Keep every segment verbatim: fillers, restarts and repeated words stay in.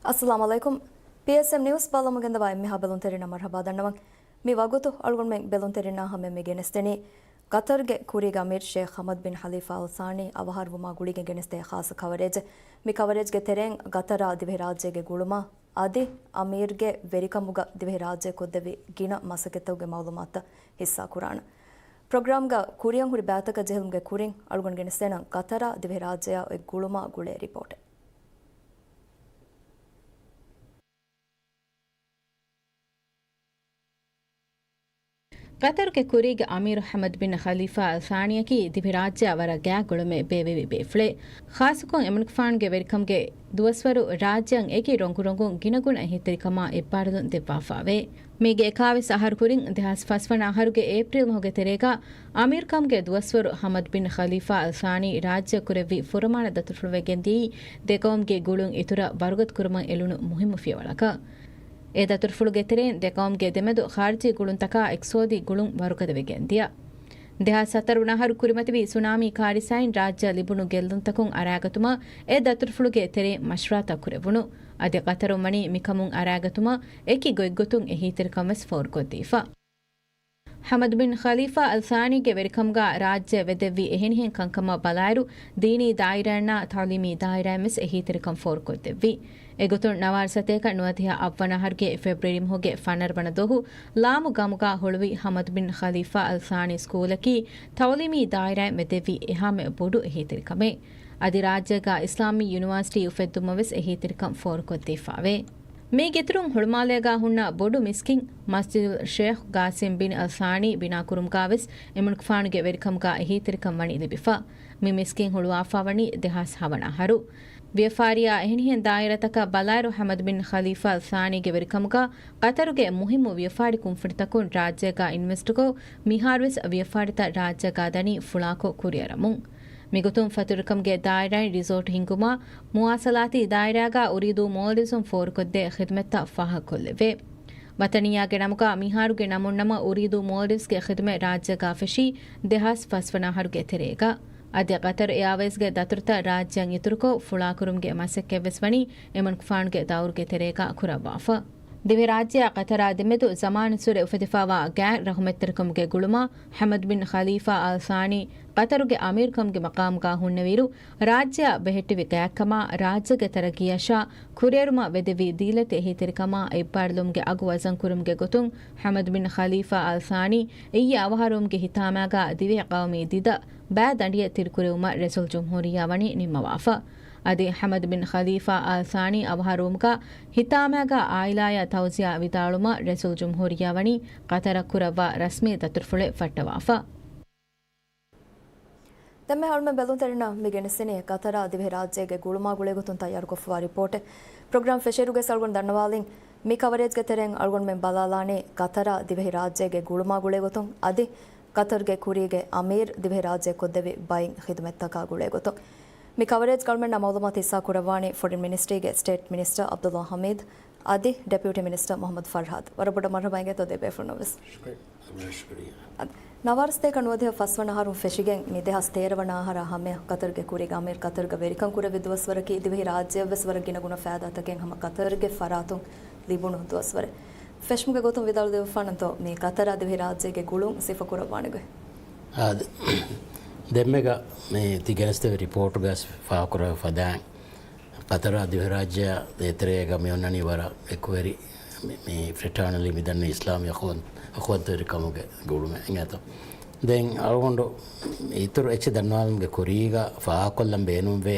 އައްސަލާމު ޢަލައިކުމް. ޕީއެސްއެމް ނިއުސް ބައްލަމުގެންދަވާ އެންމެހާ ބެލުންތެރިންނަށް މަރުޙަބާ ދަންނަވަން. މި ވަގުތު އަޅުގަނޑުމެން ބެލުންތެރިންނާ ހަމަޔަށް މި ގެނެސްދެނީ، ޤަތަރުގެ ކުރީގެ އަމީރު ޝޭޚް ޙަމަދު ބިން ޚަލީފާ އަލް ޘާނީ އަވަހާރަވުމާ ގުޅިގެން ގެނެސްދޭ ޚާއްޞަ ކަވަރޭޖެއް. މި ކަވަރޭޖްގެ ތެރެއިން ޤަތަރާ ދިވެހިރާއްޖޭގެ ގުޅުމާ އަދި އަމީރުގެ ވެރިކަމުގަ ދިވެހިރާއްޖެ ކޮށްދެއްވި ގިނަ މަސައްކަތްތަކުގެ މަޢުލޫމާތުތައް ޙިއްޞާކުރާނަން. ޕްރޮގްރާމްގަ ކުރިއަށް ހުރި ބައިތަކަށް ޖެހުމުގެ ކުރިން އަޅުގަނޑު ގެނެސްދޭނަން ޤަތަރާ ދިވެހިރާއްޖެއާ އޮތް ގުޅުމާ ގުޅޭ ރިޕޯޓެއް. ޤަތަރުގެ ކުރީގެ އަމީރު ޙަމަދު ބިން ޚަލީފާ އަލް ޘާނީއަކީ ދިވެހިރާއްޖެއާ ވަރަށް ގާތް ގުޅުމެއް ބޭއްވެވި ބޭފުޅެއް. ޚާއްޞަކޮށް އެމަނިކުފާނުގެ ވެރިކަމުގެ ދުވަސްވަރު ރާއްޖެއަށް އެކި ރޮނގުރޮނގުން ގިނަގުނަ އެހީތެރިކަމާ އެއްބާރުލުން ދެއްވާފައެވެ. މީގެ އެކާވީސް އަހަރު ކުރިން ދެހާސް ފަސްވަނަ އަހަރުގެ އޭޕްރީލް މަހުގެ ތެރޭގަ އަމީރުކަމުގެ ދުވަސްވަރު ޙަމަދު ބިން ޚަލީފާ އަލް ޘާނީ ރާއްޖެ ކުރެއްވި ފުރަމާނަ ދަތުރުފުޅުވެގެން ދިޔައީ ދެ ޤައުމުގެ ގުޅުން އިތުރަށް ވަރުގަދަ ކުރުމަށް އެޅުނު މުހިއްމު ފިޔަވަޅަކަށް. އެ ދަތުރުފުޅުގެ ތެރެއިން ދެ ޤައުމުގެ ދެމެދު ޚާރިޖީ ގުޅުންތަކާ އިޤްތިޞާދީ ގުޅުން ވަރުގަދަވެގެން ދިޔަ. ދެހާސް ހަތަރު ވަނަ އަހަރު ކުރިމަތިވި ސުނާމީ ކާރިސާއިން ރާއްޖެއަށް ލިބުނު ގެއްލުންތަކުން އަރާގަތުމަށް އެ ދަތުރުފުޅުގެ ތެރެއިން މަޝްވަރާތައް ކުރެވުނު. އަދި ޤަތަރުން ވަނީ މިކަމުން އަރާގަތުމަށް އެކި ގޮތްގޮތުން އެހީތެރިކަން ވެސް ފޯރުކޮށްދީފަ. ޙަމަދު ބިން ޚަލީފާ އަލް ޘާނީގެ ވެރިކަމުގަ ރާއްޖެ ވެދެއްވި އެހެނިހެން ކަންކަމަށް ބަލާއިރު، ދީނީ ދާއިރާއިންނާ ތަޢުލީމީ ދާއިރާއިން ވެސް އެހީތެރިކަން ފޯރުކޮށްދެއްވި. އެގޮތުން، ނަވާރަ ސަތޭކަ ނުވަދިހަ އަށްވަނަ އަހަރުގެ ފެބްރުއަރީ މަހުގެ ފަނަރަ ވަނަ ދުވަހު ލާމު ގަމުގަ ހުޅުވި ޙަމަދު ބިން ޚަލީފާ އަލް ޘާނީ ސްކޫލަކީ ތަޢުލީމީ ދާއިރާއިން ވެދެއްވި އެހާމެ ބޮޑު އެހީތެރިކަމެއް. އަދި ރާއްޖޭގަ އިސްލާމީ ޔުނިވާސިޓީ އުފެއްދުމަށް ވެސް އެހީތެރިކަން ފޯރުކޮށްދީފައެވެ. މީގެއިތުރުން ހުޅުމާލޭގަ ހުންނަ ބޮޑު މިސްކިތް މަސްޖިދުލް ޝޭޚް ޤާސިމް ބިން އަލް ޘާނީ ބިނާކުރުމުގަ ވެސް އެމަނިކުފާނުގެ ވެރިކަމުގަ އެހީތެރިކަން ވަނީ ލިބިފަ. މި މިސްކިތް ހުޅުވާފަ ވަނީ ދެހާސް ހަވަނަ އަހަރު. ވިޔަފާރިއާ އެހެނިހެން ދާއިރާތަކަށް ބަލާއިރު، ޙަމަދު ބިން ޚަލީފާ އަލް ޘާނީގެ ވެރިކަމުގަ ޤަތަރުގެ މުހިއްމު ވިޔަފާރި ކުންފުނިތަކުން ރާއްޖޭގަ އިންވެސްޓްކޮށް، މިހާރުވެސް ވިޔަފާރިތައް ރާއްޖޭގަ ދަނީ ފުޅާކޮށް ކުރިއަރަމުން. މިގޮތުން ފަތުރުކަމުގެ ދާއިރާއިން ރިސޯޓް ހިންގުމާ، މުވާޞަލާތީ ދާއިރާގަ އުރީދޫ މޯލްޑިވްސުން ފޯރުކޮށްދޭ ޚިދުމަތްތައް ފާހަގަކޮށްލެއްވޭ. ވަޠަނިއްޔާގެ ނަމުގަ މިހާރުގެ ނަމުންނަމަ އުރީދޫ މޯލްޑިވްސްގެ ޚިދުމަތް ރާއްޖޭގަ ފެށީ ދެހާސް ފަސްވަނަ އަހަރުގެ ތެރޭގަ. އަދި ޤަތަރު އެއާވޭޒްގެ ދަތުރުތައް ރާއްޖެއަށް އިތުރުކޮށް ފުޅާކުރުމުގެ މަސައްކަތްވެސް ވަނީ އެމަނިކުފާނުގެ ދައުރުގެ ތެރޭގަ ކުރައްވާފަ. ދިވެހިރާއްޖެއާ ޤަތަރާ ދެމެދު ޒަމާނުއްސުރެ އުފެދިފައިވާ ގާތް ރަޙުމަތްތެރިކަމުގެ ގުޅުމާ، ޙަމަދު ބިން ޚަލީފާ އަލް ޘާނީ ޤަތަރުގެ އަމީރުކަމުގެ މަޤާމުގަ ހުންނެވިއިރު، ރާއްޖެއަށް ބެހެއްޓެވި ގާތްކަމާ، ރާއްޖޭގެ ތަރައްގީއަށާ ކުރިއެރުމަށް ވެދެއްވި ދީލަތި އެހީތެރިކަމާ އެއްބާރުލުމުގެ އަގު ވަޒަންކުރުމުގެ ގޮތުން، ޙަމަދު ބިން ޚަލީފާ އަލް ޘާނީ އިއްޔެ އަވަހާރަވުމުގެ ހިތާމައިގާ ދިވެހި ޤައުމީ ދިދަ ބައި ދަނޑިއެއް ތިރިކުރެވުމަށް ރައީސުލްޖުމްހޫރިއްޔާ ވަނީ ނިންމަވާފަ. އަދި ޙަމަދު ބިން ޚަލީފާ އަލް ޘާނީ އަވަހާރަވުމުގަ ހިތާމައިގާ އާއިލާޔަށް ތައުޒިޔާ ވިދާޅުވުމަށް ރައީސުލްޖުމްހޫރިއްޔާ ވަނީ ޤަތަރަށް ކުރައްވާ ރަސްމީ ދަތުރުފުޅެއް ފައްޓަވާފަ. ދެންމެ އަޅުމެން ބެލުންތެރިންނަށް މި ގެނެސްދިނީ ޤަތަރާ ދިވެހިރާއްޖޭގެ ގުޅުމާ ގުޅޭގޮތުން ތައްޔާރުކޮށްފައިވާ ރިޕޯޓެއް. ޕްރޮގްރާމް ފެށިއިރުގަ އަޅުގަނޑު ދަންނަވާލިން، މި ކަވަރޭޖްގެ ތެރެއިން އަޅުގަނޑުމެން ބަލާލާނީ ޤަތަރާ ދިވެހިރާއްޖޭގެ ގުޅުމާ ގުޅޭގޮތުން އަދި ޤަތަރުގެ ކުރީގެ އަމީރު ދިވެހިރާއްޖެ ކޮށްދެއްވި ބައިން ޚިދުމަތްތަކާ ގުޅޭގޮތުން. މި ކަވަރޭޖްގަ އަޅުމެންނާ މައުލޫމާތު ހިއްސާ ކުރައްވާނީ ފޮރިން މިނިސްޓްރީގެ ސްޓޭޓް މިނިސްޓަރ ޢަބްދުﷲ ޙަމީދު އަދި ޑެޕިއުޓީ މިނިސްޓަރ މުޙައްމަދު ފަރްހާދު. ވަރަށް ބޮޑަށް މަރުޙަބާ އިނގޭތޯ ދެ ބޭފުޅުންނަށް ވެސް. ޝުކުރިއްޔާ. އަދި، ނަވާރަ ސަތޭކަ ނުވަދިހަ ފަސްވަނަ އަހަރުން ފެށިގެން މި ދެހާސް ތޭރަ ވަނަ އަހަރާ ހަމަޔަށް ޤަތަރުގެ ކުރީގެ އަމީރު ޤަތަރުގަ ވެރިކަން ކުރެއްވި ދުވަސްވަރަކީ، ދިވެހި ރާއްޖެއަށް ވެސް ވަރަށް ގިނަ ގުނަ ފައިދާތަކެއް ހަމަ ޤަތަރުގެ ފަރާތުން ލިބުނު ދުވަސްވަރެއް. ފެށުމުގެ ގޮތުން ވިދާޅު ދެއްވާނަންތޯ، މި ޤަތަރާ ދިވެހިރާއްޖޭގެ ގުޅުން ސިފަކުރައްވާނެ ގޮތް؟ އާދެ، ދެންމެގަ މި ތި ގެނެސްދެވި ރިޕޯޓުގަ ފާހަގަކުރެވި ފަދައިން، ޤަތަރާ ދިވެހިރާއްޖެއާ ދޭތެރޭގަ މި އޮންނަނީ ވަރަށް އެކުވެރި، މި، މި ފްރެޓާނަލީ މިދަންނަ އިސްލާމީ އަޚުވަން-، އަޚުވަންތެރިކަމުގެ ގުޅުމެއް އިނގޭތޯ. ދެން އަޅުގަނޑު އިތުރު އެއްޗެއް ދަންނަވާލުމުގެ ކުރީގަ ފާހަގަކޮށްލަން ބޭނުންވޭ.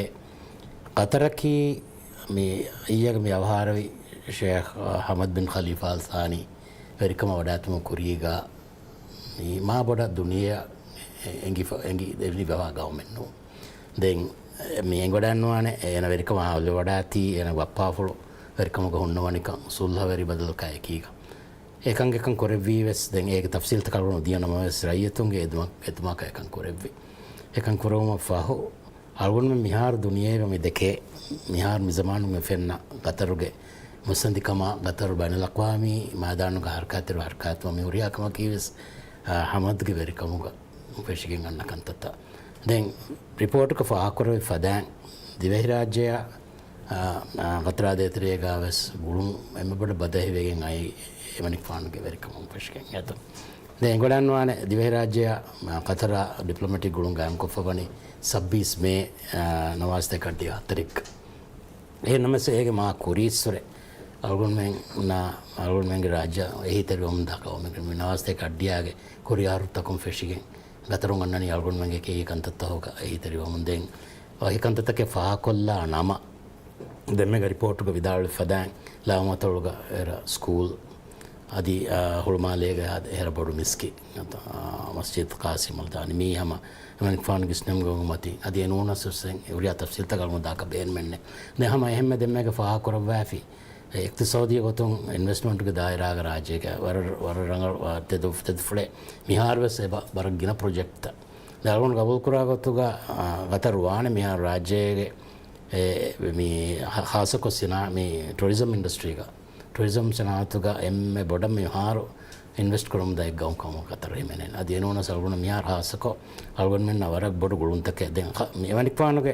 ޤަތަރަކީ މި އިއްޔެގެ މި އަވަހާރަވި ޝޭޚް ޙަމަދު ބިން ޚަލީފާ އަލް ޘާނީ ވެރިކަމަށް ވަޑާއްތަމުގެ ކުރީގަ މި މާ ބޮޑަށް ދުނިޔެއަށް އެނގިފަ-، އެނގި ދެވި ބަވާ ގައުމެއް ނޫން. ދެން މި އެނގިވަޑައިނުވާނެ، އޭނަ ވެރިކަމަށް އަލިވަޑާތީ، އޭނަ ބައްޕާފުޅު ވެރިކަމުގަ ހުންނަވަނިކަން ސުލްހަވެރި ބަދަލުކާ އެކީގަ. އެކަން އެކަން ކުރެއްވީ ވެސް، ދެން އޭގެ ތަފްސީލްތަކަށް ނުދިޔަ ނަމަވެސް، ރައްޔިތުންގެ އެދުމަ-، އެދުމަކަށް އެކަން ކުރެއްވި. އެކަން ކުރެވުމަށް ފަހު، އަޅުގަނޑުމެން މިހާރު ދުނިޔޭގަ މި ދެކޭ، މިހާރު މި ޒަމާނުގަ މި ފެންނަ ޤަތަރުގެ މުއްސަނދިކަމާ، ޤަތަރު ބައިނަލްއަޤްވާމީ މައިދާނުގަ ހަރަކާތްތެރި ހަރަކާތުމަށް މި ހުރިހާ ކަމަކީ ވެސް، އާ، ޙަމަދުގެ ވެރިކަމުގަ ފެށިގެން އަންނަ ކަންތައްތައް. ދެން ރިޕޯޓަކަށް ފާހަގަކުރެވި ފަދައިން، ދިވެހިރާއްޖެއާ އާ، އާ، ގަތަރާ ދޭތެރޭގަ ވެސް ގުޅުން އެންމެ ބޮޑަށް ބަދަހިވެގެން އައީ އެމަނިކުފާނުގެ ވެރިކަމުން ފެށިގެން އެތަން. ދެން އެނގިވަޑަންވާނެ ދިވެހިރާއްޖެއާ، އާ، ގަތަރާ ޑިޕްލޮމެޓިކް ގުޅުން ގާއިމްކޮށްފަ ވަނީ ސައްބީސް މޭ، އާ، ނަވާސްތޭކަ އަށްޑިހަ ހަތަރެއްގަ. އެހެންނަމަވެސް އޭގެ މާ ކުރީއްސުރެ އަޅުގަނޑުމެންނާ، އަޅުގަނޑުމެންގެ ރާއްޖެ އެހީތެރިވަމުންދާ ގައުމެއް މި ނަވާސްތޭކަ އަށްޑިހައިގެ ކުރިއަހަރުތަކުން ފެށިގެން ގަތަރުން އަންނަނީ އަޅުގަނޑުމެންގެ އެކި ކަންތައްތަކުގަ އެހީތެރިވަމުން. ދެން އެކި ކަންތައްތަކެއް ފާހަގަކޮށްލާ ނަމަ، ދެންމެގެ ރިޕޯޓުގަ ވިދާޅުވި ފަދައިން، ލާމަތޮޅުގަ އެރަ ސްކޫލް އަދި، އާ، ހުޅުމާލޭގަ އެހެރަ ބޮޑު މިސްކިތް، އާ، މަސްޖިދު ޤާސިމުލް ދާނި މީ ހަމަ އެމަނިކުފާނުގެ އިސްނަމްގެ މަތި އަދި އެނޫނަސް ވެސް ހުރިހާ ތަފްސީލްތައް އަޅުގަނޑު ދާކަށް ބޭނުމެއްނެ. ދެން ހަމަ އެހެންމެ ދެންމެގަ ފާހަގަކުރައްވާފި އެ އިޤްތިޞާދީ ގޮތުން އިންވެސްޓްމަންޓުގެ ދާއިރާގަ ރާއްޖޭގަ ވަރަށް، ވަރަށް ރަނގަޅު، އާ، ތެދު-، ތެދުފުޅެއް މިހާރު ވެސް އެބަ ވަރަށް ގިނަ ޕްރޮޖެކްޓްތައް. ދެން އަޅުގަނޑު ގަބޫލުކުރާ ގޮތުގަ، އާ، ގަތަރު ވާނެ މިހާރު ރާއްޖޭގެ އެ، މި ހާ-، ހާއްސަކޮށް ސިނާ-، މި ޓުރިޒަމް އިންޑަސްޓްރީގަ، ޓުރިޒަމް ސަނާއަތުގަ އެންމެ ބޮޑަށް މިހާރު އިންވެސްޓް ކުރަމުންދާ އެއް ގައުމު ކަމަށް ގަތަރު ހިމެނޭ. އަދި އެނޫނަސް އަޅުގަނޑު މިހާރު ހާއްސަކޮށް އަޅުގަނޑުމެންނަށް ވަރަށް ބޮޑު ގުޅުންތަކެއް ދެން މި އެމަނިކުފާނުގެ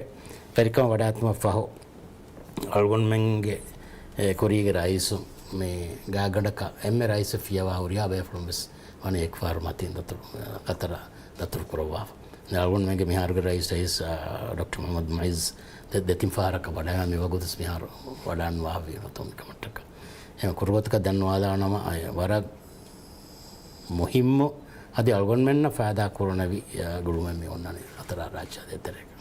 ވެރިކަމަށް ވަޑާގަތުމަށް ފަހު، އަޅުގަނޑުމެންގެ އެ ކުރީގެ ރައީސު މި ގާތްގަނޑަކަށް އެންމެ ރައީސަށް ފިޔަވާ ހުރިހާ ބޭފުޅުން ވެސް ވަނީ އެކުފަހަރު މަތީން ދަތުރު، ގަތަރަށް ދަތުރު ކުރައްވާފަ. ދެން އަޅުގަނޑުމެންގެ މިހާރުގެ ރައީސް، ރައީސް، އާ، ޑޮކްޓަރ މުޙައްމަދު މުޢިއްޒު ދެ-، ދެތިން ފަހަރަކަށް ވަޑައިގަ މި ވަގުތު ވެސް މިހާރު ވަޑައިގަންނަވާފަ ވީ ނުވަތަ މިކަމަށްޓަކައި. އެހެން ކުރުގޮތަކަށް ދަންނަވާލާނަމަ، އައި، ވަރަށް މުހިއްމު އަދި އަޅުގަނޑުމެންނަށް ފައިދާ ކުރުނެވި، އާ، ގުޅުމެއް މި އޮންނަނީ ގަތަރާ ރާއްޖެ ދޭތެރޭގަ.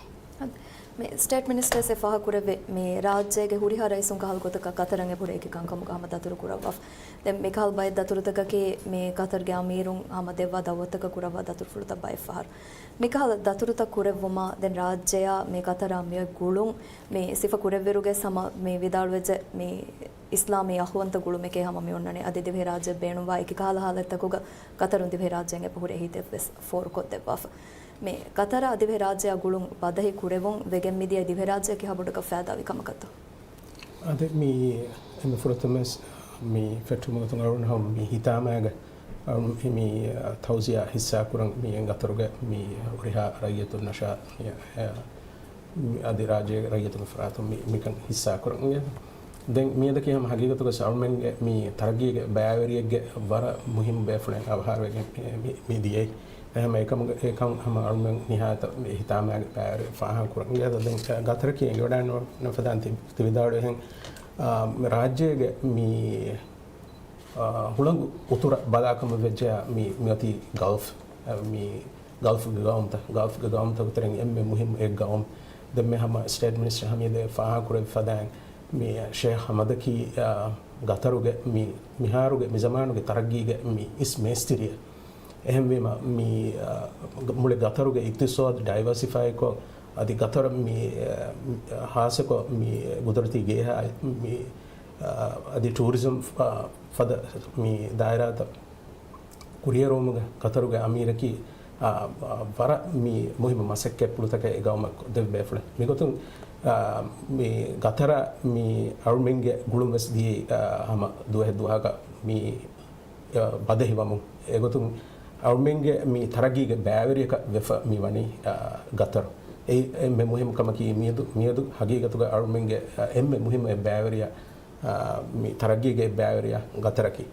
މި ސްޓޭޓް މިނިސްޓަރސް އެ ފާހަގަކުރެއްވި މި ރާއްޖޭގެ ހުރިހާ ރައީސުން ކަހަލަ ގޮތަކަށް ގަތަރަށް އެބަހުރޭ އެކި ކަންކަމުގަ ހަމަ ދަތުރު ކުރައްވާފަ. ދެން މިކަހަލަ ބައެއް ދަތުރުތަކަކީ މި ގަތަރުގެ އަމީރުން ހަމަ ދެއްވާ ދައުވަތުތަކަށް ކުރައްވާ ދަތުރުފުޅުތައް ބައެއް ފަހަރު. މިކަހަލަ ދަތުރުތައް ކުރެއްވުމާ ދެން ރާއްޖެއާ މި ގަތަރާ މިއޮތް ގުޅުން މި ސިފަ ކުރެއްވިއިރުގެ ހަމަ މި ވިދާޅުވެއްޖެ މި އިސްލާމީ އަޚުވަންތަ ގުޅުމެކޭ ހަމަ މި އޮންނަނީ. އަދި ދިވެހިރާއްޖެ ބޭނުންވާ އެކި ކަހަލަ ހާލަތްތަކުގަ ގަތަރުން ދިވެހިރާއްޖޭން އެބަހުރި އެހީތެއްވެސް ފޯރުކޮށްދެއްވާފަ. މި ގަތަރާ ދިވެހިރާއްޖެއާ ގުޅުން ބަދަހި ކުރެވުން ވެގެން މިދިޔައީ ދިވެހިރާއްޖެއަކީ ކިހާބޮޑަކަށް ފައިދާވި ކަމަކަށްތޯ؟ އަދި މި އެންމެ ފުރަތަމަވެސް މި ފެށުމުގެ ގޮތުން އަޅުގަނޑު ހަމަ މި ހިތާމައިގެ އަޅު މި ތައުޒިޔާ ހިއްސާކުރަން މި ގަތަރުގެ މި ހުރިހާ ރައްޔިތުންނަށާ މި އަދި ރާއްޖޭގެ ރައްޔިތުންގެ ފަރާތުން މި މިކަން ހިއްސާކުރަން. ދެން މިއަދަކީ ހަމަ ހަގީގަތުގަ އަޅުމެންގެ މި ތަރައްގީގެ ބައިވެރިއެއްގެ ވަރަށް މުހިއްމު ބޭފުޅެއް އަވަހާރަވެގެން މި، މި ދިޔައީ. އެހެން އެކަމުގެ، އެކަން ހަމަ އަޅުމެން ނިހާޔަތަށް މި ހިތާމައިގެ ބައިވެރި ފާހަގަކުރަން. ދެން ގަތަރަކީ އެނގިވަޑައިގަންނަވާ ފަދައިން ތި، ތި ވިދާޅުވިހެން، އާ، މި ރާއްޖޭގެ މި އާ، ހުޅަނގު އުތުރަށް ބަލާކަމަށް ވެއްޖެޔާ މި، މިއޮތީ ގަލްފް، އާ، މި ގަލްފްގެ ގައުމުތައް، ގަލްފްގެ ގައުމުތަކުގެ ތެރެއިން އެންމެ މުހިއްމު އެއް ގައުމު. ދެންމެ ހަމަ ސްޓޭޓް މިނިސްޓަރ ހަމީދޭ ފާހަގަކުރެއްވި ފަދައިން މި ޝޭހް ހަމަދަކީ، އާ، ގަތަރުގެ މި، މިހާރުގެ މިޒަމާނުގެ ތަރައްގީގެ މި އިސް މޭސްތިރިއެއް. އެހެންވީމަ މި، އާ، މުޅި ގަތަރުގެ އިޤްތިޞާދު ޑައިވާސިފައިކޮށް، އަދި ގަތަރަށް މި، އާ، ހާއްސަކޮށް މި ގުދުރަތީ ގޭހާ މި، އަދި ޓޫރިޒަމް ފަ-، ފަދަ މި ދާއިރާތައް ކުރިއެރުވުމުގެ ގަތަރުގެ އަމީރަކީ، އާ، ވަރަށް މި މުހިއްމު މަސައްކަތްޕުޅުތަކެއް އެ ގައުމަށް ދެއްވި ބޭފުޅެއް. މިގޮތުން، އާ، މި ގަތަރަށް މި އަޅުމެންގެ ގުޅުން ވެސް ދިޔައީ، އާ، ހަމަ ދުވަހެއް ދުވަހަކަށް މި، އާ، ބަދަހިވަމުން. އެގޮތުން އަޅުމެންގެ މި ތަރައްގީގެ ބައިވެރިޔަކަށް ވެފަ މި ވަނީ، އާ، ގަތަރު. އެއީ އެންމެ މުހިއްމު ކަމަކީ މިއަދު، މިއަދު ހަގީގަތުގަ އަޅުމެންގެ، އާ، އެންމެ މުހިއްމު އެއް ބައިވެރިޔާ، އާ، މި ތަރައްގީގެ އެއް ބައިވެރިޔާ ގަތަރަކީ.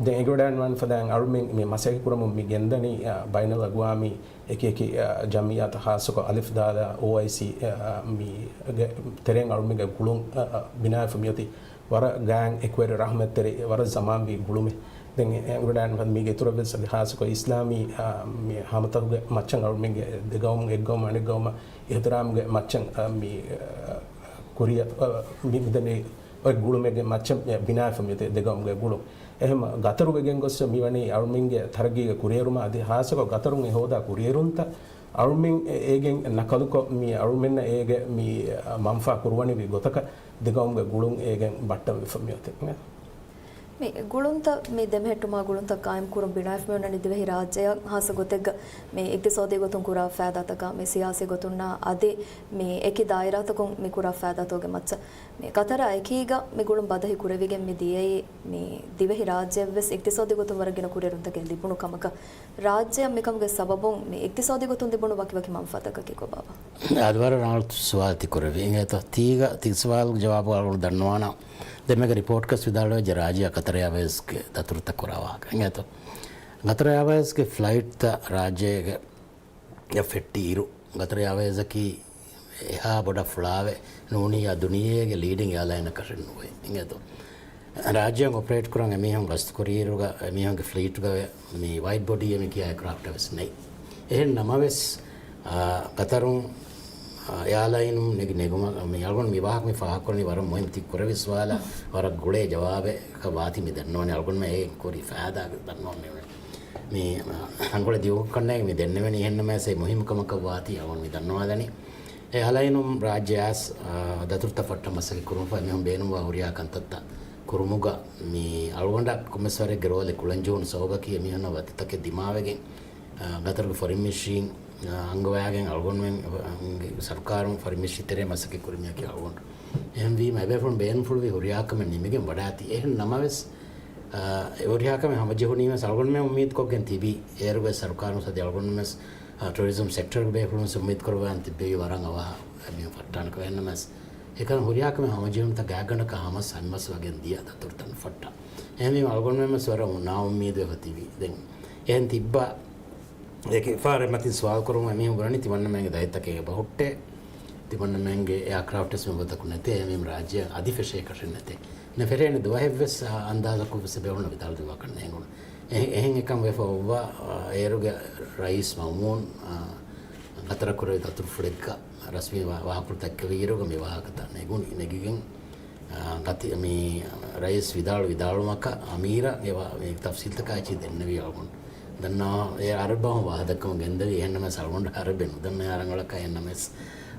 ދެން އެނގިވަޑައިގަންނަވާނެ ފަދައިން އަޅުމެން މި މަސައްކަތް ކުރަމުން މި ގެންދަނީ، އާ، ބައިނަލްއަގްވާމީ އެކި އެކި، އާ، ޖަމްއިއްޔާތައް ހާއްސަކޮށް އަލިފް ދާލާ އޯއައިސީ، އާ، މީގެ ތެރެއިން އަޅުމެންގެ ގުޅުން، އާ، އާ، ބިނާވެފަ މިއޮތީ. ވަރަށް ގާތް އެކުވެރި ރަހްމަތްތެރި، ވަރަށް ޒަމާންވީ ގުޅުމެއް. ދެން އެ-، އެނގިވަޑައިގަންނަވާނެ ފަދަ މީގެ އިތުރަށް ވެސް އަދި ހާއްސަކޮށް އިސްލާމީ، އާ، މި ހަމަތަކުގެ މައްޗަށް އަޅުމެންގެ ދެ ގައުމު، އެއް ގައުމު އަނެއް ގައުމަށް އިޙްތިރާމުގެ މައްޗަށް، އާ، މި، އާ، ކުރިއަށް، އާ، މި މިދެނީ އޮތް ގުޅުމެއްގެ މައްޗަށް ބިނާވެފަ މިއޮތީ ދެ ގައުމުގެ ގުޅުން. އެހެން ގަތަރު ވެގެން ގޮސް މި ވަނީ އަޅުމެންގެ ތަރައްގީގެ ކުރިއެރުމާ އަދި ހާއްސަކޮށް ގަތަރުން އެ ހޯދާ ކުރިއެރުންތައް އަޅުމެން އެ-، އޭގެން ނަކަލުކޮށް މި އަޅުމެންނަށް އޭގެ މި، އާ، މަންފާ ކުރުވަނިވި ގޮތަކަށް ދެ ގައުމުގެ ގުޅުން އޭގެން ބައްޓަން ވެފަ މިއޮތީ. މި ގުޅުންތައް، މި ދެމެހެއްޓުމާ ގުޅުންތައް ޤާއިމް ކުރުން ބިނާވެފަ މި އޮންނަނީ ދިވެހި ރާއްޖެއަށް ހާއްސަ ގޮތެއްގަ މި އިޤްތިޞާދީ ގޮތުން ކުރާ ފައިދާތަކާ، މި ސިޔާސީ ގޮތުންނާ އަދި މި އެކި ދާއިރާތަކުން މި ކުރާ ފައިދާތަކުގެ މައްޗަށް. މި ޤަތަރާ އެކީގަ މި ގުޅުން ބަދަހި ކުރެވިގެން މި ދިޔައީ މި ދިވެހި ރާއްޖެއަށްވެސް އިޤްތިޞާދީ ގޮތުން ވަރަށް ގިނަ ކުރިއެރުންތަކެއް ލިބުނު ކަމަކަށް. ރާއްޖެއަށް މިކަމުގެ ސަބަބުން މި އިޤްތިޞާދީ ގޮތުން ލިބުނު ވަކިވަކި މަންފާތަކަކީ ކޮބާބާ؟ އަދި ވަރަށް ރަނގަޅު ސުވާލެއް ތި ކުރެއްވީ. އިނގޭތޯ، ތީގަ ތި ސުވާލުގެ ޖަވާބު އަޅުގަނޑު ދަންނަވާނަން. ދެންމެގެ ރިޕޯޓްކަސް ވިދާޅުވެއްޖެ ރާއްޖެއަށް ޤަތަރް އެއާވޭޒްގެ ދަތުރުތައް ކުރާ ވާހަކަ. އިނގޭތޯ، ޤަތަރް އެއާވޭޒްގެ ފްލައިޓްތައް ރާއްޖޭގެ ފެއްޓި އިރު، ޤަތަރް އެއާވޭޒަކީ އެހާ ބޮޑަށް ފުޅާވެ ނޫނީ އާ ދުނިޔޭގެ ލީޑިން އެއާލައިނަކަށެއް ނުވޭ. އިނގޭތޯ، ރާއްޖެއަށް އޮޕަރޭޓް ކުރަން އެމީހުން ގަސްތުކުރިއިރުގަ އެމީހުންގެ ފްލީޓްގަ މި ވައިޑް ބޮޑީއޭ މި ކިޔާ އެކްރާފްޓެއް ވެސް ނެތް. އެހެން ނަމަވެސް، އާ، ޤަތަރުން، އާ، އެއާލައިނުން ނެގި ނެގުމަށް މި އަޅުގަނޑު މި ވާހަކަ މި ފާހަގަކުރަނީ ވަރަށް މުހިންމު ތި ކުރެއްވި ސުވާލަށް ވަރަށް ގުޅޭ ޖަވާބެއް ވާތީ މި ދަންނަވަނީ. އަޅުގަނޑުމެން އެ ކުރި ފައިދާ ދަންނަވަން މި ތަންކޮޅެއް ދިއުކަންނޭ މި ދެންނެވެނީ. އެހެންނަމަވެސް އެ މުހިއްމު ކަމަކަށް ވާތީ އަޅުގަނޑު މި ދަންނަވާލަނީ. އެއާލައިނުން ރާއްޖެ އައިސް، އާ، ދަތުރުތައް ފައްޓަން މަސައްކަތް ކުރުމަށްފަހު އެމީހުން ބޭނުންވާ ހުރިހާ ކަންތައްތައް ކުރުމުގަ މި އަޅުގަނޑަށް ކޮންމެސް ވަރެއްގެ ރޯލެއް ކުޅެން ޖެހުނު ސަބަބަކީ އެމީހުންނަށް ވަތިތަކެއް ދިމާވެގެން، އާ، ގަތަރުގެ ފޮރިން މިނިސްޓްރީން، އާ، އަންގަވައިގެން އަޅުގަނޑުމެން، އާ، ސަރުކާރުން ފޮރިން މިނިސްޓްރީ ތެރޭ މަސައްކަތް ކުރިމަޔަކީ އަޅުގަނޑު. އެހެންވީމަ އެބޭފުޅުން ބޭނުންފުޅުވި ހުރިހާ ކަމެއް ނިމިގެން ވަޑާތީ. އެހެން ނަމަވެސް، އާ، ހުރިހާ ކަމެއް ހަމަޖެހުނީމަސް އަޅުގަނޑުމެން އުއްމީދުކޮށްގެން ތިބީ. އޭރުގެ ސަރުކާރުން ސަދި އަޅުގަނޑުމެން ވެސް، އާ، ޓޫރިޒަމް ސެކްޓަރުގެ ބޭފުޅުން ވެސް އުއްމީދު ކުރައްވާން ތިއްބެވި ވަރަށް އަވަހަށް މި ފައްޓާނެ ކަމެއް. ނަމަވެސް އެކަން ހުރިހާ ކަމެއް ހަމަޖެހުންތައް ގާތްގަނޑަކަށް ހަމަ ސަމިމަސް ވަގެން ދިޔަ ދަތުރުތައް ނުފައްޓާ. އެހެންވީމަ އަޅުގަނޑުމެން ވެސް ވަރަށް ނާއުއްމީދުވެފަ ތިބީ. ދެން އެހެން ތިއްބާ އެކި ފާރެއް މަތިން ސުވާލު ކުރުމުން އެމީހުން ބުނަނީ ތިމަންނަމެންގެ ދަތިތަކެއް އެބަ ހުއްޓޭ. ތިމަންނަމެންގެ އެއާކްރާފްޓް ވެސް މި ގޮތަކު ނެތޭ. އެމީހުން ރާއްޖެއަށް އަދި ފެށޭކަށެއް ނެތޭ. ނެ ފެށޭނެ ދުވަހެއްވެސް އާ އަންދާޒަކު ވެސް އެބޭފުޅުންނަށް ވިދާޅު ދިމާކަށް ނޭނގުނު. އެ-، އެހެން އެކަން ވެފަ އޮއްވާ، އާ، އޭރުގެ ރައީސް މައުމޫން، އާ، ގަތަރަށް ކުރެވި ދަތުރުފުޅެއްގަ ރަސްމީ ވާ-، ވާހަކަފުޅު ދައްކެވިއިރުގަ މި ވާހަކަތައް ނެގުނީ. ނެގިގެން، އާ، ގަތި-، މި ރައީސް ވިދާޅު ވިދާޅުވުމަކަށް އަމީރަށް އެ ވާ-، މި ތަފްސީލްތަކާއެކީ ދެންނެވީ އަޅުގަނޑު. ދަންނަވާ އެ އަރަބަހުން ވާހަކަދައްކަމުން ގެންދެވީ. އެހެންނަމަވެސް އަޅުގަނޑު އަރަބެއް ނުދަންނަވާ ރަނގަޅަކަށް. އެހެންނަމަވެސް،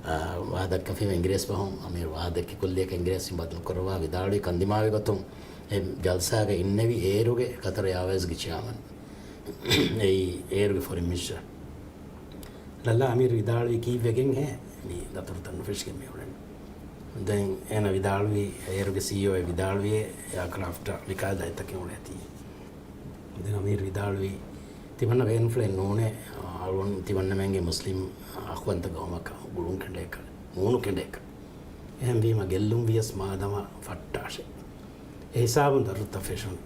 އާ، ވާހަކަދައްކަފީމަ އިނގިރޭސި ބަހުން އަމީރު ވާހަކަދެއްކި ކުއްލިއަކަށް އިނގިރޭސިން ބަދަލު ކުރައްވާ ވިދާޅުވީ ކަންދިމާވި ގޮތުން އެ ޖަލްސާގަ އިންނެވި އޭރުގެ ޤަތަރް އެއާވޭޒްގެ ޗެއާމަން. އެއީ އޭރުގެ ފޮރިން މިނިސްޓަރ ލައްލާ އަމީރު ވިދާޅުވީ ކީއްވެގެންހޭ މި ދަތުރުތައް ނުފެށިގެން މި އުޅެނީ. ދެން އޭނަ ވިދާޅުވީ، އޭރުގެ ސީއީއޯ އެ ވިދާޅުވިއޭ އެއާކްރާފްޓަށް މިކާ ދަތިތަކެއް އުޅޭތީ. ދެން އަމީރު ވިދާޅުވީ، ތިމަންނަ ބޭނުންފުޅެއް ނޫނޭ، އަޅުގަނޑު ތިމަންނަމެންގެ މުސްލިމް އަޚުވަންތަ ގައުމަކަށް ގުޅުން ކެނޑޭކަށް، މޫނު ކެނޑޭކަށް. އެހެންވީމަ ގެއްލުން ވިޔަސް މާދަމާ ފައްޓާށޭ. އެ ހިސާބުން ދަތުރުތައް ފެށުނު.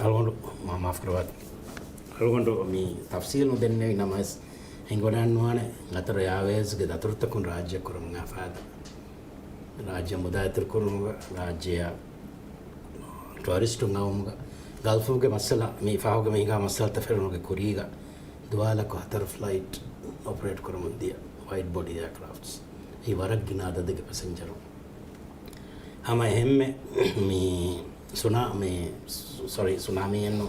އަޅުގަނޑު މާ-، މާފުކުރައްވާތި. އަޅުގަނޑު މި ތަފްސީލް ނުދެންނެވި ނަމަވެސް، އެނގިވަޑައިގަންނަވާނެ ގަތަރު އެއާވޭޒްގެ ދަތުރުތަކުން ރާއްޖެ ކުރަމުން އާ ފާދަ. ރާއްޖެ މުދާތިރި ކުރުމުގަ، ރާއްޖެއަށް ޓުއަރިސްޓުން އައުމުގަ، ގަލްފުގެ މައްސަލަ މި ފަހުގެ މީގާ މައްސަލަތައް ފެށުމުގެ ކުރީގަ، ދުވާލަކު ހަތަރު ފްލައިޓް އޮޕަރޭޓް ކުރަމުން ދިޔަ ވައިޑް ބޮޑީ އެއާކްރާފްޓްސް. އެއީ ވަރަށް ގިނަ އަދަދެއްގެ ޕެސެންޖަރުން. ހަމަ އެހެންމެ މި ސުނާ-، މި ސު-، ސޮރީ، ސުނާމީއެއްނު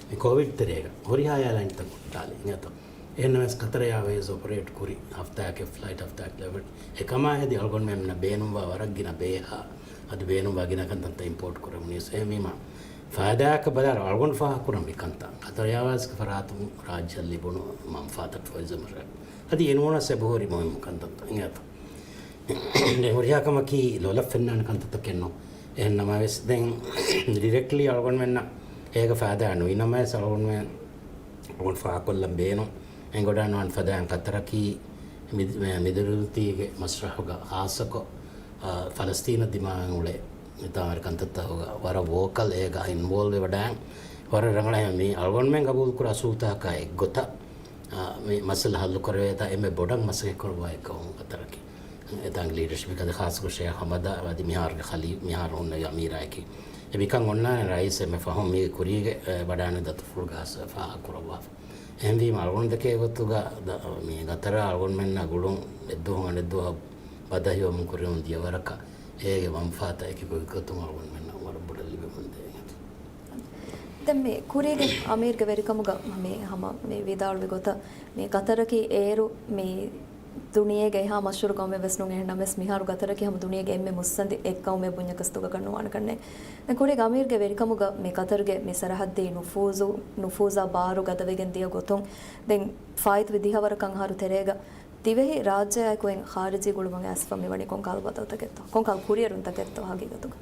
މި ކޯވިޑް ތެރޭގަ ހުރިހާ އެއާލައިންތައް ހުއްޓާލި އިނގޭތޯ. އެހެންނަމަވެސް ޤަތަރް އެއާވޭޒް އޮޕަރޭޓް ކުރި ހަފްތާއެކެއް ފްލައިޓް ހަފްތާއެކް ލެވެޓް. އެކަމާ ހެދި އަޅުގަނޑުމެންނަށް ބޭނުންވާ ވަރަށް ގިނަ ބޭހާ އަދި ބޭނުންވާ ގިނަ ކަންތައްތައް އިމްޕޯޓް ކުރެވުނީސް. އެހެންވީމަ ފައިދާއަކަށް ބަލާއިރު އަޅުގަނޑު ފާހަގަކުރަން މިކަންތައް ޤަތަރް އެއާވޭޒްގެ ފަރާތުން ރާއްޖެއަށް ލިބުނު މަންފާތައް ޓުއަރިޒަމަށް. އަދި އެނޫނަސް އެބަހުރި މުހިންމު ކަންތައްތައް އިނގޭތޯ. ދެން ހުރިހާ ކަމަކީ ލޮލަށް ފެންނާނެ ކަންތައްތަކެއްނު. އެހެންނަމަވެސް ދެން ޑިރެކްޓްލީ އަޅުގަނޑުމެންނަށް އޭގަ ފައިދާ ނުވިނަމަވެސް އަޅުގަނޑުމެން އަޅުގަނޑު ފާހަގަކޮށްލަން ބޭނުން. އެނގިވަޑައިގަންނަވާނެ ފަދައިން ޤަތަރަކީ މި-، މި-، މިދިރިއުޅުންތީގެ މަސްރަޙުގަ ޚާއްޞަކޮށް، އާ، ފަލަސްޠީނަށް ދިމާވެގެން އުޅޭ މިތާ ވަރަށް ކަންތައްތަކުގަ ވަރަށް ވޯކަލް އޭގަ އިންވޯލްވް ވެވަޑައިގެން ވަރަށް ރަނގަޅަށް މި އަޅުގަނޑުމެން ގަބޫލުކުރާ އުސޫލުތަކަކާ އެއްގޮތަށް އާ، މި މައްސަލަ ހައްލު ކުރެވޭތާ އެންމެ ބޮޑަށް މަސައްކަތް ކުރައްވާ އެއް ޤައުމު ޤަތަރަކީ. އެތާނގެ ލީޑަރޝިޕް އަދި ޚާއްޞަކޮށް ޝޭޚް ޙަމަދާ އަދި މިހާރުގެ ޚަލީ-، މިހާރު ހުންނެވި އަމީރާއެކީ. އެ މިކަން އޮންނާނެ ރައީސް އެންމެ ފަހުން މީގެ ކުރީގެ، އެ، ވަޑާނެ ދަތުރުފުޅުގަ ފާހަގަ ކުރައްވާފަ. އެހެންވީމަ އަޅުގަނޑު ދެކޭ ގޮތުގަ ދަ-، މި ގަތަރާ އަޅުގަނޑުމެންނާ ގުޅުން އެއްދުވަހުން އަނެއްދުވަހަށް ބަދަހިވަމުން ކުރެވުނު ދިޔަ ވަރަކަށް އޭގެ މަންފާތައް އެކި ގޮތްގޮތުން އަޅުގަނޑުމެންނަށް ވަރަށް ބޮޑަށް ލިބެމުންދޭ. ދެން މި ކުރީގެ އަމީރުގެ ވެރިކަމުގަ މި ހަމަ މި ވިދާޅުވި ގޮތަށް، މި ޤަތަރަކީ އޭރު މި ދުނިޔޭގެ އެހާ މަޝްހޫރު ގައުމެއް ވެސް ނޫން. އެހެންނަމަވެސް، މިހާރު ގަތަރަކީ ހަމަ ދުނިޔޭގެ އެންމެ މުއްސަނދި އެއް ގައުމެއް ބުންޏަކަސް ދޮގަކަށް ނުވާނެ ކަންނޭނގެ. ދެން ކުރީގެ އަމީރުގެ ވެރިކަމުގަ މި ގަތަރުގެ މި ސަރަހައްދީ ނުފޫޒު، ނުފޫޒާ ބާރު ގަދަވެގެން ދިޔަ ގޮތުން، ދެން ފާއިތުވި ދިހަވަރަކަށް އަހަރު ތެރޭގަ ދިވެހި ރާއްޖެއާއެކު އެން ޚާރިޖީ ގުޅުމަށް އައިސްފަ މިވަނީ ކޮންކަހަލަ ބަދަލުތަކެއްތޯ؟ ކޮންކަހަލަ ކުރިއެރުންތަކެއްތޯ ހަގީގަތުގަ؟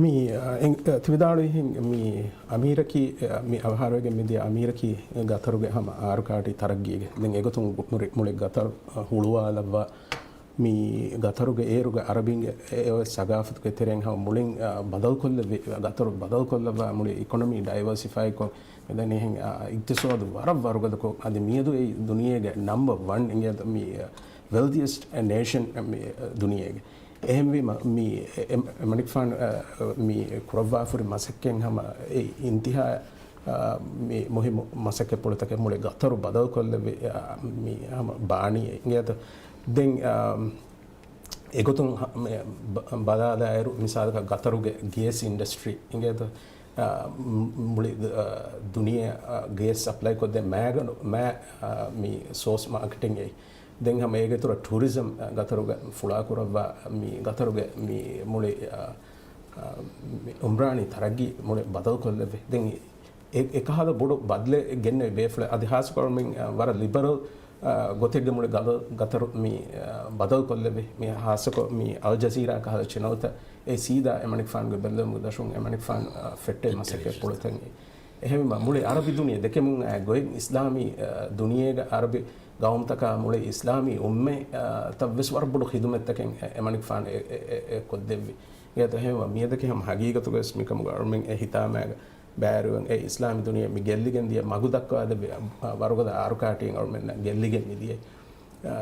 މި، އަ، އެން-، އަ، ތިވިދާޅުވިހެން މި އަމީރަކީ، އަ، މި އަވަހާރަވެގެން މިދިޔަ އަމީރަކީ ގަތަރުގެ ހަމަ އާރު ކާޓީ ތަރައްގީގެ. ދެން އެގޮތުން ގު-، މުޅި، މުޅި ގަތަރު، އަ، ހުޅުވާލައްވާ މި ގަތަރުގެ އޭރުގެ އަރަބިންގެ އެ، އެ ސަގާފަތުގެ ތެރެއިން ހަމަ މުޅިން، އަ، ބަދަލުކޮށްލެއްވި، ގަތަރު ބަދަލުކޮށްލައްވާ މުޅި އިކޮނޮމީ ޑައިވަރސިފައިކޮށް، މިދަނީހެން، އަ، އިގްތިސޯދު ވަރަށް ވަރުގަދަކޮށް، އަދި މިއަދު އެއީ ދުނިޔޭގެ ނަމްބަ ވަން އިނގޭތޯ މި، އަ، ވެލްތިއެސްޓް ނޭޝަން މި، އަ، ދުނިޔޭގެ. އެހެންވީމަ، މި އެ-، އެ-، އެމަނިކުފާނު، އަ، މި ކުރައްވާފަހުރި މަސައްކަތް ހަމަ އެ އިންތިހާ، އަ، މި މުހިއްމު މަސައްކަތްޕުޅުތަކެއް މުޅި ގަތަރު ބަދަލުކޮށްލެއްވި، އަ، މި ހަމަ ބާނީ އިނގޭތޯ. ދެން، އަ، އެގޮތުން ހަ-، މެ-، ބަ-، ބަލާލާއިރު، މިސާލަކަށް ގަތަރުގެ ގޭސް އިންޑަސްޓްރީ އިނގޭތޯ، އަ، މު-، މުޅި، އަ، ދުނިޔެ، އަ، ގޭސް ސަޕްލައި ކޮށްދޭ މާގަނޑު، މާ، އަ، މި ސޯސް މާކެޓިން އެއް. ދެން ހަމަ އޭގެ އިތުރަށް ޓޫރިޒަމް، އަ، ގަތަރުގަ ފުޅާކުރައްވާ، މި ގަތަރުގެ މި މުޅި، އަ، އަ، މި އުމްރާނީ ތަރައްގީ މުޅި ބަދަލުކޮށްލެއްވި. ދެން އެ-، އެކަހަލަ ބޮޑު ބަދަލެއް ގެންނެވި ބޭފުޅެއް. އަދި ހާއްސަކޮށް މި، އަ، ވަރަށް ލިބަރަލް، އަ، ގޮތެއްގެ މުޅި ގަދަ-، ގަތަރު މި، އަ، ބަދަލުކޮށްލެއްވި. މި ހާއްސަކޮށް މި އަލް ޖަޒީރާ ކަހަލަ ޗެނަލްތައް އެ ސީދާ އެމަނިކުފާނުގެ ބެއްލެވުމުގެ ދަށުން އެމަނިކުފާނު، އަ، ފެއްޓެވި މަސައްކަތްޕުޅުތައް. އެހެންވީމަ މުޅި އަރަބި ދުނިޔެ ދެކެމުން އައި ގޮތް އިސްލާމީ، އަ، ދުނިޔޭގެ އަރަބި ގައުމުތަކާ މުޅި އިސްލާމީ އުއްމަތް، އަ، ތައް ވެސް ވަރަށް ބޮޑު ޚިދުމަތްތަކެއް އެ-، އެމަނިކުފާނު އެ-، އެ-، އެ-، އެ ކޮށްދެއްވި. އެ އެހެންވީމަ މިއަދަކީ ހަމަ ހަގީގަތުގަވެސް މިކަމުގަ އަޅުމެން އެ ހިތާމައިގަ ބައިވެރިވަން އެ އިސްލާމީ ދުނިޔެ މި ގެއްލިގެން ދިޔަ މަގު ދައްކަވާދެއްވި، އަ، ވަރުގަދަ އާރު ކާޓީން އަޅުމެންނަށް ގެއްލިގެން މިދިޔައީ. އާ،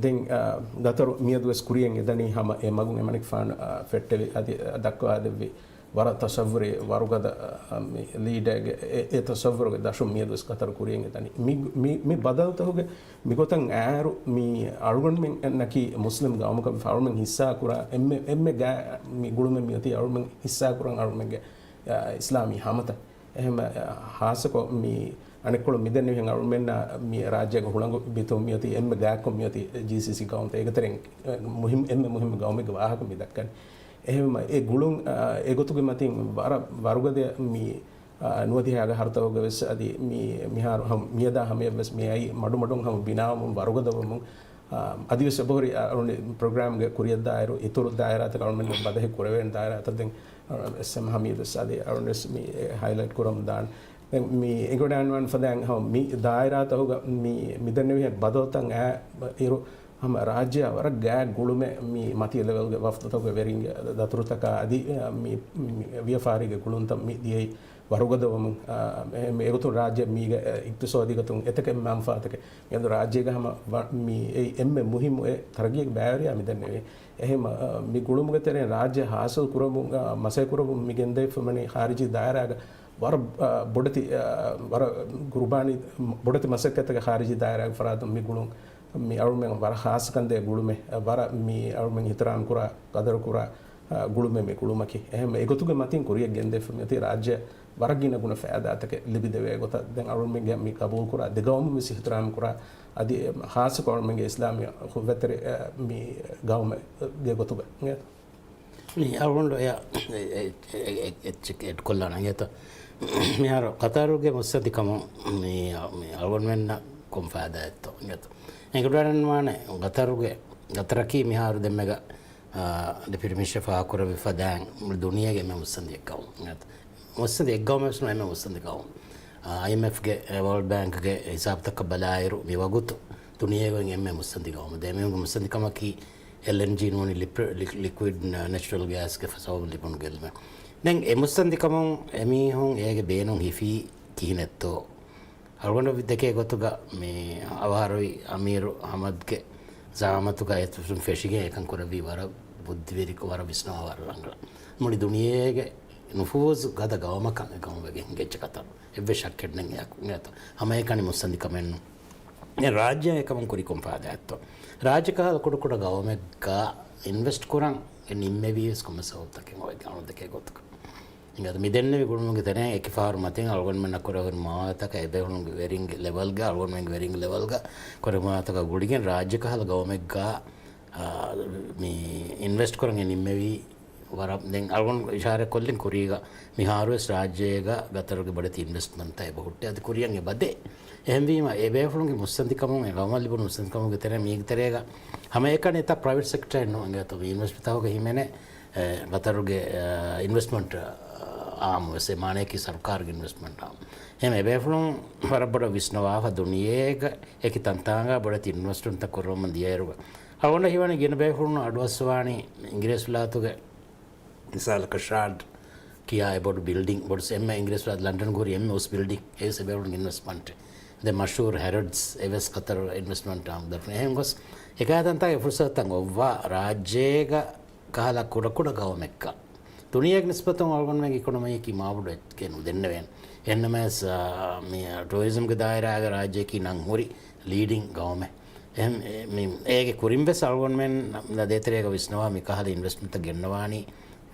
ދެން، އާ، ގަތަރު މިއަދުވެސް ކުރިއަށް އެދަނީ ހަމަ އެ މަގުން އެމަނިކުފާނު، އާ، ފެއްޓެވި އަދި، އާ، ދައްކަވާދެއްވި ވަރަށް ތަސައްވުރީ ވަރުގަދަ، އާ، މި ލީޑަރގެ އެ، އެ ތަސައްވުރުގެ ދަށުން މިއަދުވެސް ގަތަރު ކުރިއަށް އެދަނީ. މި، މި، މި ބަދަލުތަކުގެ މިގޮތަށް އައިރު މި އަޅުގަނޑުމެންނަކީ މުސްލިމް ގައުމަކަށް އަޅުމެން ހިއްސާކުރާ އެންމެ، އެންމެ ގާ މި ގުޅުމެއް މިއޮތީ އަޅުމެން ހިއްސާކުރަން އަޅުމެންގެ، އާ، އިސްލާމީ ހަމަތައް. އެހެން، އާ، ހާއްސަކޮށް މި އަނެއްކޮޅު މިދެންނެވިހެން އަޅުމެންނަށް މި ރާއްޖޭގެ ހުޅަނގު ބިތުން މިއޮތީ އެންމެ ގާތްކޮށް މިއޮތީ ޖީސީސީ ގައުމުތައް. އޭގެތެރެއިން، އެ، މުހިން-، އެންމެ މުހިންމު ގައުމެއްގެ ވާހަކަ މި ދައްކަނީ. އެހެންވީމަ އެ ގުޅުން، އާ، އެގޮތުގެ މަތިން ވަރަށް ވަރުގަދަ މި، އާ، ނުވަދިހައިގެ އަހަރުތަކުގަ ވެސް އަދި މި، މިހާރު ހަމަ، މިއަދާ ހަމަޔަށް ވެސް މި އައީ މަޑުމަޑުން ހަމަ ބިނާވަމުން ވަރުގަދަވަމުން. އާ، އަދިވެސް އެބަހުރި، އާ، އަޅުގަނޑު ޕްރޮގްރާމްގެ ކުރިއަށްދާއިރު އިތުރު ދާއިރާތަކަށް އަޅުގަނޑު ބަދަހި ކުރެވޭނެ ދާއިރާތައް ދެން، އާ، އެސްއެމް ހަމީދު ވެސް އަދި އަޅުގަނޑު ވެސް މި ހައިލައިޓް ކުރަމުން ދާން. ދެން މި އެނގިވަޑައިގަންނަވާނެ ފަދައިން ހަމަ މި ދާއިރާތަކުގަ މި، މިދެންނެވިހެން ބަދަލުތައް އައި އިރު، ހަމަ ރާއްޖެއާ ވަރަށް ގާތް ގުޅުމެއް މި މަތީ ލެވެލްގެ ވަފްދުތަކުގެ ވެރިންގެ ދަތުރުތަކާ އަދި، އަ، މި، މި ވިޔަފާރީގެ ގުޅުންތައް މި ދިޔައީ ވަރުގަދަވަމުން، އަ، މި، މި އެގޮތުން ރާއްޖެ މީގެ، އަ، އިޤްތިޞާދީ ގޮތުން އެތަކެއް މަންފާތަކެއް މިއަދު ރާއްޖޭގެ ހަމަ ވަ-، މި އެއީ އެންމެ މުހިއްމު އެއް ތަރައްގީގެ ބައިވެރިޔާ މިދެންނެވީ. އެހެން، އަ، މި ގުޅުމުގެ ތެރެއިން ރާއްޖެ ހާސިލް ކުރަމުން، އަ، މަސައްކަތް ކުރަމުން މި ގެންދެވިފަ ވަނީ ޚާރިޖީ ދާއިރާގެ ވަރަށް، އަ، ބޮޑެތި، އަ، ވަރަށް ގުރުބާނީ ބޮޑެތި މަސައްކަތްތަކެއް ޚާރިޖީ ދާއިރާގެ ފަރާތުން މި ގުޅުން މި އަޅުމެން ވަރަށް ޚާއްޞަކަންދޭ ގުޅުމެއް، ވަރަށް މި އަޅުމެން އިޙްތިރާމް ކުރާ، ޤަދަރު ކުރާ، އަ، ގުޅުމެއް މި ގުޅުމަކީ. އެހެން އެގޮތުގެ މަތިން ކުރިއަށް ގެންދެވިފަ މިއޮތީ ރާއްޖެ ވަރަށް ގިނަ ގުނަ ފައިދާތަކެއް ލިބިދެވޭ ގޮތަށް ދެން އަޅުމެންގެ މި ޤަބޫލު ކުރާ ދެ ގައުމު ވެސް އިޙްތިރާމް ކުރާ، އަދި އެ ޚާއްޞަކޮށް އަޅުމެންގެ އިސްލާމީ އުޚުއްވަތެރި، އަ، މި ގައުމެއްގެ ގޮތުގަ. މި އަޅުގަނޑު އެއަށް އެ-، އެ-، އެ-، އެ-، އެއްޗެއް އެޑް ކޮށްލާނަން އިނގޭތޯ. މިހާރު ޤަތަރުގެ މުއްސަނދިކަމުން މި، މި އަޅުގަނޑުމެންނަށް ކޮން ފައިދާއެއްތޯ އިނގޭތޯ. އެނގިވަޑައިގަންނަވާނެ ޤަތަރުގެ، ޤަތަރަކީ މިހާރު ދެންމެގަ، އާ، ޑެޕިއުޓީ މިނިސްޓަރ ފާހަގަކުރެއްވި ފަދައިން މުޅި ދުނިޔޭގެ އެންމެ މުއްސަނދި އެއް ގައުމު އިނގޭތޯ. މުއްސަނދި އެއް ގައުމެއް ވެސް ނޫން، އެންމެ މުއްސަނދި ގައުމު. އާ، އައިއެމްއެފްގެ، އެ، ވާލްޑް ބޭންކްގެ ހިސާބުތަކަށް ބަލާއިރު މި ވަގުތު ދުނިޔޭގައި އެންމެ މުއްސަނދި ގައުމު. ދެން މި މުއްސަނދިކަމަކީ އެލްއެންޖީ ނޫނީ ލިޕް-، ލި-، ލިކުއިޑް ނެޗުރަލް ގޭސްގެ ސަބަބުން ލިބުނު ގެއްލުމެއް. ދެން އެ މުއްސަނދިކަމުން އެމީހުން އޭގެ ބޭނުން ހިފީ ކިހިނެއްތޯ؟ އަޅުގަނޑު ދެކޭ ގޮތުގަ މި އަވަހާރަވި އަމީރު ހަމަދްގެ ޒައާމަތުގަ އެތުރުން ފެށިގެން އެކަން ކުރެއްވީ ވަރަށް ބުއްދިވެރިކޮށް، ވަރަށް ވިސްނާ ވަރަށް ރަނގަޅަށް. މުޅި ދުނިޔޭގެ ނުފޫޒު ގަދަ ގައުމަކަށް އެ ގައުމު ވެގެން ހިނގައްޖެ ޤަތަރު. އެއްވެސް ޝައްކެއް ނެތް އެއަކު އިނގޭތޯ. ހަމައެކަނި މުއްސަނދިކަމެއްނު. ދެން ރާއްޖެ އެކަމުން ކުރި ކޮން ފައިދާއެއްތޯ؟ ރާއްޖެ ކަހަލަ ކުޑަކުޑަ ގައުމެއްގަ އިންވެސްޓް ކުރަން އެ ނިންމެވީވެސް ކޮންމެ ސަބަބުތަކެއް އޮތް ގައުމު ދެކޭ ގޮތަކަށް. އަދި މި ދެންނެވި ގުޅުމުގެ ތެރެއިން އެކި ފަހަރު މަތިން އަޅުގަނޑުމެންނަށް ކުރެވުނު މާތަކަށް އެބޭފުޅުންގެ ވެރިންގެ ލެވެލްގަ، އަޅުގަނޑުމެންގެ ވެރިންގެ ލެވެލްގަ ކުރެވުނު މާތަކަށް ގުޅިގެން ރާއްޖެ ކަހަލަ ގައުމެއްގަ، އާ، މި އިންވެސްޓް ކުރަން އެ ނިންމެވީ ވަރަށް. ދެން އަޅުގަނޑު އިޝާރަތް ކޮށްލިން ކުރީގަ މިހާރުވެސް ރާއްޖޭގަ ގަތަރުގެ ބޮޑެތި އިންވެސްޓްމަންޓްތައް އެބަ ހުއްޓޭ. އަދި ކުރިއަށް އެބަދޭ. އެހެންވީމަ އެބޭފުޅުންގެ މުއްސަނދިކަމުން އެ ގައުމަށް ލިބުނު މުއްސަނދިކަމުގެ ތެރޭ މީގެ ތެރޭގަ ހަމައެކަނި އެތައް ޕްރައިވެޓް ސެކްޓަރެއް ނޫން އިނގޭތޯ މި އިންވެސްޓް ތަހުގަ ހިމެނޭ އެ، ގަތަރުގެ، އެ، އިންވެސްޓްމަންޓް، އާ، އާއްމުވެސް އެ މާނަޔަކީ ސަރުކާރުގެ އިންވެސްޓްމަންޓް އާއްމު. އެހެން އެބޭފުޅުން ވަރަށް ބޮޑަށް ވިސްނަވާފަ ދުނިޔޭގަ އެކި ތަންތާނގާ ބޮޑެތި އިންވެސްޓްމަންޓްތައް ކުރަމުން ދިޔައިރުގަ އަޅުގަނޑަށް ހީވަނީ ގިނަ ބޭފުޅުން އަޑުއައްސަވާނީ އިނގިރޭސިވިލާތުގެ މިސާލަކަށް ޝާޑް ކިޔާ އެބޮޑު ބިލްޑިން ބޮޑު އެންމެ އިނގިރޭސިވިލާތު ލަންޑަންގަ ހުރި އެންމެ އުސް ބިލްޑިން އެވެސް އެބޭފުޅުން އިންވެސްޓްމަންޓެއް. ދެ މަޝްހޫރު ހެރޮޑްސް އެވެސް ގަތަރު އިންވެސްޓްމަންޓް އާއްމު ދަރުފުން. އެހެން ގޮސް އެކާތަންތާގެ ފުރުސަތުތައް އޮއްވާ ރާއްޖޭގަ ކަހަލަ ކުޑަކުޑަ ގައުމެއްގަ ދުނިޔޭގެ ނިސްބަތުން އަޅުގަނޑުމެންގެ އިކޮނޮމީއަކީ މާބޮޑު އެއްޗެއް ނުދެންނެވޭނެ. އެހެންނަމަވެސް، އާ، މި ޓޫރިޒަމްގެ ދާއިރާގެ ރާއްޖެއަކީ ނަން ހުރި ލީޑިން ގައުމެއް. އެހެން، އެ، މި، އޭގެ ކުރިން ވެސް އަޅުގަނޑުމެން ދޭތެރޭގަ ވިސްނަވާ މިކަހަލަ އިންވެސްޓްމަންޓްތައް ގެންނަވާނީ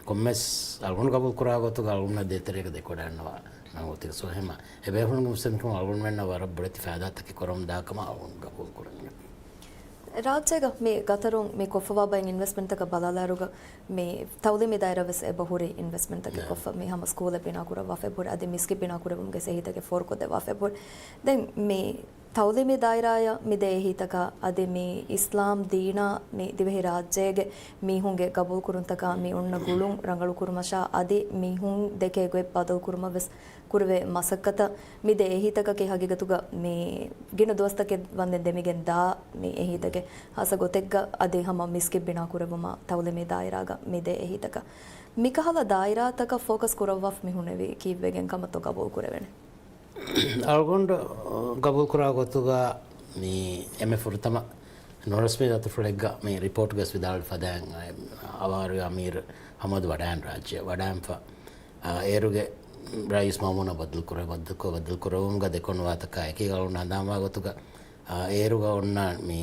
ކޮންމެސް އަޅުގަނޑު ގަބޫލު ކުރާ ގޮތުގަ އަޅުގަނޑުމެންނަށް ދޭތެރޭގަ ދެކެވަޑައިގަންނަވާ ނަން އޮތީ. ސޯ އެހެންމަ އެބޭފުޅުންގެ މުއްސަނދިކަމުން އަޅުގަނޑުމެންނަށް ވަރަށް ބޮޑެތި ފައިދާތަކެއް ކުރަމުން ދާކަމަށް އަޅުގަނޑު ގަބޫލު ކުރަން. ރާއްޖޭގަ މި ގަތަރުން މި ކޮށްފަވާ ބައެއް އިންވެސްޓްމަންޓްތަކަށް ބަލާލާއިރުގަ މި ތައުލީމީ ދާއިރާ ވެސް އެބަހުރި އިންވެސްޓްމަންޓްތަކެއް ކޮށްފަ މި ހަމަ ސްކޫލެއް ބިނާ ކުރައްވާފަ އެބަހުރި. އަދި މިސްކިތް ބިނާ ކުރެވުމުގެ އެހީތަކެއް ފޯރުކޮށްދެއްވާފަ އެބަހުރި. ދެން މި ތައުލީމީ ދާއިރާއަށް މި ދޭ އެހީތަކަށް އަދި މި އިސްލާމް ދީނާ މި ދިވެހި ރާއްޖޭގެ މީހުންގެ ގަބޫލުކުރުންތަކާ މި އޮންނަ ގުޅުން ރަނގަޅުކުރުމަށާ އަދި މީހުން ދެކޭ ގޮތް ބަދަލުކުރުމަށް ވެސް ކުރެވޭ މަސައްކަތަށް މި ދޭ އެހީތަކަކީ ހަގީގަތުގަ މި ގިނަ ދުވަސްތަކެއް ވަންދެން ދެމިގެން ދާ މި އެހީތަކެއް. ހާއްސަ ގޮތެއްގަ އަދި ހަމަ މިސްކިތް ބިނާ ކުރެއްވުމަށް ތައުލީމީ ދާއިރާގަ މި ދޭ އެހީތަކަށް. މިކަހަލަ ދާއިރާތަކަށް ފޯކަސް ކުރައްވާފަ މި ހުންނެވީ ކީއްވެގެން ކަމަށްތޯ ގަބޫލު ކުރެވޭނެ؟ އަޅުގަނޑު ގަބޫލުކުރާ ގޮތުގަ މި އެންމެ ފުރަތަމަ ނުރަސްމީ ދަތުފުޅެއްގަ މި ރިޕޯޓްގަސް ވިދާޅު ފަދައިން އަވާރު އަމީރު ހަމަދު ވަޑައިން ރާއްޖެ ވަޑައިންފަ، އާ، އޭރުގެ ރައީސް މައުމޫނަށް ބައްދަލުކުރެ، ބައްދަލުކޮށް، ބައްދަލުކުރެވުމުގަ ދެކޮނުވާތަކާ އެކީ އަޅުގަނޑު ހަނދާންވާ ގޮތުގަ، އާ، އޭރުގަ އޮންނަ މި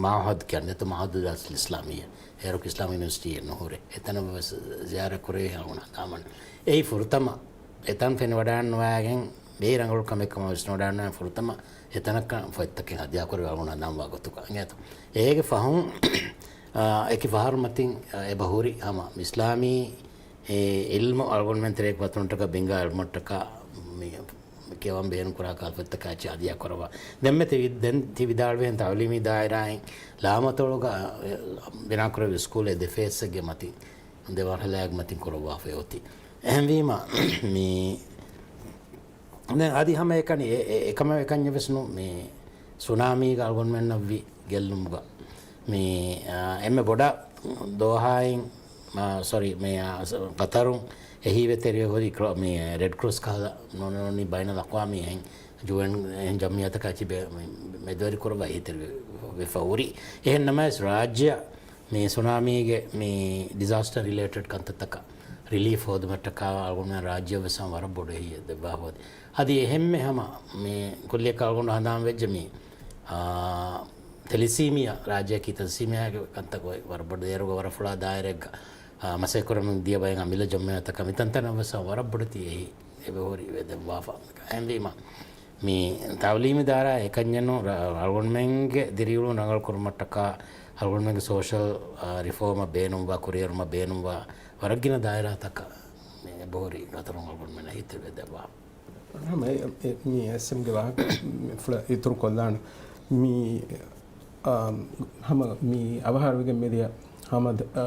މާހަދު ކިޔަން ދެތު މާހަދު ދާސް އިސްލާމިއްޔާ، އޭރު އިސްލާމިކް ޔުނިވަރސިޓީއެއް ނުހުރޭ. އެތަނަށް ވެސް ޒިޔާރަތް ކުރެވި އަޅުގަނޑު ހަނދާންވަން. އެއީ ފުރަތަމަ އެތަން ފެނިވަޑައިންނަވައިގެން ވޭ ރަނގަޅު ކަމެއް ކަމަށް ވިސްނަވަޑައިންނަވާ ފުރަތަމަ އެތަނަކަށް ފޮތްތަކެއް ހަދިޔާކުރެވި އަޅުގަނޑު ހަނދާންވާ ގޮތުގަ އިނގޭތޯ. އޭގެ ފަހުން، އާ، އެކި ފަހަރު މަތިން، އާ، އެބަ ހުރި ހަމަ އިސްލާމީ އެ އިލްމު އަޅުގަނޑުމެން ތެރޭގަ ފަތުރުންޓަކަށް ބިނގާ އިލްމުންޓަކަށް މި ކިޔަވަން ބޭނުންކުރާ ކަހަލަ ފޮތްތަކާ އެއްޗެއް ހަދިޔާ ކުރައްވާ. ދެންމެ ތި ވި-، ދެން ތި ވިދާޅުވިހެން ތައުލީމީ ދާއިރާއިން ލާމަތޮޅުގަ، އެ، ބިނާކުރެއްވި ސްކޫލެއް ދެ ފޭސްއެއްގެ މަތިން ދެ މަރުހަލާއެއްގެ މަތިން ކުރައްވާފައި އޮތީ. އެހެންވީމަ، މި، ދެން އަދި ހަމައެކަނި އެ-، އެ-، އެކަމަށް އެކަންޏެއް ވެސް ނޫން، މި ސުނާމީގަ އަޅުގަނޑުމެންނަށްވި ގެއްލުމުގަ، މި، އާ، އެންމެ ބޮޑަށް ދޯހާއިން، އާ، ސޮރީ، މި، އާ، ސ-، ގަތަރުން އެހީވެތިވެރިވެ ހުރި ކްރޮ-، މި ރެޑް ކްރޮސް ކަހަލަ ނޫނީ ބައިނަލްއަޤްވާމީ އެހެން ޔޫއެން އެހެން ޖަމްޢިއްޔާތަކާ އެއްޗެއް ބެ-، މި-، މެދުވެރި ކުރައްވާ އެހީތެރިވެފަ ހުރި. އެހެން ނަމަވެސް ރާއްޖެއަށް މި ސުނާމީގެ މި ޑިޒާސްޓަރ ރިލޭޓެޑް ކަންތައްތަކަށް ރިލީފް ހޯދުމަށްޓަކާ އަޅުގަނޑުމެން ރާއްޖެއަށް ވެސް ހަމަ ވަރަށް ބޮޑު އެހީއެއް ދެއްވާފަ އޮތީ. އަދި އެހެންމެ ހަމަ މި ކުއްލިއަކަށް އަޅުގަނޑު ހަނދާން ވެއްޖެ މި، އާ، ތެލިސީމިއާ، ރާއްޖެއަކީ ތެލިސީމިއާގެ ކަންތައް އޮތް ވަރަށް ބޮޑު ދޭރުގަ ވަރަށް ފުޅާ ދާއިރާއެއްގަ، އާ، މަސައްކަތް ކުރަމުން ދިޔަ ބައެއް އަމިއްލަ ޖަމްޢިއްޔާތަކަށް މިތަންތަނަށް ވެސް ވަރަށް ބޮޑެތި އެހީ އެބަހުރި ދެއްވާފަ. އެހެންވީމަ، މި ތައުލީމީ ދާއިރާ އެކަންޏެއް ނޫން، ރަ-، އަޅުގަނޑުމެންގެ ދިރިއުޅުން ރަނގަޅު ކުރުމަށްޓަކާ، އަޅުގަނޑުމެންގެ ސޯޝަލް، އާ، ރިފޯމަށް ބޭނުންވާ، ކުރިއެރުމަށް ބޭނުންވާ ވަރަށް ގިނަ ދާއިރާތަކަށް މި އެބަހުރި ގަތަރުން އަޅުގަނޑުމެންނަށް ހިތެއް ދެއްވާ. ހަމަ އެ-، އެ-، މި އެސްއެމްގެ ވާހަކަ ފުޅަށް އިތުރު ކޮށްލާނަން. މި، އާ، ހަމަ މި އަވަހާރަވެގެން މިދިޔަ ހަމަ ދ-، އާ،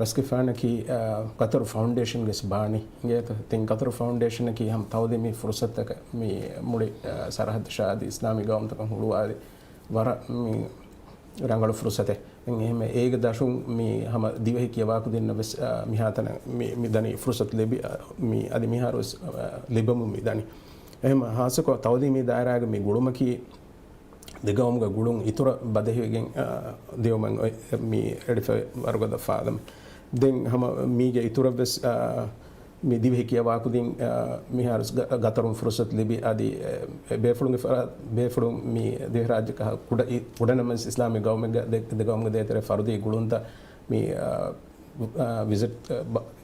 ރަސްގެފާނަކީ، އާ، ގަތަރު ފައުންޑޭޝަންގެ ވެސް ބާނީ އިނގޭތަ؟ ތިން ގަތަރު ފައުންޑޭޝަނަކީ ހަމަ ތައުލީމީ ފުރުސަތުތަކަށް މި މުޅި، އާ، ސަރަހައްދަށާ އަދި އިސްލާމީ ގައުމުތަކަށް ހުޅުވާލި ވަރަށް މި ރަނގަޅު ފުރުސަތެއް. ދެން އެހެންމެ އޭގެ ދަށުން މި ހަމަ ދިވެހި ކިޔަވާކުދިންނަށް ވެސް، އާ، މިހާތަނަށް މި، މި ދަނީ ފުރުސަތު ލިބި، އާ، މި އަދި މިހާރު ވެސް، އާ، ލިބެމުން މި ދަނީ. އެހެންމެ ހާއްސަކޮށް ތައުލީމީ ދާއިރާގެ މި ގުޅުމަކީ ދެ ގައުމުގެ ގުޅުން އިތުރަށް ބަދެހިވެގެން، އާ، ދިޔުމަށް އޮތް މި އެޅިފައި ވަރުގަދަ ފާދަމެއް. ދެން ހަމަ މީގެ އިތުރަށް ވެސް، އާ، މި ދިވެހި ކިޔަވާކުދިން، އާ، މިހާރު ގަ-، ގަތަރުން ފުރުސަތު ލިބި، އަދި، އެ، ބޭފުޅުންގެ ފަރާތް، ބޭފުޅުން މި ދިވެހިރާއްޖެ ކަހަލަ ކުޑަ އި-، ކުޑަނަމަވެސް އިސްލާމީ ގައުމެއްގަ ދެ-، ދެ ގައުމުގެ ދޭތެރޭ ފަރުދީ ގުޅުންތައް މި، އާ، ވިޒިޓް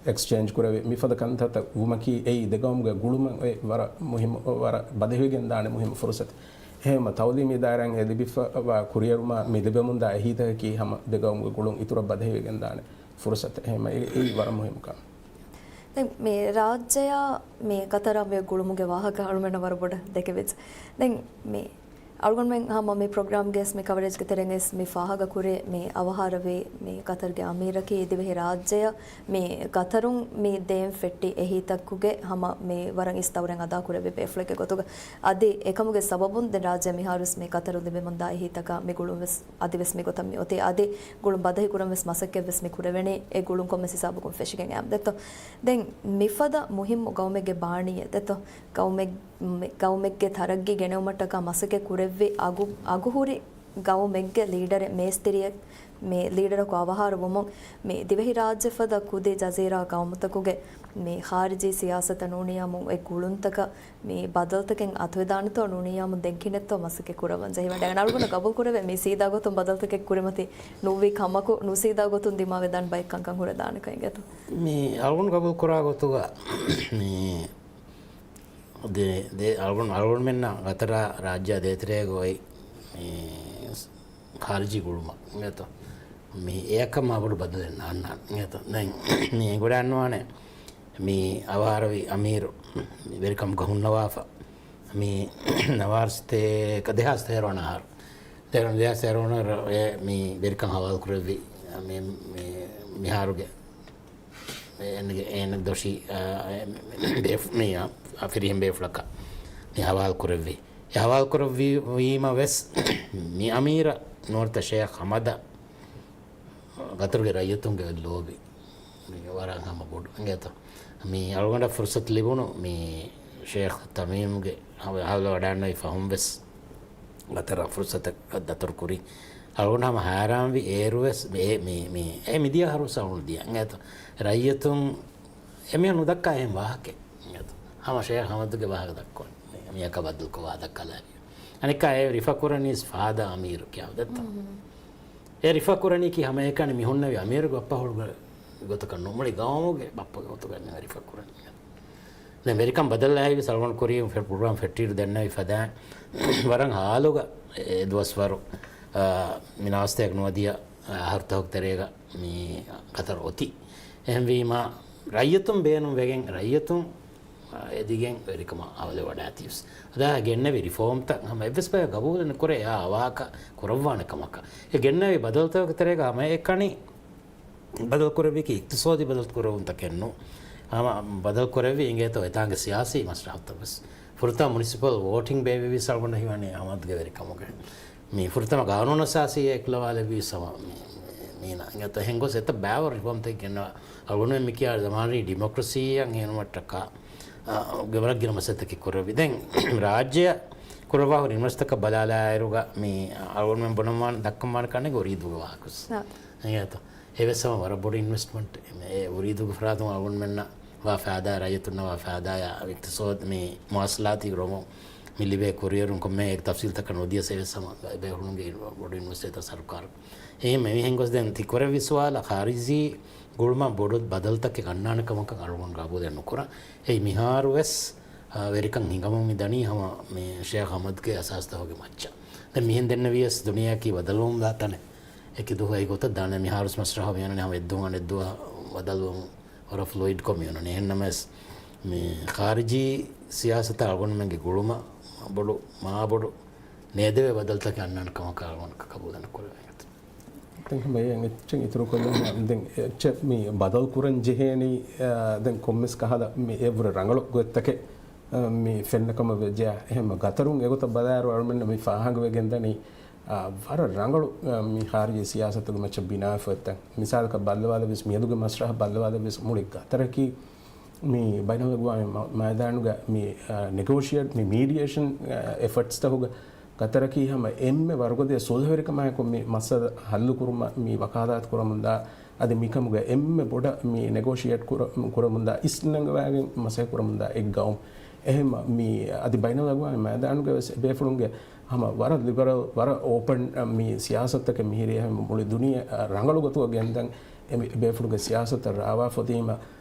އެކްސްޗޭންޖް ކުރެވި މިފަދަ ކަންތައްތައް ވުމަކީ އެއީ ދެގައުމުގެ ގުޅުމަށް އޮތް ވަރަށް މުހިއްމު، ވަރަށް ބަދަހިވެގެންދާނެ މުހިއްމު ފުރުސަތެއް. އެހެންމަ ތައުލީމީ ދާއިރާއިން އެ ލިބިފަވާ ކުރިއެރުމާ މި ލިބެމުންދާ އެހީތަކަކީ ހަމަ ދެގައުމުގެ ގުޅުން އިތުރަށް ބަދަހިވެގެންދާނެ ފުރުސަތެއް. އެހެންމަ އެ، އެއީ ވަރަށް މުހިއްމު ކަމެއް. ދެން މި ރާއްޖެއާ މި ޤަތަރާ މި ގުޅުމުގެ ވާހަކަ އަޅުމެންނަށް ވަރަށް ބޮޑަށް ދެކެވިއްޖެ. ދެން މި އަޅުގަނޑުމެން ހަމަ މި ޕްރޮގްރާމްގެ މި ކަވަރޭޖްގެ ތެރެއިން ވެސް މި ފާހަގަ ކުރޭ މި އަވަހާރަވި މި ޤަތަރުގެ އަމީރަކީ ދިވެހި ރާއްޖެއަށް މި ޤަތަރުން މި ދޭން ފެއްޓި އެހީތަކުގެ ހަމަ މި ވަރަށް އިސް ދައުރެއް އަދާ ކުރެއްވި ބޭފުޅެއްގެ ގޮތުގަ. އަދި އެކަމުގެ ސަބަބުން ދެން ރާއްޖެ މިހާރުވެސް މި ޤަތަރު ލިބެމުންދާ އެހީތަކާ މި ގުޅުން ވެސް އަދިވެސް މިގޮތަށް މި އޮތީ. އަދި ގުޅުން ބަދަހި ކުރަން ވެސް މަސައްކަތް ވެސް މި ކުރެވެނީ އެ ގުޅުން ކޮންމެސް ހިސާބަކުން ފެށިގެން އައި ދެއްތޯ. ދެން މިފަދަ މުހިއްމު ގައުމެއްގެ ބާނީއެއް ދެއްތޯ. ގައުމެއް، މި ގައުމެއްގެ ތަރައްގީ ގެނެވުމަށްޓަކާ މަސައްކަތް ކުރެއްވި އަގު، އަގުހުރި ގައުމެއްގެ ލީޑަރެއް، މޭސްތިރިއެއް، މި ލީޑަރަކު އަވަހާރަ ވުމުން މި ދިވެހި ރާއްޖެ ފަދަ ކުދި ޖަޒީރާ ގައުމުތަކުގެ މި ޚާރިޖީ ސިޔާސަތަށް ނޫނިޔާމު އެ ގުޅުންތަކަށް މި ބަދަލުތަކެއް އަތުވެދާނެތޯ ނޫނިޔާމު ދެން ކިހިނެއްތޯ މަސައްކަތް ކުރައްވަން ޖެހިވަޑައިގަން. އަޅުގަނޑަށް ގަބޫލު ކުރެވޭ މި ސީދާ ގޮތުން ބަދަލުތަކެއް ކުރިމަތި ނުވި ކަމަކު، ނުސީދާ ގޮތުން ދިމާވެދާނެ ބައެއް ކަންކަން ހުރެދާނެ ކަން އިނގޭތޯ. މި އަޅުގަނޑު ގަބޫލު ކުރާ ގޮތުގަ މި ދެ، ދެ، އަޅުގަނޑު، އަޅުގަނޑުމެންނަށް ގަތަރާ ރާއްޖެއާ ދޭތެރޭގަ އޮތް މި ޚާރިޖީ ގުޅުމަށް އިނގޭތޯ. މި އެއަކަށް މާބޮޑު ބަދަލެއް ނާންނާނެ އިނގޭތޯ. ދެން މި އެނގުރާންވާނެ މި އަވާރަވި އަމީރު ވެރިކަމުގަ ހުންނަވާފަ. މި ނަވާރަސްތޭކަ ދެހާސް ތޭރަ ވަނަ އަހަރު، ދެހާސް ތޭރަ ވަނަ އަހަރު އެ މި ވެރިކަން ހަވާލު ކުރެއްވި މި، މި، މިހާރުގެ އޭނަގެ، އޭނަ ދޮށީ، އާ، އެ، ބޭފު-، މި، އާ، ފިރިހެން ބޭފުޅަކަށް މި ހަވާލު ކުރެއްވި. އެ ހަވާލު ކުރެއްވީމަ ވެސް މި އަމީރަށް ނުވަތަ ޝޭޚް ހަމަދަށް ގަތަރުގެ ރައްޔިތުންގެ ލޯބި މި ވަރަށް ހަމަ ބޮޑު އިނގޭތޯ. މި އަޅުގަނޑަށް ފުރުސަތު ލިބުނު މި ޝޭޚް ތަމީމްގެ ހަވާލު ވަޑާންނަވި ފަހުން ވެސް ގަތަރަށް ފުރުސަތަކަށް ދަތުރު ކުރި. އަޅުގަނޑު ހަމަ ހައިރާންވި އޭރުވެސް މި، މި، މި، އެ މިދިޔަ އަހަރު ސައުން ދިޔަ އިނގޭތޯ. ރައްޔިތުން އެމީހުން ނުދައްކާ އެހެން ވާހަކައެއް އިނގޭތޯ. ހަމަ ޝޭޚް ހަމަދުގެ ވާހަކަ ދައްކަވަން މިއަކަށް ބަދަލުކޮށް ވާ ދައްކާލާ. އަނެއްކާ އެ ރިފަ ކުރަނީސް ފާދަ އަމީރު ކިޔާ ދެއްތޯ. އެ ރިފަ ކުރަނީކީ ހަމައެކަނި މި ހުންނެވި އަމީރުގެ ބައްޕަހުޅުގެ ގޮތަކަށް ނޫން، މުޅި ގައުމުގެ ބައްޕަގެ ގޮތުގަ ރިފަ ކުރަނީ. ދެން ވެރިކަން ބަދަލު އައިވި ސަލްމަން ކުރީ ފެ-، ޕްރޮގްރާމް ފެއްޓިއިރު ދެންނެވި ފަދައިން ވަރަށް ހާލުގަ އެ ދުވަސްވަރު، އާ، މި ނާސްތައެއް ނުވަދިޔަ އަހަރުތަކުގެ ތެރޭގަ މި ގަތަރު އޮތީ. އެހެންވީމާ، ރައްޔިތުން ބޭނުން ވެގެން، ރައްޔިތުން، އާ، އެދިގެން ވެރިކަމަށް އަވަލެވަޑާތީވެސް. އަދާ ގެންނެވި ރިފޯމްތައް ހަމަ އެއްވެސް ބަޔަކު ގަބޫލެއް ނުކުރޭ އާ އަވާކަށް ކުރައްވާނެ ކަމަކަށް. އެ ގެންނެވި ބަދަލުތަކުގެ ތެރޭގަ ހަމަ އެކަނި ބަދަލު ކުރެއްވީކީ އިޤްތިޞާދީ ބަދަލު ކުރެވުންތަކެއް ނޫން. ހަމަ ބަދަލު ކުރެއްވީ އިނގޭތޯ އެތާނގެ ސިޔާސީ މަސްލަހަތުތައް ވެސް. ފުރަތަމަ މުނިސިޕަލް ވޯޓިން ބޭއްވި ސަޅުގަނޑަށް ހީވަނީ އަހުމަދުގެ ވެރިކަމުގަ. މި ފުރަތަމަ ޤާނޫނު އަސާސީ އެކުލަވާލެއްވީ ސަމަ-، މި-، މީނަ. އިނގޭތޯ އެހެން ގޮސް އެތައް ބައިވަރު ރިފޯމްތަކެއް ގެންނަވާ. އަޅުގަނޑުމެން މި ކިޔާ ޒަމާނީ ޑިމޮކްރަސީއަށް އެހެންވުމަށްޓަކާ، އާ، ވަރަށް ގިނަ މަސައްކަތްތަކެއް ކުރެއްވި. ދެން ރާއްޖެއަށް ކުރައްވާ ހުރި އިންވެސްޓްތަކަށް ބަލާލާއިރުގަ މި އަޅުގަނޑުމެން ބުނަންވާނެ، ދައްކަންވާނެ ކަންނޭނގެ އުރީދޫގެ ވާހަކަ ވެސް. އާ. އިނގޭތޯ. އެވެސް ހަމަ ވަރަށް ބޮޑު އިންވެސްޓްމަންޓް. އެ އުރީދޫގެ ފަރާތުން އަޅުގަނޑުމެންނަށް ވާ ފައިދާ، ރައްޔިތުންނަށް ވާ ފައިދާއާ، އިޤްތިޞާދު މި މުވާޞަލާތީ ރޮމު މި ލިބޭ ކުރިއެރުން ކޮންމެ އެ ތަފްސީލްތަކަށް ނުދިޔަސް އެވެސް ހަމަ ބޭފުޅުންގެ ބޮޑު އިންވެސްޓް އެތައް ސަރުކާރު. އެހެން މިހެން ގޮސް ދެން ތި ކުރެއްވި ސުވާލަށް ޚާރިޖީ ގުޅުމަށް ބޮޑު ބަދަލުތަކެއް އަންނާނެ ކަމަކަށް އަޅުގަނޑު ގަބޫލެއް ނުކުރަން. އެއީ މިހާރު ވެސް، އާ، ވެރިކަން ހިނގަމުން މި ދަނީ ހަމަ މި ޝޭޚް އަޙްމަދުގެ އަސާސްތަކުގެ މައްޗަށް. ދެން މިހެން ދެންނެވިޔަސް ދުނިޔެއަކީ ބަދަލުވަމުންދާ ތަނެއް. އެކި ދުވަހު އެ ގޮތަށް ދާނެ. މިހާރުސް މަސްރަހަ މިއޮންނަނީ ހަމަ އެއްދުވަހު އަނެއްދުވަހަށް ބަދަލުވަމުން ވަރަށް ފްލުއިޑްކޮށް މިއޮންނަނީ. އެހެންނަމަވެސް މި ޚާރިޖީ ސިޔާސަތަށް އަޅުގަނޑުމެންގެ ގުޅުމަށް ބޮޑު، މާ ބޮޑު ނޭދެވޭ ބަދަލުތަކެއް އަންނާނެ ކަމަކަށް އަޅުގަނޑު ގަބޫލެއް ނުކުރެވޭ. ދެން ހަމަ އެއަށް އެއްޗެއް އިތުރުކޮށްލަން ދެން އެއްޗެއް މި ބަދަލު ކުރަން ޖެހޭނީ، އާ، ދެން ކޮންމެސް ކަހަލަ މި އެއަށްވުރެ ރަނގަޅު ގޮތްތަކެއް، އާ، މި ފެންނަ ކަމަށް ވެއްޖެޔާ. އެހެންމަ ގަތަރުން އެގޮތަށް ބަލާއިރު އަޅުމެންނަށް މި ފާހަގަވެގެންދަނީ، އާ، ވަރަށް ރަނގަޅު، އާ، މި ޚާރިޖީ ސިޔާސަތުގެ މައްޗަށް ބިނާވެފަ އޮތްތަން. މިސާލަކަށް ބައްލަވާލެވިޔަސް މިއަދުގެ މަސްރަހަ ބައްލަވާލެވިޔަސް މުޅި ގަތަރަކީ މި ބައިނަލްއަގްވާމީ މަ-، މައިދާނުގަ މި، އާ، ނެގޯޝިއޭޓް، މި މީޑިއޭޝަން، އާ، އެފަޓްސްތަކުގަ ގަތަރަކީ ހަމަ އެންމެ ވަރުގަދަ ސުލްހަވެރިކަމާއެކު މި މައްސަލަ ހައްލު ކުރުމަށް މި ވަކާލާތު ކުރަމުންދާ، އަދި މިކަމުގަ އެންމެ ބޮޑަށް މި ނެގޯޝިއޭޓް ކުރަ-، ކުރަމުންދާ، އިސްނަންގަވާގެން މަސައްކަތް ކުރަމުންދާ އެއް ގައުމު. އެހެންމަ މި އަދި ބައިނަލްއަގްވާމީ މައިދާނުގަ ވެސް އެބޭފުޅުންގެ ހަމަ ވަރަށް ލިބަރަލް، ވަރަށް އޯޕަން، އަ، މި ސިޔާސަތުތަކެއް މިހިރީ. އެހެން މުޅި ދުނިޔެ، އަ، ރަނގަޅު ގޮތުގަ ގެންދަން އެ މި-، ބޭފުޅުގެ ސިޔާސަތަށް ރާވާފަ ދީމަ،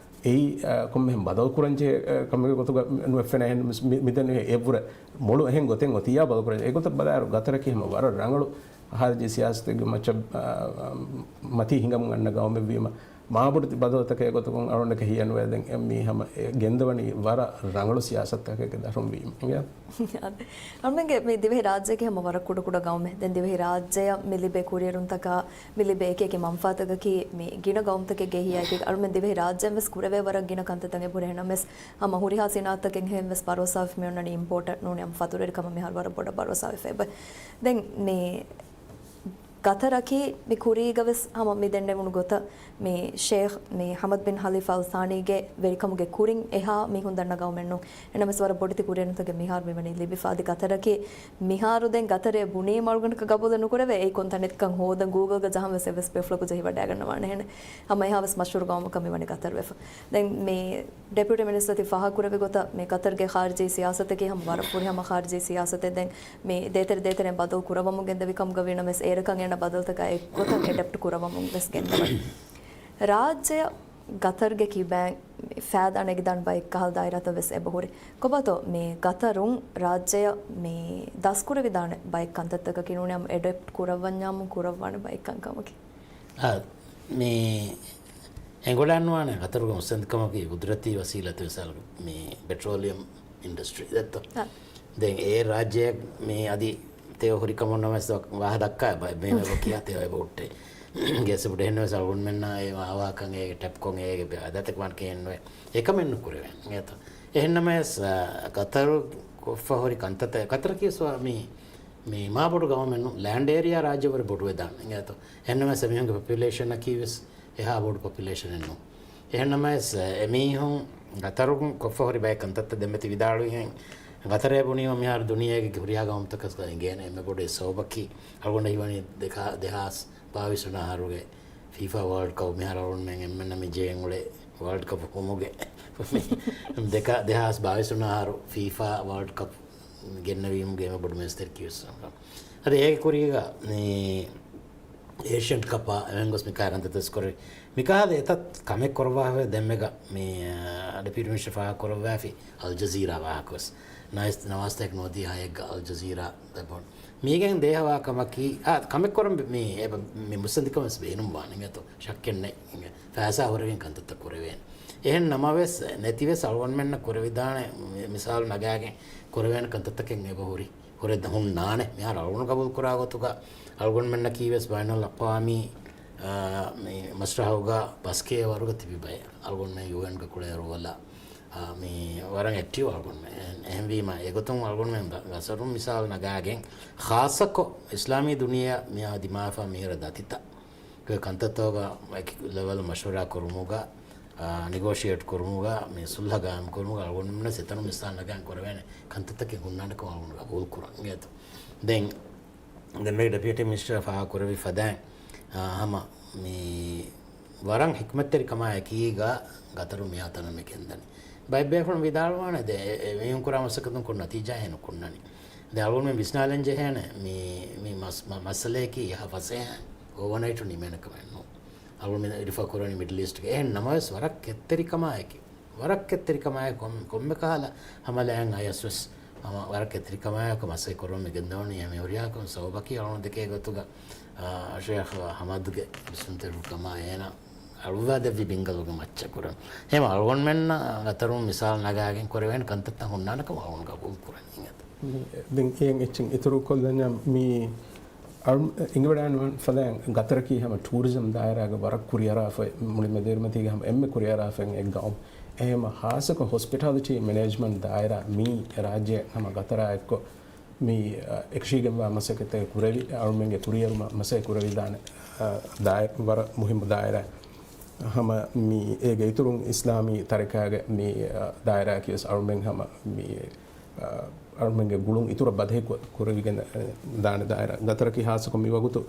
އެއީ، އާ، ކޮންމެހެން ބަދަލުކުރަންޖެހޭ، އާ، ކަމެއްގެ ގޮތުގަ ނުވެފެނޭ ހެން މި-، މިދެން އެ-، އެއްވުރެ މޮޅު އެހެން ގޮތެއް އޮތިއްޔާ ބަދަލުކުރަން. އެގޮތަށް ބަލާއިރު ގަތަރަކީ ހަމަ ވަރަށް ރަނގަޅު ޚާރިޖީ ސިޔާސަތެއްގެ މައްޗަށް، އާ، މަތީ ހިނގަމުން އަންނަ ގައުމެއްވީމަ، މާބޮޑު ތި-، ބަދަލުތަކެއް ގޮތުގަ އަޅުގަނޑަކަށް ހިޔެއްނުވޭ. ދެން އެ މީ ހަމަ އެ ގެންދަވަނީ ވަރަށް ރަނގަޅު ސިޔާސަތުތަކެއްގެ ދަށުން ވީމަ. އަޅުމެންގެ މި ދިވެހި ރާއްޖޭގެ ހަމަ ވަރަށް ކުޑަކުޑަ ގައުމެއް. ދެން ދިވެހި ރާއްޖެއަށް މި ލިބޭ ކުރިއެރުންތަކާ، މި ލިބޭ އެކިއެކި މަންފާތަކަކީ މި ގިނަ ގައުމުތަކެއްގެ ހިޔާއެކީ. އަޅުމެން ދިވެހި ރާއްޖެއިން ވެސް ކުރެވޭ ވަރަށް ގިނަ ކަންތައްތައް އެބަހުރި. އެހެންނަމަވެސް ހަމަ ހުރިހާ ސިނާއަތުތަކެއްހެން ވެސް ބަރޯސާވެފަ މި އޮންނަނީ އިމްޕޯޓަށް ނޫނީ ހަމަ ފަތުރުވެރިކަމަށް މިހާރު ވަރަށް ބޮޑަށް ބަރޯސާވެފަ އެބަ. ދެން މި ގަތަރަކީ މި ކުރީގަ ވެސް ހަމަ މި ދެންނެވުނު ގޮތަށް މި ޝޭޚް މި ޙަމަދު ބިން ޚަލީފާ އަލް ޘާނީގެ ވެރިކަމުގެ ކުރިން އެހާ މީހުން ދަންނަ ގައުމެއް ނޫން. އެހެންނަމަވެސް ވަރަށް ބޮޑެތި ކުރިއެރުންތަކެއް މިހާރު މިވަނީ ލިބިފަ. އަދި ގަތަރަކީ މިހާރު ދެން ގަތަރޭ ބުނީމަ އަޅުގަނޑަކަށް ގަބޫލެއް ނުކުރެވޭ. އެއީ ކޮން ތަނެއްކަން ހޯދަން ގޫގަލްގަ ޖަހަން ވެސް އެއްވެސް ބޭފުޅަކު ޖެހިވަޑައިގަންނަވާނެ. އެހެން ހަމަ އެހާ ވެސް މަޝްހޫރު ގައުމަކަށް މިވަނީ ގަތަރު ވެފަ. ދެން މި ޑެޕިއުޓީ މިނިސްޓަރ ތި ފާހަގަކުރެއްވި ގޮތަށް މި ގަތަރުގެ ޚާރިޖީ ސިޔާސަތަކީ ހަމަ ވަރަށް ފުރިހަމަ ޚާރިޖީ ސިޔާސަތެއް. ދެން މި ދޭތެރެ ދޭތެރެން ބަދަލު ކުރައްވަމުން ގެންދެވި ކަމުގަ ވީނަމަވެސް އޭރަކަށް އޭނަ ބަދަލުތަކާ އެއްގޮތަށް އެޑަޕްޓް ކުރައްވަމުން ވެސް ގެންދަވަނީ. ރާއްޖެއަށް ގަތަރުގެ ކިބައިން ފައިދާ ނެގިދާނެ ބައެއް ކަހަލަ ދާއިރާތައް ވެސް އެބަހުރި. ކޮބާތޯ މި ގަތަރުން ރާއްޖެއަށް މި ދަސްކުރެވިދާނެ ބައެއް ކަންތައްތަކަކީ ނޫނީ ހަމަ އެޑަޕްޓް ކުރައްވަންޏާމު ކުރައްވާނެ ބައެއް ކަންކަމަކީ. އާ، މި އެނގޮޑާންވާނެ ގަތަރުގެ މުއްސަނދިކަމަކީ ޤުދުރަތީ ވަސީލަތު މިސާލު މި ޕެޓްރޯލިއަމް އިންޑަސްޓްރީ ދެއްތޯ؟ އާ. ދެން އެ ރާއްޖެއަށް މި އަދި ތެޔޮ ހުރި ކަމުން ނަމަވެސް ވާހަ ދައްކާ ބަ-، މީހުން އެބަ ކިޔާ ތެޔޮ އެބަ ހުއްޓޭ. ގޭސް ބުޑެހެން ވެސް އަޅުގަނޑުމެންނާ އެ ވާހަކަން އޭގެ ޓެޕްކޮން އޭގެ އަދަތެއް ވާން ކޭންވެ. އެކަމެއް ނުކުރެވޭނެ. އެތޯ؟ އެހެންނަމަވެސް، އާ، ގަތަރު ކޮށްފަ ހުރި ކަންތައްތައް ގަތަރަކީ ސުވާ މި މި މާބޮޑު ގައުމެއް ނޫން، ލޭންޑް އޭރިއާ ރާއްޖެ ވަރަށް ބޮޑުވެދާނެ. އެނގޭތޯ؟ އެހެންނަމަވެސް އެމީހުންގެ ޕޮޕިއުލޭޝަނަކީ ވެސް އެހާ ބޮޑު ޕޮޕިއުލޭޝަނެއް ނޫން. އެހެންނަމަވެސް އެމީހުން ގަތަރު ކޮށްފަ ހުރި ބައެއް ކަންތައްތައް ދެންމެ ތި ވިދާޅުވިހެން، ގަތަރޭ ބުނީމަ މިހާރު ދުނިޔޭގެ ހުރިހާ ގައުމުތަކަސް އިނގޭނެ އެންމެ ބޮޑު ސަބަބަކީ އަޅުގަނޑަށް ހީވަނީ ދެކާ-، ދެހާސް ބާވީސް ވަނަ އަހަރުގެ ފީފާ ވާލްޑް ކަޕް މިހާރު އަޅުގަނޑުމެން އެންމެންނަށް މި ޖެހެން އުޅޭ ވާލްޑް ކަޕް ހުމުގެ ދެކާ ދެހާސް ބާވީސް ވަނަ އަހަރު ފީފާ ވާލްޑް ކަޕް ގެންނެވީމުގެ އެންމެ ބޮޑު މޭޒްތެރިކީ ވެސް. އަދި އޭގެ ކުރީގަ މި އޭޝިއަން ކަޕާ އެހެން ގޮސް މި ކާރި ކަންތައްތައް ކުރި މިކަހަލަ އެތައް ކަމެއް ކުރައްވާފަ ދެންމެގަ މި، އާ، ޑެޕިއުޓީ މިނިސްޓަރ ފާހަގަކުރައްވާފި އަލް ޖަޒީރާ ވާހަކަ ވެސް. ނަވާސް-، ނަވާސްތަކެއް ނުވަދިހަ ހައެއްގަ އަލް ޖަޒީރާ ދެބޮން. މީގެން ދޭހަވާ ކަމަކީ، އާ، ކަމެއް ކުރަން މި، އެބަ-، މި މުއްސަނދިކަމަށް ވެސް ބޭނުންވާނެ އިނގޭތޯ؟ ޝައްކެއް ނެތް. ފައިސާ ހުރެގެން ކަންތައްތައް ކުރެވޭނެ. އެހެން ނަމަވެސް، ނެތިވެސް އަޅުގަނޑުމެންނަށް ކުރެވިދާނެ މި-، މިސާލު ނަގާގެން ކުރެވޭނެ ކަންތައްތަކެއް އެބަ ހުރި. ހުރެ ހުންނާނެ. މިހާރު އަޅުގަނޑު ގަބޫލު ކުރާ ގޮތުގަ އަޅުގަނޑުމެންނަކީ ވެސް ބައިނަލްއަޤްވާމީ، އާ، މި މަސްރަޙުގަ ބަސްކެޔަށް ވަރުގަ ތިބި ބައެއް. އަޅުގަނޑުމެން ޔޫއެންގަ ކުޅޭ ރޯލަށް، އާ، މި ވަރަށް އެކްޓިވް އަޅުގަނޑުމެން. އެހެން-، އެހެންވީމަ އެގޮތުން އަޅުގަނޑުމެން ގަ-، ގަތަރުން މިސާލު ނަގާގެން ޚާއްޞަކޮށް އިސްލާމީ ދުނިޔެއަށް މިއާ ދިމާވެފަ މިހިރަ ދަތިތައް ގެ ކަންތައްތަކުގަ އެކި ލެވެލް މަޝްވަރާ ކުރުމުގަ، އާ، ނެގޯޝިއޭޓް ކުރުމުގަ، މި ސުލްހަ ގާއިމް ކުރުމުގަ އަޅުގަނޑުމެންނަށް އެތަނުން މިސާލު ނަގާން ކުރެވޭނެ ކަންތައްތަކެއް ހުންނާނެކަމަށް އަޅުގަނޑު ގަބޫލު ކުރަން އިނގޭތޯ. ދެން، ދެންމެ ޑެޕިއުޓީ މިނިސްޓަރ ފާހަގަ ކުރެއްވި ފަދައިން، އާ، ހަމަ މި ވަރަށް ހިކްމަތްތެރިކަމާ އެކީގަ ގަތަރު މިހާތަނަށް މި ގެންދަނީ. ބައެއް ބޭފުޅުން ވިދާޅުވާނެ ދެ-، އެ-، އެ-، މީހުން ކުރާ މަސައްކަތުން ކުރު ނަތީޖާއެއް ނުކުންނަނީ. ދެ އަޅުގަނޑުމެން ވިސްނާލަން ޖެހޭނެ މި، މި މަސް-، މަ-، މައްސަލަޔަކީ އެހާ ފަސޭހައިން އޯވަނައިޓު ނިމޭނެ ކަމެއް ނޫން. އަޅުގަނޑުމެން ރިފަ ކުރަނީ މިޑްލް އީސްޓްގެ. އެހެން ނަމަވެސް ވަރަށް ކެތްތެރިކަމާއެކީ، ވަރަށް ކެތްތެރިކަމާއެކު ކޮން-، ކޮންމެ ކަހަލަ ހަމަލާއެއް އަޔަސް ވެސް ހަމަ ވަރަށް ކެތްތެރިކަމާއެކު މަސައްކަތް ކުރަމުން މި ގެންދަވަނީ. އެހެން ހުރިހާ ކަމެއް ސަބަބަކީ އަޅުގަނޑު ދެކޭ ގޮތުގަ، އާ، ޝޭޚް ހަމަދުގެ ވިސްނުންތެރިކަމާ އޭނަ އަޅުވާ ދެއްވި ބިންގަލުގެ މައްޗަށް ކުރަން. އެހެން އަޅުގަނޑުމެންނަށް ގަތަރުން މިސާލު ނަގާގެން ކުރެވޭނެ ކަންތައްތައް ހުންނާނެކަމަށް އަޅުގަނޑު ގަބޫލު ކުރަނީ. ދެން އެއިން އެއްޗެއް އިތުރު ކޮށްލަންޏާ މި އަޅު-، އިނގިވަޑައިން ފަދައިން ގަތަރަކީ ހަމަ ޓޫރިޒަމް ދާއިރާގެ ވަރަށް ކުރިއަރާފަ މުޅި މެދުއިރުމަތީގެ ހަމަ އެންމެ ކުރިއަރާފައިން އެއް ގައުމު. އެހެން ހާއްސަކޮށް ހޮސްޕިޓާލިޓީ މެނޭޖްމަންޓް ދާއިރާ މީ ރާއްޖެ ހަމަ ގަތަރާ އެއްކޮށް މި، އަ، އެކަށީގެންވާ މަސައްކަތެއް ކުރެވި، އަޅުމެންގެ ކުރިއެރުމަށް މަސައްކަތް ކުރެވިދާނެ، އަ، ދާއި-، ވަރަށް މުހިއްމު ދާއިރާ. ހަމަ މި އޭގެ އިތުރުން އިސްލާމީ ތަރިކާގެ މި، އަ، ދާއިރާއަކީ ވެސް އަޅުމެން ހަމަ މި، އަ، އަޅުމެންގެ ގުޅުން އިތުރަށް ބަދަހި ކު-، ކުރެވިގެން، އަ، ދާނެ ދާއިރާ. ގަތަރަކީ ހާއްސަކޮށް މި ވަގުތު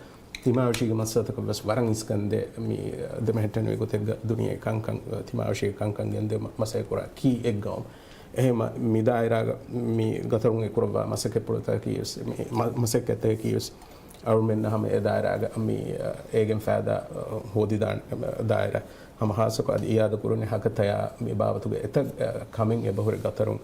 ތިމާވެށީގެ މައްސަލަތަކަށް ވެސް ވަރަށް އިސްކަންދޭ މި ދެމެހެއްޓެނިވި ގޮތެއްގަ ދުނިޔެ ކަންކަން، ތިމާވެށީގެ ކަންކަން ގެންދެވުމަށް މަސައްކަތް ކުރާ ކީ އެއް ގައުމު. އެހެން މި ދާއިރާގަ މި ގަތަރުން އެ ކުރައްވާ މަސައްކަތްޕުޅުތަކަކީ ވެސް، މި މަ-، މަސައްކަތްތަކަކީ ވެސް އަޅުމެންނަށް ހަމަ އެ ދާއިރާގަ މި، އަ، އޭގެން ފައިދާ، އަ، ހޯދިދާނެ، އަ، ދާއިރާ ހަމަ ހާއްސަކޮށް އަދި އިއާދަ ކުރުނީ ހަކަތަޔާ މި ބާވަތުގެ އެތައް، އަ، ކަމެއް އެބަހުރި ގަތަރުން،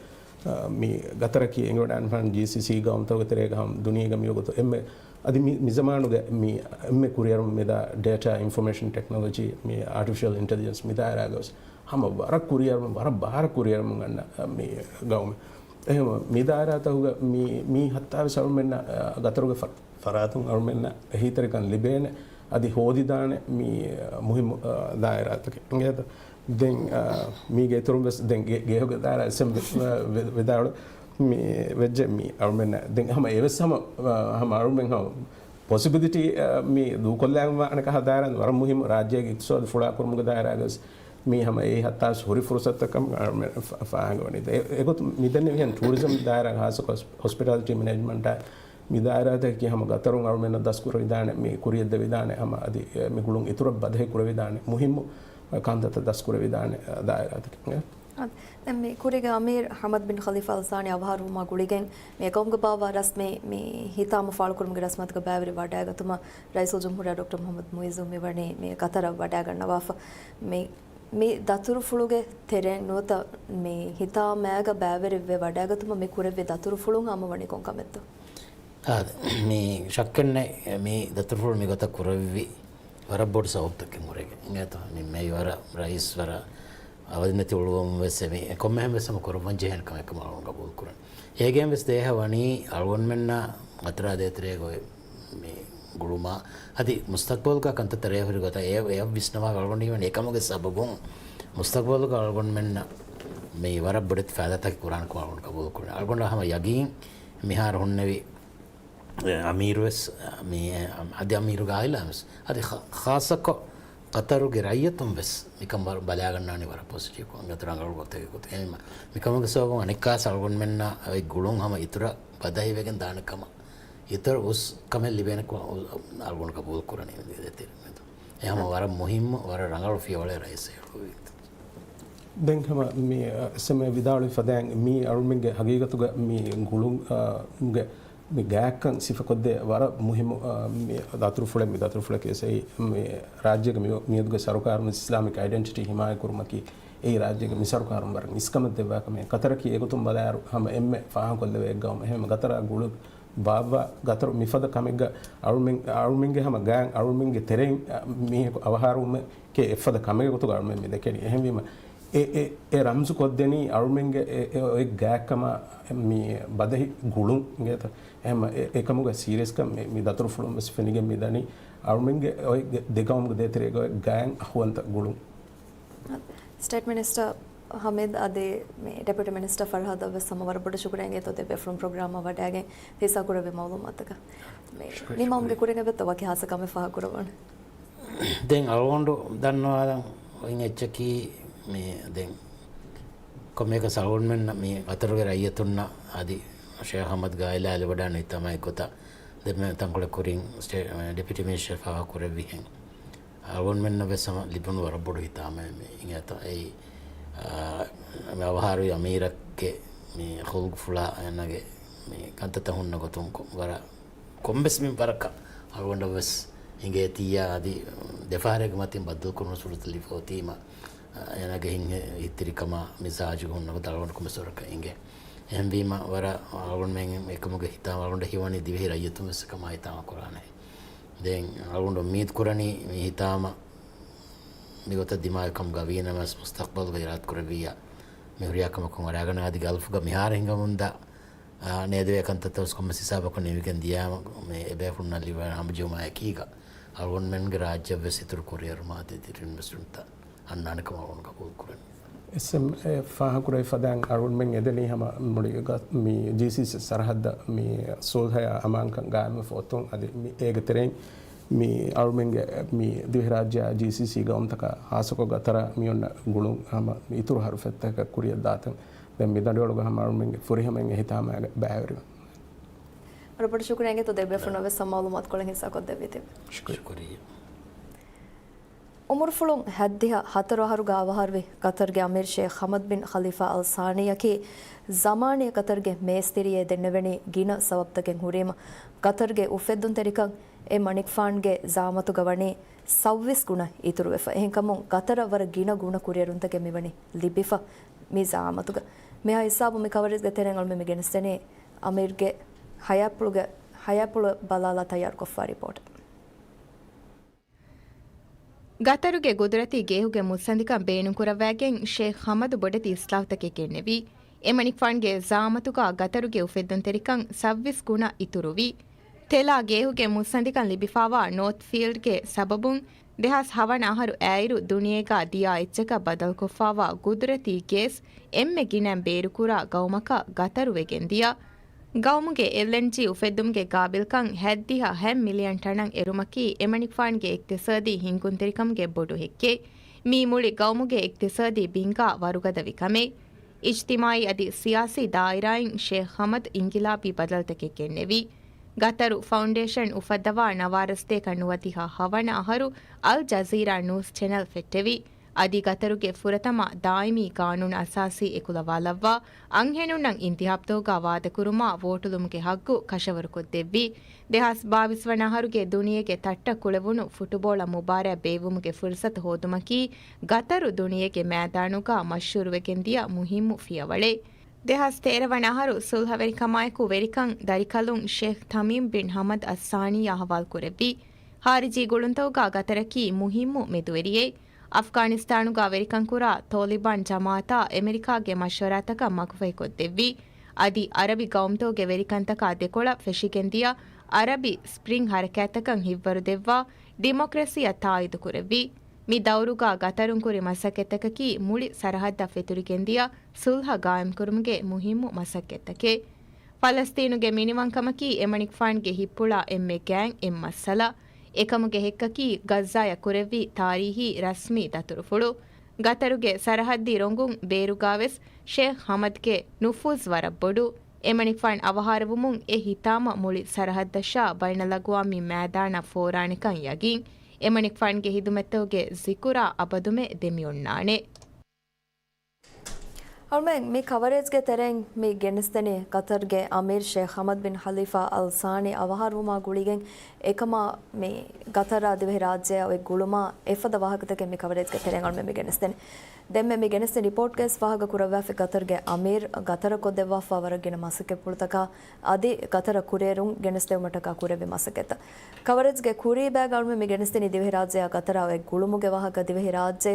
އަ، މި ގަތަރަކީ އެނގިވަޑާން ފަން ޖީސީސީ ގައުމުތަކުގެ ތެރޭގަ ހަމަ ދުނިޔޭގަ މިވަގުތު އެންމެ، އަދި މި، މި ޒަމާނުގެ މި އެންމެ ކުރިއަރުމަށް މިދާ ޑޭޓާ އިންފޮމޭޝަން ޓެކްނޮލޮޖީ، މި އާޓިފިޝަލް އިންޓެލިޖެންސް މި ދާއިރާގަ ވެސް ހަމަ ވަރަށް ކުރިއަރުމަށް، ވަރަށް ބާރަށް ކުރިއަރުމަށް އަންނަ، އަ، މި ގައުމެއް. އެހެން މި ދާއިރާތަކުގަ މި، މީ ހައްތާވީސް އަޅުމެންނަށް، އަ، ގަތަރުގެ ފަ-، ފަރާތުން އަޅުމެންނަށް އެހީތެރިކަން ލިބޭނެ، އަދި ހޯދިދާނެ މި، އަ، މުހިއްމު، އަ، ދާއިރާތަކެއް. އިނގޭތަ؟ ދެން، އަ، މީގެ އިތުރުން ވެސް ދެން ގެ-، ގޭހުގެ ދާއިރާ އެސްއެމް ވެ-، ވެ-، ވެދާޅު މި ވެއްޖެ މި އަޅުމެންނަށް. ދެން ހަމަ އެވެސް ހަމަ، އަ، ހަމަ އަޅުމެން ހަމަ ޕޮސިބިލިޓީ، އަ، މި ދޫކޮށްލާން ވާނެ ކަހަލަ ދާއިރާ ވަރަށް މުހިއްމު ރާއްޖޭގެ އިޤްތިޞާދު ފުޅާކުރުމުގެ ދާއިރާގަސް މީ ހަމަ އެއީ ހައްތާވީސް ހުރި ފުރުސަތަކަށް ފާ-، ފާހަގަވަނީ. އެ-، އެގޮތުން މިދެންނެވިހެން ޓޫރިޒަމް ދާއިރާ ހާއްސަކޮށް ހޮސްޕިޓާލިޓީ މެނޭޖްމަންޓާ މި ދާއިރާތަކަކީ ހަމަ ގަތަރުން އަޅުމެންނަށް ދަސްކުރެވިދާނެ، މި ކުރިއަށް ދެވިދާނެ، ހަމަ އަދި މި ގުޅުން އިތުރަށް ބަދަހި ކުރެވިދާނެ މުހިއްމު ކަންތައްތައް ދަސްކުރެވިދާނެ ދާއިރާތަކެއް. އަދި ދެން މި ކުރީގެ އަމީރު ހަމަދު ބިން ޚަލީފާ އަލް ސާނީ އަވަހާރަވުމާ ގުޅިގެން މި އެކަމުގެ ބާއްވާ ރަސްމީ މި ހިތާމަ ފާޅުކުރުމުގެ ރަސްމަތުގެ ބައިވެރި ވަޑައިގަތުމަށް ރައީސުލްޖުމްހޫރިއްޔާ ޑޮކްޓަރ މުޙައްމަދު މުޢިއްޒު މިވަނީ މި ގަތަރަށް ވަޑައިގަންނަވާފަ. މި، މި ދަތުރުފުޅުގެ ތެރެއިން ނުވަތަ މި ހިތާމައިގަ ބައިވެރިވެ ވަޑައިގަތުމަށް މި ކުރެއްވި ދަތުރުފުޅުން ހަމަވަނީ ކޮން ކަމެއްތޯ؟ އާދެ، މި ޝައްކެއްނެތް، މި ދަތުރުފުޅު މި ގޮތަށް ކުރެއްވި ވަރަށް ބޮޑު ސަބަބުތަކެއް ހުރެގެން. އިނގޭތޯ؟ މި މެޔަރ ރައީސް ވަރަށް އަވަދިނެތި އުޅުއްވަމުން ވެސް އެ މި ކޮންމެހެން ވެސް ހަމަ ކުރައްވަން ޖެހޭނެ ކަމެއްކަމަށް އަޅުގަނޑު ގަބޫލުކުރަން. އޭގެން ވެސް ދޭހަ ވަނީ އަޅުގަނޑުމެންނަށް ގަތަރާ ދޭތެރޭގަ އޮތް މި ގުޅުމާ އަދި މުސްތަޤްބަލުގަ ކަންތައްތައް ރޭވިހުރި ގޮތަށް އެ، އެއަށް ވިސްނަވާ އަޅުގަނޑުމެން އެކަމުގެ ސަބަބުން މުސްތަޤްބަލުގަ އަޅުގަނޑުމެންނަށް މި ވަރަށް ބޮޑެތި ފައިދާތަކެއް ކުރާނެ ކަމަށް އަޅުގަނޑު ގަބޫލުކުރަން. އަޅުގަނޑަށް ހަމަ ޔަގީން މިހާރު ހުންނެވި އެ، އަމީރު ވެސް، މި، އަދި އަމީރުގެ އާއިލާ ވެސް، އަދި ޚާ-، ޚާއްޞަކޮށް ޤަތަރުގެ ރައްޔިތުން ވެސް މިކަން ބަ-، ބަލާގަންނާނީ ވަރަށް ޕޮޒިޓިވްކޮށް، އަނގަތަ ރަނގަޅު ގޮތެއް ގޮތުން. އެހެންވީމަ، މިކަމުގެ ސަބަބުން އަނެއްކާސް އަޅުގަނޑުމެންނަށް އޮތް ގުޅުން ހަމަ އިތުރަށް ބަދަހިވެގެން ދާނެ ކަމަށް، އިތުރަށް އުސް ކަމެއް ލިބޭނެ ކަމަށް އަޅުގަނޑު ގަބޫލު ކުރަނީ ދޭތެރޭ. އެ ހަމަ ވަރަށް މުހިއްމު، ވަރަށް ރަނގަޅު ފިޔަވަޅެއް ރައީސް ހެޔޮވީ. ދެން ހަމަ މި، އަ، އެސްއެމްއޭ ވިދާޅުވި ފަދައިން މީ އަޅުމެންގެ ހަގީގަތުގަ މި ގުޅުން، އަ، ގެ މި ގާތްކަން ސިފަކޮށްދޭ ވަރަށް މުހިއްމު، އަ، މި ދަތުރުފުޅެއް، މި ދަތުރުފުޅަކީ އެއީ މި ރާއްޖޭގެ މި، މިއަދުގެ ސަރުކާރުން އިސްލާމިކް އައިޑެންޓިޓީ ހިމާޔަތް ކުރުމަކީ އެއީ ރާއްޖޭގެ މި ސަރުކާރުން ވަރަށް އިސްކަމެއް ދެއްވާ ކަމެއް. ޤަތަރަކީ އެގޮތުން ބަލާއިރު ހަމަ އެންމެ ފާހަގަކޮށްލެވޭ ގައުމެއް. އެހެންވެ ގަތަރާ ގުޅު ބާއްވާ ގަތަރު މިފަދަ ކަމެއްގަ އަޅުމެން، އަޅުމެންގެ ހަމަ ގާތް އަޅުމެންގެ ތެރެއިން، އަ، މީހަކު އަވަހާރަވުމެކޭ އެއްފަދަ ކަމެއްގެ ގޮތުގަ އަޅުމެން މި ދެކެނީ. އެހެންވީމަ، އެ، އެ، އެ ރަމްޒު ކޮށްދެނީ އަޅުމެންގެ އެ، އެ އޮތް ގާތްކަމާ މި ބަދަހި ގުޅުން އިނގޭތަ؟ އެހެންމަ އެ، އެކަމުގެ ސީރިއަސްކަން މި، މި ދަތުރުފުޅުން ވެސް ފެނިގެން މި ދަނީ އަޅުމެންގެ އޮތް ގެ-، ދެ ގައުމުގެ ދޭތެރޭގަ އޮތް ގާތް އަހުވަންތަ ގުޅުން. ސްޓޭޓް މިނިސްޓަރ ހަމީދު އަދި މި ޑެޕިއުޓީ މިނިސްޓަރ ފަރްހާދަށް ވެސް ހަމަ ވަރަށް ބޮޑަށް ޝުކުރިއްޔާ އިނގޭތޯ ދެބޭފުޅުން ޕްރޮގްރާމަށް ވަޑައިގެން ހިއްސާ ކުރެއްވި މައުލޫމާތަކަށް. މި، ޝުކުރިއްޔާ، ނިމާމްގެ ޝުކުރިއްޔާ. ކުރިން އެބައޮތްތޯ ވަކި ހާއްސަ ކަމެއް ފާހަގަކުރައްވާނެ؟ ދެން އަޅުގަނޑު ދަންނަވާލަން އޮތް އެއްޗަކީ މި ދެން ކޮންމެއަކަސް އަޅުގަނޑުމެންނަށް މި ގަތަރުގެ ރައްޔިތުންނަށް އަދި ޝޭޚް އަޙްމަދުގެ އާއިލާއާ ލިބިވަޑައިގަންނަވާ ހިތާމައެއްގޮތަށް ދެންމެ ތަންކޮޅެއް ކުރިން ސްޓޭޓް، ޑެޕިއުޓީ މިނިސްޓަރ ފާހަގަކުރެއްވިހެން އަޅުގަނޑުމެންނަށް ވެސް ހަމަ ލިބުނު ވަރަށް ބޮޑު ހިތާމައެއް މި އިނގޭތޯ. އެއީ، އާ، މި އަވަހާރަވި އަމީރެއްގެ މި ޚުލްޤުފުޅާ އޭނާގެ މި ކަންތައްތައް ހުންނަ ގޮތުން ކޮ-، ވަރަށް ކޮންމެސް މިންވަރަކަށް އަޅުގަނޑަށް ވެސް އިނގޭތީއްޔާ އަދި ދެފަހަރެއްގެ މަތިން ބައްދަލުކުރުމުގެ ސުރަތަށް ލިބިފަ އޮތީމަ، އޭނާގެ ހިތް-، ހިތްތިރިކަމާ މިޒާޖުގެ ހުންނަ ގޮތަށް އަޅުގަނޑު ކޮންމެސް ވަރަކަށް އިނގޭ. އެހެންވީމަ ވަރަށް އަޅުގަނޑުމެން އެކަމުގެ ހިތާމަ އަޅުގަނޑަށް ހީވަނީ ދިވެހި ރައްޔިތުން ވެސް އެކަމާ ހިތާމަ ކުރާނެ. ދެން އަޅުގަނޑު އުއްމީދު ކުރަނީ މި ހިތާމަ މިގޮތަށް ދިމާވި ކަމުގަ ވީނަމަވެސް މުސްތަޤްބަލުގަ އިރާދަކުރެއްވިއްޔާ މި ހުރިހާ ކަމަކުން އަރާގަނެ އަދި ގަލްފުގަ މިހާރު ހިނގަމުންދާ އާ، ނޭދެވޭ ކަންތައްތައް ވެސް ކޮންމެސް ހިސާބަކުން ނިމިގެން ދިޔާމަ، މި އެބޭފުޅުންނަށް ލިބޭ ހަމަޖެހުމާ އެކީގަ، އަޅުގަނޑުމެންގެ ރާއްޖެއަށް ވެސް އިތުރު ކުރިއެރުމާ އަދި ދިރި އިންވެސްޓްމަންޓްތައް އަންނާނެ ކަމަށް އަޅުގަނޑު ގަބޫލު ކުރަނީ. އެސްއެމްއޭ ފާހަގަކުރެވި ފަދައިން އަޅުގަނޑުމެން އެދެނީ ހަމަ މުޅި ގަ-، މި ޖީސީސީ ސަރަހައްދަށް މި ސުލްހަޔާ އަމާންކަން ގާއިމްވެފަ އޮތުން އަދި މި އޭގެ ތެރެއިން މި އަޅުގަނޑުމެންގެ މި ދިވެހިރާއްޖެއާ ޖީސީސީ ގައުމުތަކާ ހާއްސަކޮށް ގަތަރަށް މި އޮންނަ ގުޅުން ހަމަ މި އިތުރު ހަރުފަތްތަކަށް ކުރިއަށް ދާތަން. ދެން މި ދަނޑިވަޅުގަ ހަމަ އަޅުމެންގެ ފުރިހަމައިން އެހިތާމައިގަ ބައިވެރިވަން. ވަރަށް ބޮޑަށް ޝުކުރިއްޔާ އިނގޭތޯ ދެބޭފުޅުންނަށް ވެސް ހަމަ މައުލޫމާތުކޮޅެއް ހިއްސާކޮށްދެއްވީތީ. ޝުކުރިއްޔާ. އުމުރުފުޅުން ހައްދިހަ ހަތަރު އަހަރުގަ އަވަހާރަވި ގަތަރުގެ އަމީރު ޝޭޚް ހަމަދު ބިން ޚަލީފާ އަލް ސާނީއަކީ، ޒަމާނީ ގަތަރުގެ މޭސްތިރިއޭ ދެންނެވެނީ ގިނަ ސަބަބުތަކެއް ހުރީމަ، ގަތަރުގެ އުފެއްދުންތެރިކަން އެ މަނިކުފާނުގެ ޒައާމަތުގަ ވަނީ ސައުވީސް ގުނަ އިތުރުވެފަ. އެހެންކަމުން، ގަތަރަށް ވަރަށް ގިނަ ގުނަ ކުރިއެރުންތަކެއް މިވަނީ ލިބިފަ މި ޒައާމަތުގަ. މިހާ ހިސާބު މި ކަވަރޭޖްގެ ތެރެއިން އަޅުމެން މި ގެނެސްދެނީ އަމީރުގެ ހަޔާތްޕުޅުގެ، ހަޔާތްޕުޅު ބަލާލާ ތައްޔާރުކޮށްފާ ރިޕޯޓެއް. ގަތަރުގެ ގުދުރަތީ ގޭހުގެ މުއްސަނދިކަން ބޭނުންކުރައްވައިގެން ޝޭޚް ހަމަދު ބޮޑެތި އިސްލާހުތަކެއް ގެންނެވި. އެމަނިކުފާނުގެ ޒައާމަތުގަ ގަތަރުގެ އުފެއްދުންތެރިކަން ސައުވީސް ގުނަ އިތުރުވި. ތެލާ ގޭހުގެ މުއްސަނދިކަން ލިބިފާވާ ނޯތް ފީލްޑްގެ ސަބަބުން، ދެހާސް ހަވަނަ އަހަރު އައިރު ދުނިޔޭގަ ދިޔާ އެއްޗަކަށް ބަދަލުކޮށްފާވާ ގުދުރަތީ ގޭސް އެންމެ ގިނައިން ބޭރުކުރާ ގައުމަކަށް ގަތަރު ވެގެން ދިޔަ. ގައުމުގެ އެލްއެންޖީ އުފެއްދުމުގެ ގާބިލްކަން ހައްދިހަ ހަ މިލިއަން ޓަނަށް އެރުމަކީ، އެމަނިކުފާނުގެ އިޤްތިޞާދީ ހިންގުންތެރިކަމުގެ ބޮޑު ހެއްކެއް. މީ މުޅި ގައުމުގެ އިޤްތިޞާދީ ބިންގާ ވަރުގަދަވި ކަމެއް. އިޖްތިމާޢީ އަދި ސިޔާސީ ދާއިރާއިން ޝޭޚް ހަމަދު އިންގިލާބީ ބަދަލުތަކެއް ގެންނެވި. ގަތަރު ފައުންޑޭޝަން އުފައްދަވާ ނަވާރަ ސަތޭކަ ނުވަދިހަ ހަވަނަ އަހަރު އަލް ޖަޒީރާ ނޫސް ޗެނަލް ފެއްޓެވި. އަދި ގަތަރުގެ ފުރަތަމަ ދާއިމީ ގާނޫނު އަސާސީ އެކުލަވާލައްވާ، އަންހެނުންނަށް އިންތިހާބްތަކުގަ ވާދަކުރުމާ ވޯޓުލުމުގެ ހައްގު ކަށަވަރުކޮށްދެއްވި. ދެހާސް ބާވީސް ވަނަ އަހަރުގެ ދުނިޔޭގެ ތައްޓަށް ކުޅެވުނު ފުޓުބޯޅަ މުބާރާތް ބޭއްވުމުގެ ފުރުސަތު ހޯދުމަކީ، ގަތަރު ދުނިޔޭގެ މައިދާނުގަ މަޝްހޫރުވެގެން ދިޔަ މުހިއްމު ފިޔަވަޅެއް. ދެހާސް ތޭރަ ވަނަ އަހަރު ސުލްހަވެރިކަމާއެކު ވެރިކަން ދަރިކަލުން ޝޭޚް ތަމީމް ބިން ހަމަދު އައްސާނީ އަހުވާލު ކުރެއްވި. ޚާރިޖީ ގުޅުންތަކުގަ ގަތަރަކީ މުހިއްމު މެދުވެރިއެއް. އަފްޣާނިސްތާނުގަ ވެރިކަންކުރާ ތޯލިބާން ޖަމާއަތާ އެމެރިކާގެ މަޝްވަރާތަކަށް މަގުފަހިކޮށްދެއްވި. އަދި އަރަބި ގައުމުތަކުގެ ވެރިކަންތަކާ ދެކޮޅަށް ފެށިގެންދިޔަ އަރަބި ސްޕްރިންގް ހަރަކާތްތަކަށް ހިތްވަރުދެއްވާ ޑިމޮކްރަސީއަށް ތާއީދު ކުރެއްވި. މި ދައުރުގަ ގަތަރުން ކުރި މަސައްކަތްތަކަކީ މުޅި ސަރަހައްދަށް ފެތުރިގެންދިޔަ ސުލްހަ ގާއިމްކުރުމުގެ މުހިއްމު މަސައްކަތްތަކެއް. ފަލަސްތީނުގެ މިނިވަންކަމަކީ އެމަނިކުފާނުގެ ހިތްޕުޅާ އެންމެ ގާތް އެއް މައްސަލަ. އެކަމުގެ ހެއްކަކީ ގައްޒާޔަށް ކުރެއްވި ތާރީހީ ރަސްމީ ދަތުރުފުޅު. ގަތަރުގެ ސަރަހައްދީ ރޮނގުން ބޭރުގަވެސް ޝޭޚް ހަމަދުގެ ނުފޫޒު ވަރަށް ބޮޑު. އެމަނިކުފާނު އަވަހާރަވުމުން އެ ހިތާމަ މުޅި ސަރަހައްދަށާ ބައިނަލްއަގުވާމީ މައިދާނަށް ފޯރާނެކަން ޔަގީން. އެމަނިކުފާނުގެ ހިދުމަތްތަކުގެ ޒިކުރާ އަބަދުމެ ދެމިއޮންނާނެ. އަޅުމެން މި ކަވަރޭޖްގެ ތެރެއިން މި ގެނެސްދެނީ ގަތަރުގެ އަމީރު ޝޭޚް ހަމަދު ބިން ޚަލީފާ އަލް ސާނީ އަވަހާރަވުމާ ގުޅިގެން އެކަމާ މި ގަތަރާ ދިވެހިރާއްޖެއަށް އޮތް ގުޅުމާ އެފަދަ ވާހަކަތަކެއް މި ކަވަރޭޖްގެ ތެރެއިން އަޅުމެން މި ގެނެސްދެނީ. ދެންމެ މި ގެނެސްދިން ރިޕޯޓްގައި ވާހަކަ ކުރައްވާފި ގަތަރުގެ އަމީރު ގަތަރަށް ކޮށްދެއްވާފާ ވަރަށް ގިނަ މަސައްކަތްޕުޅުތަކާ އަދި ގަތަރަށް ކުރިއެރުން ގެނެސްދެވުމަށްޓަކާ ކުރެއްވި މަސައްކަތްތައް. ކަވަރޭޖްގެ ކުރީ ބަޔަކު އަޅުމެން މި ގެނެސްދިނީ ދިވެހިރާއްޖެއާ ގަތަރާ އޮތް ގުޅުމުގެ ވާހަކަ ދިވެހިރާއްޖެ،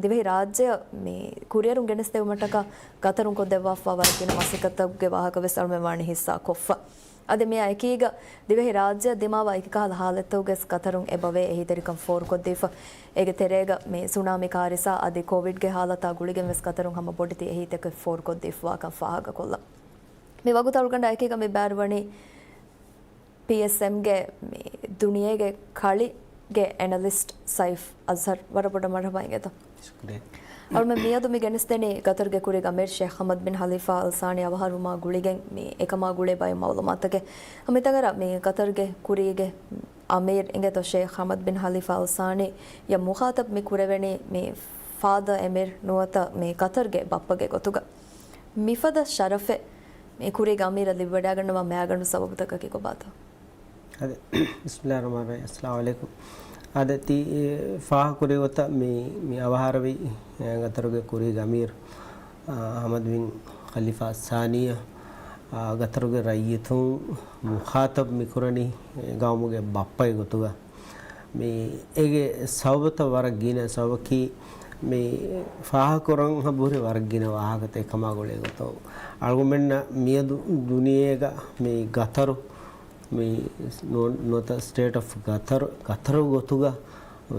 ދިވެހިރާއްޖެއަށް މި ކުރިއެރުން ގެނެސްދެވުމަށްޓަކާ ގަތަރުން ކޮށްދެއްވާފާ ވަރަށް ގިނަ މަސައްކަތްތަކުގެ ވާހަކަ ވެސް އަޅުމެން ވާނީ ހިއްސާ ކޮށްފަ. އަދި މިއާ އެކީގަ ދިވެހިރާއްޖެއަށް ދިމާވާ އެކިކަހަލަ ހާލަތްތަކުގަސް ގަތަރުން އެބަވޭ އެހީތެރިކަން ފޯރުކޮށްދީފަ. އޭގެ ތެރޭގަ މި ސުނާމީ ކާރިސާ އަދި ކޯވިޑްގެ ހާލަތާ ގުޅިގެން ވެސް ގަތަރުން ހަމަ ބޮޑެތި އެހީތަކެއް ފޯރުކޮށްދީފަވާކަން ފާހަގަކޮށްލަން. މި ވަގުތު އަޅުގަނޑާ އެކީގަ މި ބައިވެރިވަނީ ޕީއެސްއެމްގެ މި ދުނިޔޭގެ ކަޅިގެ އެނަލިސްޓް ސައިފް އަޒްހަރް. ވަރަށް ބޮޑަށް މަރުޙަބާ އިނގޭތޯ. ޝުކުރިއްޔާ. އަޅުމެން މިއަދު މި ގެނެސްދެނީ ގަތަރުގެ ކުރީގެ އަމީރު ޝޭޚް ހަމަދު ބިން ޚަލީފާ އަލް ސާނީ އަވަހާރަވުމާ ގުޅިގެން މި އެކަމާ ގުޅޭ ބައެއް މައުލޫމާތުތަކެއް. ހަމައެކަނި މި ގަތަރުގެ ކުރީގެ އަމީރު އިނގޭތޯ ޝޭޚް ހަމަދު ބިން ޚަލީފާ އަލް ސާނީ ޔަށް މުޚާޠަބް މި ކުރެވެނީ މި ފާދަ އެމީރު ނުވަތަ މި ގަތަރުގެ ބައްޕަގެ ގޮތުގަ. މިފަދަ ޝަރަފެއް މި ކުރީގެ އަމީރަށް ލިބިވަޑައިގަންނަވާ މައިގަނޑު ސަބަބުތަކަކީ ކޮބާތޯ؟ އަދި، ބިސްމިﷲ ރަޙްމާނި ރަޙީމް. އައްސަލާމު ޢަލައިކުމް. އާދެ، ތި، އެ، ފާހަގަކުރި ގޮތަށް މި، މި އަވަހާރަވި، އެ، ގަތަރުގެ ކުރީގެ އަމީރު، އާ، ހަމަދު ބިން ޚަލީފާ އައްސާނީއަށް، އާ، ގަތަރުގެ ރައްޔިތުން މުޚާޠަބް މިކުރަނީ، އެ، ގައުމުގެ ބައްޕަގެ ގޮތުގަ. މި އޭގެ ސަބަބުތައް ވަރަށް ގިނަ ސަބަބަކީ، މި ފާހަގަކުރަން ހަ ބުރި ވަރަށް ގިނަ ވާހަކަތައް އެކަމާ ގުޅޭ ގޮތަށް. އަޅުގަނޑުމެންނަށް މިއަދު ދުނިޔޭގަ މި ގަތަރު، މި ނު-، ނުވަތަ ސްޓޭޓް އޮފް ގަތަރު، ގަތަރު ގޮތުގަ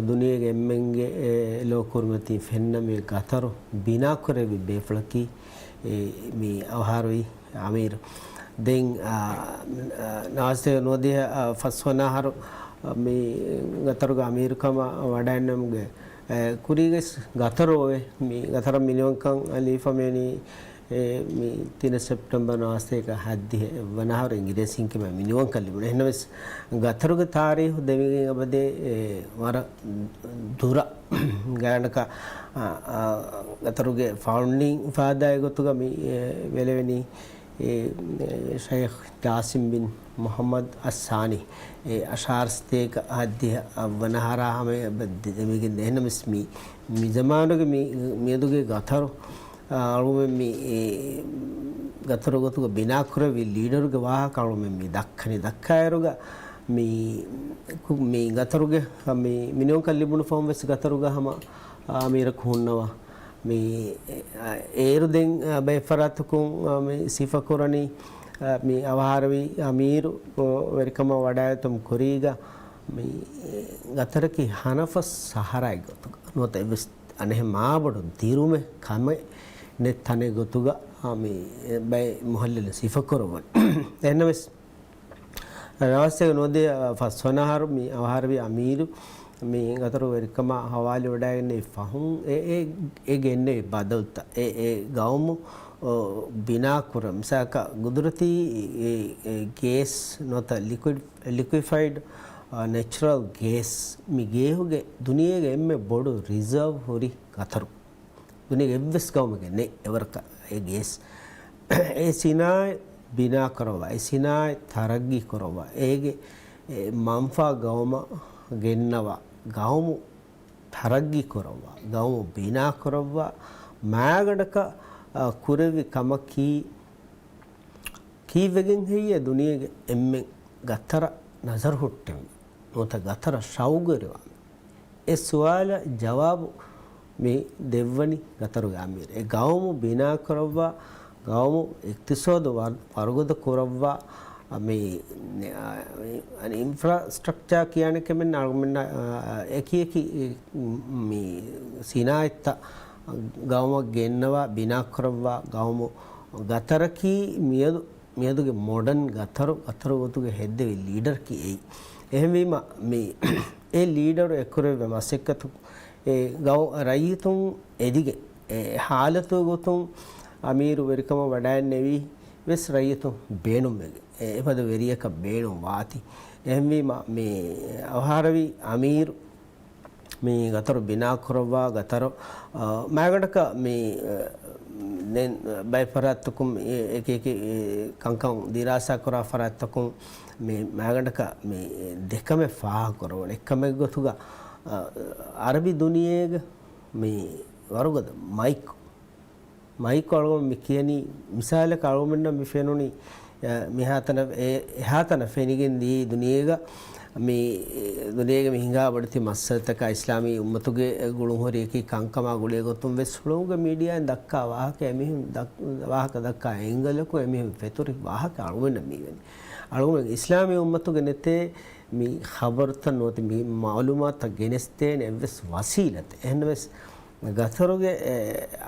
ދުނިޔޭގެ އެންމެންގެ، އެ، ލޯ ކުރިމަތީ ފެންނަ މި ގަތަރު ބިނާކުރެއްވި ބޭފުޅަކީ، އެ، މި އަވަހާރަވި އަމީރު. ދެން، އާ، އާ، ނާސްތޭ ނުވަދިހަ، އާ، ފަސްވަނަ އަހަރު، އާ، މި ގަތަރުގެ އަމީރުކަމަށް ވަޑައިގެންނަވުމުގެ، އާ، ކުރީގަސް ގަތަރު އޮވޭ. މި ގަތަރަށް މިނިވަންކަން ލިބިފަ މިވަނީ، އެ، މި ތިނެއް ސެޕްޓެމްބަރ ނަވާސްތޭކަ ހައްދިހަ ވަނަ އަހަރު އިނގިރޭސިން ކަމަށް މި ނިވަންކަން ލިބުނު. އެހެންނަމަވެސް، ގަތަރުގެ ތާރީހު ދެމިގެން އެބަދޭ، އެ، ވަރަށް ދުރަށް ގާނަކަ، އާ، އާ، ގަތަރުގެ ފައުންޑިން ފާދާއެއް ގޮތުގަ މި، އެ، ވެލެވެނީ، އެ، އެ، ޝައިޚް ޖާސިމް ބިން މުޙައްމަދު އައްސާނީ، އެ، އަށާރަ ސަތޭކަ ހައްދިހަ ވަނަ އަހަރާ ހަމަ އެބަ ދެ-، ދެމިގެން ދޭ. އެހެންނަމަވެސް މި، މި ޒަމާނުގެ މި، މިއަދުގެ ގަތަރު، އަޅުމެން މި، އެ، ގަތަރު ގޮތުގަ ބިނާކުރެއްވި ލީޑަރުގެ ވާހަކަ އަޅުމެން މި ދައްކަނީ. ދައްކާއިރުގަ މި، މި ގަތަރުގެ، މި، މި ނިވަންކަން ލިބުނު ފަހުން ވެސް ގަތަރުގަ ހަމަ، އާ، އަމީރަކު ހުންނަވާ. މި، އެ، އޭރު ދެން، އާ، ބައެއް ފަރާތަކުން، އާ، މި ސިފަކުރަނީ، އާ، މި އަވަހާރަވި އަމީރު، އާ، ވެރިކަމަށް ވަޑައިގަތުމުގެ ކުރީގަ މި، އެ، ގަތަރަކީ ހަނަފަސް ސަހަރާއެއް ގޮތުގަ ނުވަތަ އެއްވެސް އަނެއްހެން މާބޮޑު ދިރުމެއް ކަމެއް ނެތް ތަނެއް ގޮތުގަ، އާ، މި ބައެއް މުހައްލިލުން ސިފަކުރައްވަނީ. އެހެންނަމަވެސް، ނަވާސްތޭކަ ނުވަދިހަ ފަސްވަނަ އަހަރު މި އަވަހާރަވި އަމީރު މި ގަތަރު ވެރިކަމާ ހަވާލުވެވަޑައިގެންނެވި ފަހުން އެ، އެ، އެ ގެންނެވި ބަދަލުތައް އެ، އެ ގައުމު، އޯ، ބިނާކުރަން މިސާލަކަށް ގުދުރަތީ، އެ، އެ، ގޭސް ނުވަތަ ލިކުއިޑް، ލިކުއިފައިޑް، އާ، ނެޗުރަލް ގޭސް މި ގޭހުގެ ދުނިޔޭގެ އެންމެ ބޮޑު ރިޒާވް ހުރި ގަތަރު. ދުނިޔޭގެ އެއްވެސް ގައުމެއްގެ ނެތް އެވަރަކަށް އެ ގޭސް. އެ ސިނާއަތް ބިނާކުރައްވާ، އެ ސިނާއަތް ތަރައްގީ ކުރައްވާ، އޭގެ އެ މަންފާ ގައުމަށް ގެންނަވާ، ގައުމު ތަރައްގީ ކުރައްވާ، ގައުމު ބިނާކުރައްވާ، މާގަނޑަކަށް، އާ، ކުރެއްވި ކަމަކީ، ކީއްވެގެން ހެއްޔޭ ދުނިޔޭގެ އެންމެން ގަތަރަށް ނަޒަރު ހުއްޓެވި ނުވަތަ ގަތަރަށް ޝައުގުވެރިވާ؟ އެ ސުވާލަށް ޖަވާބު މި ދެއްވަނީ ގަތަރުގެ އަމީރު. އެ ގައުމު ބިނާކުރައްވާ، ގައުމު އިޤްތިޞާދު ވަރު-، ވަރުގަދަ ކުރައްވާ، އަ، މި، އަ، އިންފްރާސްޓްރަކްޗާ ކިޔާނެ ކަމެއް އަޅުގަނޑުމެންނަށް، އަ، އެކި އެކި، މި ސިނާއަތްތައް ގައުމަށް ގެންނަވާ، ބިނާކުރައްވާ، ގައުމު ގަތަރަކީ މިއަދު މިއަދުގެ މޮޑަން ގަތަރު، ގަތަރު ގޮތުގެ ހެއްދެވި ލީޑަރަކީ އެއީ. އެހެންވީމަ، މި އެ ލީޑަރު އެ ކުރެއްވި މަސައްކަތު، އެ ގައު-، ރައްޔިތުން އެދިގެން، އެ ހާލަތު ގޮތުން އަމީރު ވެރިކަމަށް ވަޑައިންނެވީ ވެސް ރައްޔިތުން ބޭނުންވެގެން، އެ އެފަދަ ވެރިޔަކަށް ބޭނުން ވާތީ. އެހެންވީމަ، މި އަވަހާރަވި އަމީރު މި ގަތަރު ބިނާކުރައްވާ ގަތަރު، އާ، މާގަނޑަކަށް މި، އާ، ދެން ބައެއް ފަރާތްތަކުން އެ-، އެކި އެކި، އެ، ކަންކަން ދިރާސާކުރާ ފަރާތްތަކުން މި މާގަނޑަކަށް މި ދެކަމެއް ފާހަގަކުރައްވަން. އެއްކަމެއްގެ ގޮތުގަ، އާ، އަރަބި ދުނިޔޭގަ މި ވަރުގަދަ މައިކު މައިކު އަޅުގަނޑު މި ކިޔަނީ، މިސާލަކަށް އަޅުގަނޑަށް މި ފެނުނީ، އެ، މިހާތަނަށް، އެ، އެހާތަނަށް ފެނިގެން ދިޔައީ ދުނިޔޭގަ މި، އެ، ދުނިޔޭގެ މި ހިނގާ ބޮޑެތި މައްސަލަތަކާ އިސްލާމީ އުއްމަތުގެ ގުޅުންހުރި އެކި ކަންކަމާ ގުޅޭ ގޮތުން ވެސް ހުޅުވުމުގެ މީޑިއާއިން ދައްކާ ވާހަކަ އެމީހުން ދައް-، ވާހަކަ ދައްކާ އެންގަލަކުން އެމީހުން ފެތުރި ވާހަކަ އަޅުގަނޑަށް މިވެނީ. އަޅުގަނޑު އިސްލާމީ އުއްމަތުގެ ނެތޭ މި ޚަބަރުތައް ނުވަތަ މި މަޢުލޫމާތުތައް ގެނެސްދޭނެ އެއްވެސް ވަސީލަތެއް. އެހެންނަމަވެސް، ގަތަރުގެ، އެ،